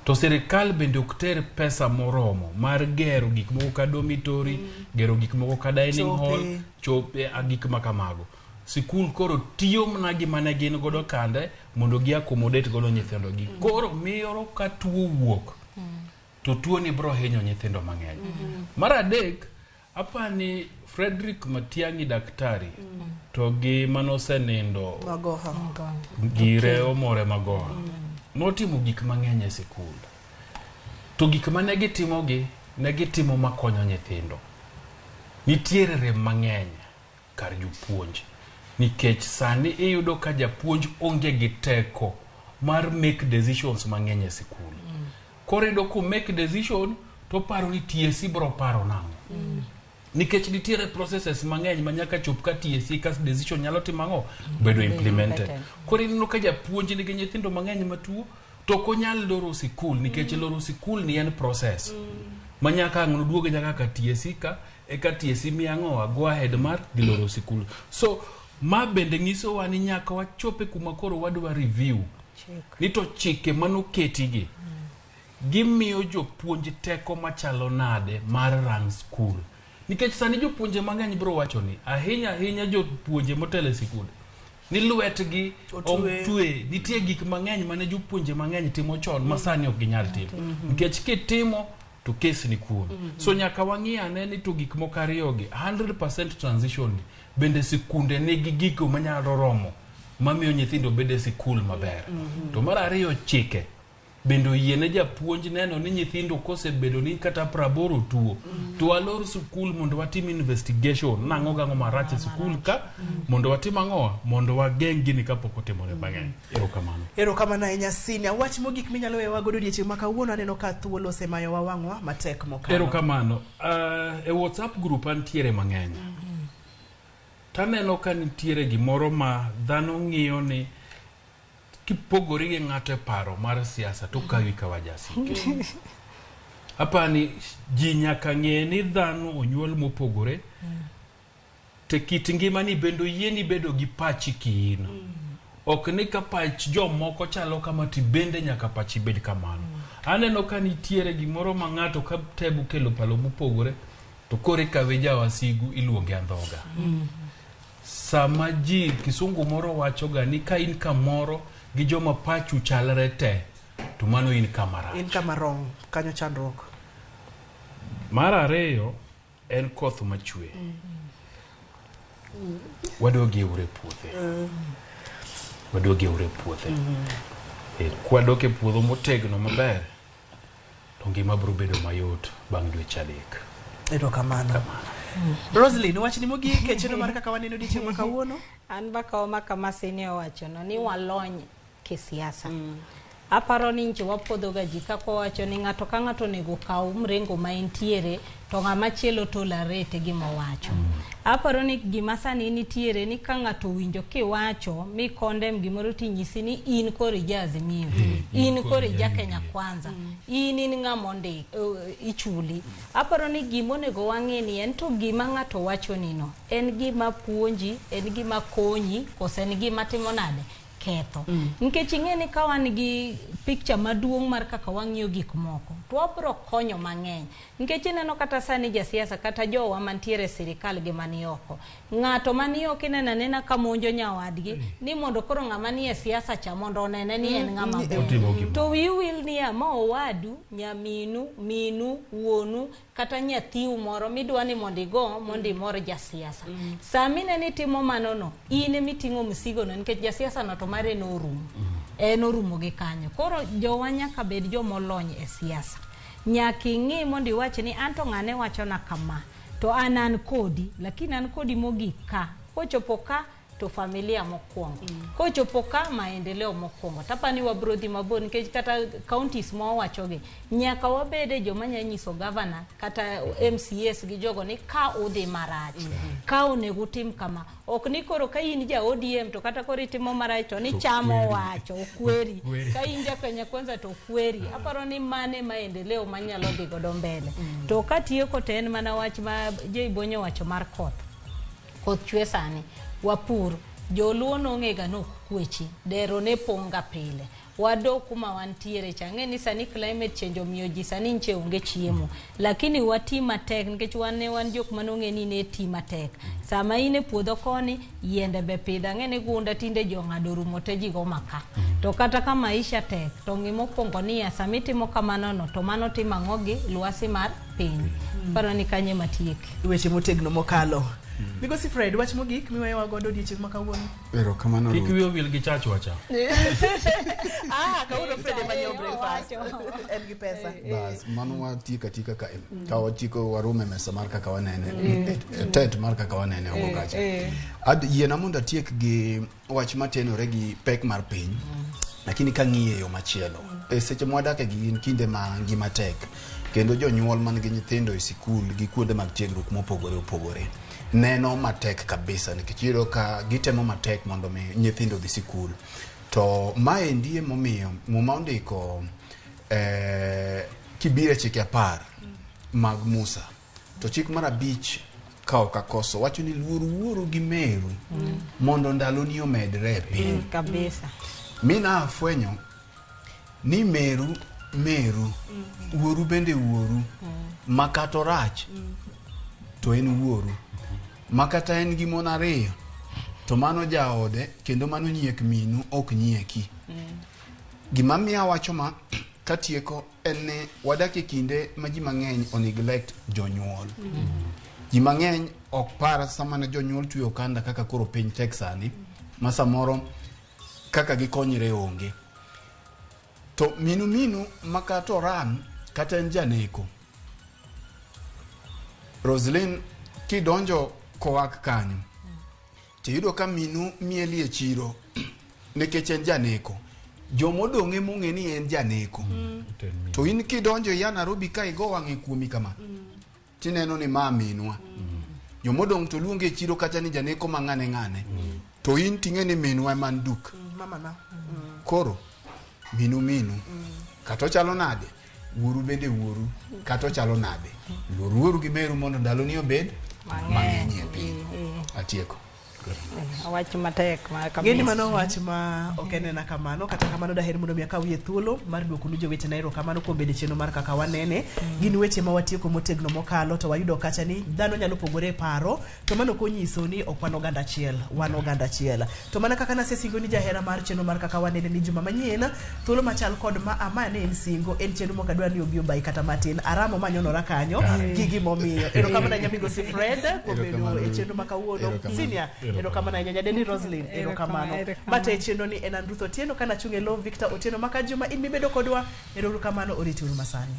To sirikal bende ok ter pesa moromo mar gero gik moko ka dormitory, gero gik moko ka dining hall, chope gik ma kamago. Sikul koro tiyo mana gima ne gin godo kande mondo gi accommodate godo nyithindo gi. Koro miyo ka tuo wuok to tuo ni biro hinyo nyithindo mang'eny. Mar adek, apani Frederick Matiang'i daktari to gi manosenindo Magoha. Gire Omore Magoha notimo gik mang'eny e sikul. To gik mane gitimogi, ne gitimo makonyo nyithindo. Nitiere rem mang'eny kar jopuonj nikech sani iyudo ka japuonj onge gi teko mar make decisions mang'eny e sikul. Koro iyudo ko make decision to paro ni TSC biro paro nang'o. Nikech nitiere processes mang'eny ma nyaka chop ka TSC ka decision nyalo timo ang'o bedo implemented. Koro ineno ka japuonj nigi nyithindo mang'eny matuo to ok onyal loro sikul nikech loro sikul ni en process ma nyaka ang' noduoge nyaka ka TSC ka eka TSC miyo ang'o go ahead mar dhi loro sikul. So ma bende nyisowa ni nyaka wachope kuma koro wadwa review ni to chike manoketigi gimiyo jopuonj teko machalo nade mar run school. Nikech sani jopuonje mang'eny biro wacho ni ahinya ahinya jopuonje motelo e sikul ni lwetgi otwe. Nitie gik mang'eny mane jopuonje mang'eny timo chon ma sani ok ginyal timo nikech kitimo to kes ni kuomi. So nyaka wang'i ane ni to gik moko ariyogi 100% transition ni bende sikunde nigi gigo manyalo romo mamiyo nyithindo bedo e sikul maber. To mar ariyo chike bende oyiene japuonj neno ni nyithindo kosebedo ni kata 80 tuo to walor sikul mondo watim investigation nang'o gang'o marach e sikul ka mondo watim ang'o mondo wageng' gini kapok otimore mang'eny. Erokamano. Erokamano ahinya Senior. Wach mogik minyalo weyowa godo odiechieng' ma kawuono aneno ka thuolo osemayowa wang'wa matek mokalo. Erokamano. E WhatsApp group antiere mang'eny. Taneno ka nitiere gimoro ma dhano ng'iyo ni kipogori gi ng'ato e paro mar siasa to kawi ka wajasike. Apani ji nyaka ng'e ni dhano onyuol mopogore to kit ngimani bende oyieni bedo gi pachi kiin. Ok ni ka pach jomoko chalo kama to bende nyaka pachi bed kamano. Aneno ka nitiere gimoro ma ng'ato ka temo kelo paro mopogore to koro ikawe jawasigu iluonge andhoga. Sama ji kisungu moro wacho ga ni ka in kamoro gi joma pachu chalre te to mano in kama rach. In kama wrong, kanyo chandruok. Mar ariyo en koth machwe. Wadogi ure puothe. Wadogi ure puothe. Kwadok e puodho motegno maber, to ngima biro bedo mayot bang' dweche 3. Erokamano. Roslyn, wachni mogik e chenro mar kaka waneno odiechieng' ma kawuono? An bakawo ma kama Sini owachono ni walony kisiasa. Aparo ni nche wapuodho ga ji kaka wawacho ni ng'ato ka ng'ato onego kaw mrengo ma entiere to ng'ama chielo tolerate gima owacho. Aparo ni gima sani nitiere ni ka ng'ato owinjo kiwacho mi condemn gimoro tinyisi ni in koro ija Azimio, in koro ija Kenya Kwanza, in ng'ama ondik ichuli. Aparo ni gima onego wang'e ni en to gima ng'ato wacho nino en gima puonji, en gima konyi, kose en gima timo nade ketho. Nikech ing'e ni ka wan gi picture maduong' mar kaka wang'iyo gik moko, to wabro konyo mang'eny. Nikech ineno kata sani jasiasa kata jowa mantiere e sirikal gi mani oko, ng'ato mani oko ineno anena ka monjo nyawadgi ni mondo koro ng'ama nie siasa cha mondo onene ni en ng'ama ber. To wiyi wil niya, ma owadu, nyaminu, minu, wuonu, kata nyathiu moro midwa ni mondo igo mondo imor jasiasa. Sama ineno itimo mano no, in emiting'o msigo no nikech jasiasa no to mare norumo. En orumo gi kanyo. Koro jowa nyaka bed jomolony e siasa. Nyaka ing'i mondo iwach ni anto ng'ane wachona kama, to an kodi, lakini an kodi mogik ka. Kochopo ka to familia mokwongo. Kochopo ka maendeleo mokwongo. Tapani wabro dhi mabor nikech kata counties ma wawachogi nyaka wabede joma nya nyiso governor kata MCAs gi jogo ni ka udhi marach, ka onego utim kama. Ok ni koro ka in ja ODM to kata koro itimo marach to ni chamo wacho okweri. Ka in ja Kenya Kwanza to okweri. Aparo ni mane maendeleo manyalo dhi godo mbele. To katieko to en mana wach ma Jay Bonyo wacho mar koth. Koth chwe sani, wapur, joluo nong'ega nok kwechi, dero ne pong' ga pile. Wadok kuma wantiere cha, ang'e ni sani climate change omiyo ji sani nche onge chiemo. Lakini wati matek nikech wan ne wan jok manong'e ni ne ti matek. Sama in e puodho koni, yiende be pidho, ang'e ni gunda tinde ji ong'ado rumo te ji go maka. To kata ka maisha tek, to ng'i mokwongo niya, sama itimo kamano no, to mano timo ang'o gi lwasi mar piny. Paro ni kanye matiek. Weche motegno mokalo. Migosi Fred, wach mogik miweyowa godo odiechieng' ma kawuono. Erokamano. Kik wiyi owil gi chach wacha. Kawuono Fred ema nyiewo breakfast. En gi pesa. Bas, mano watieko atika ka ka watieko warume mesa mar kaka wanene, tent mar kaka wanene oko kacha. Ad yiena mondo atiek gi wach matenore gi pek mar piny, lakini kang'iye yo machielo. E seche mwadake gi gin kinde ma ngima tek, kendo jonyuol man gi nyithindo e sikul gi kuonde mag tiegruok mopogore opogore neno matek kabisa, nikech iyudo ka gitemo matek mondo mi nyithindo odhi sikul. To maendi emomiyo Muma ondiko kibiro e chike 10 mag Musa, to chik mar 5 ka ok akoso wacho ni luor wuoru gi meru mondo ndaloni omedre e piny. Kabisa. Mina afwenyo ni meru meru, wuoru bende wuoru, ma kata orach to en wuoru, ma kata en gi mon 2 to mano jaode kendo mano nyiek minu ok nyieki. Gima miyo awacho ma katieko en ni wadak e kinde ma ji mang'eny o neglect jonyuol. Ji mang'eny ok par sama ne jonyuol tweyo okanda kaka koro piny tek sani, ma samoro kaka gikonyre onge. To minu minu ma kata oran kata en janeko. Roslyn kidonjo kowak kanyo tiyudo ka minu mieli e chiro nikech en janeko. Jomodong' emong'e ni en janeko. To in kidonjo ya Nairobi ka igo wang'e kuomi kama, tineno ni ma minwa. Jomodong' to luonge e chiro kacha ni janeko ma ng'ane ng'ane. To in ting'e ni minwa ema en duk. Mama na. Koro minu minu. Kata ochalo nade, wuoru bende wuoru. Kata ochalo nade, luor wuoru gi meru mondo ndaloni obed mang'eny e piny. Atieko. Wach matek ma kabisa. Ng'eni mano wach ma ok enena kamano kata kamano daher mondo mi akawie thuolo mar duokonu jowetena erokamano kuom bedo e chenro mar kaka wanene. Gin weche ma watieko motegno mokalo to wayudo kacha ni dhano nyalo pogore e paro to mano ok onyiso ni ok wan oganda achiel, wan oganda achiel. To mana kaka nasesingo ni jahera mar chenro mar kaka wanene ni juma manyien thuolo machal kod ma ama ne en singo en chenro mok adwar ni obi obayi kata matin aramo manyonora kanyo gi gimomiyo. Erokamano ahinya migosi Fred kuom bedo Erokamano. e chenro ma kawuono. Erokamano. Senior, erokamano ahinya nyadendi Roslyn, erokamano. Erokamano. Mata e chenro ni en an Ruth Otieno kana achung' e lo Victor Otieno maka Juma in mibedo kodwa. Erokamano oriti uru masani.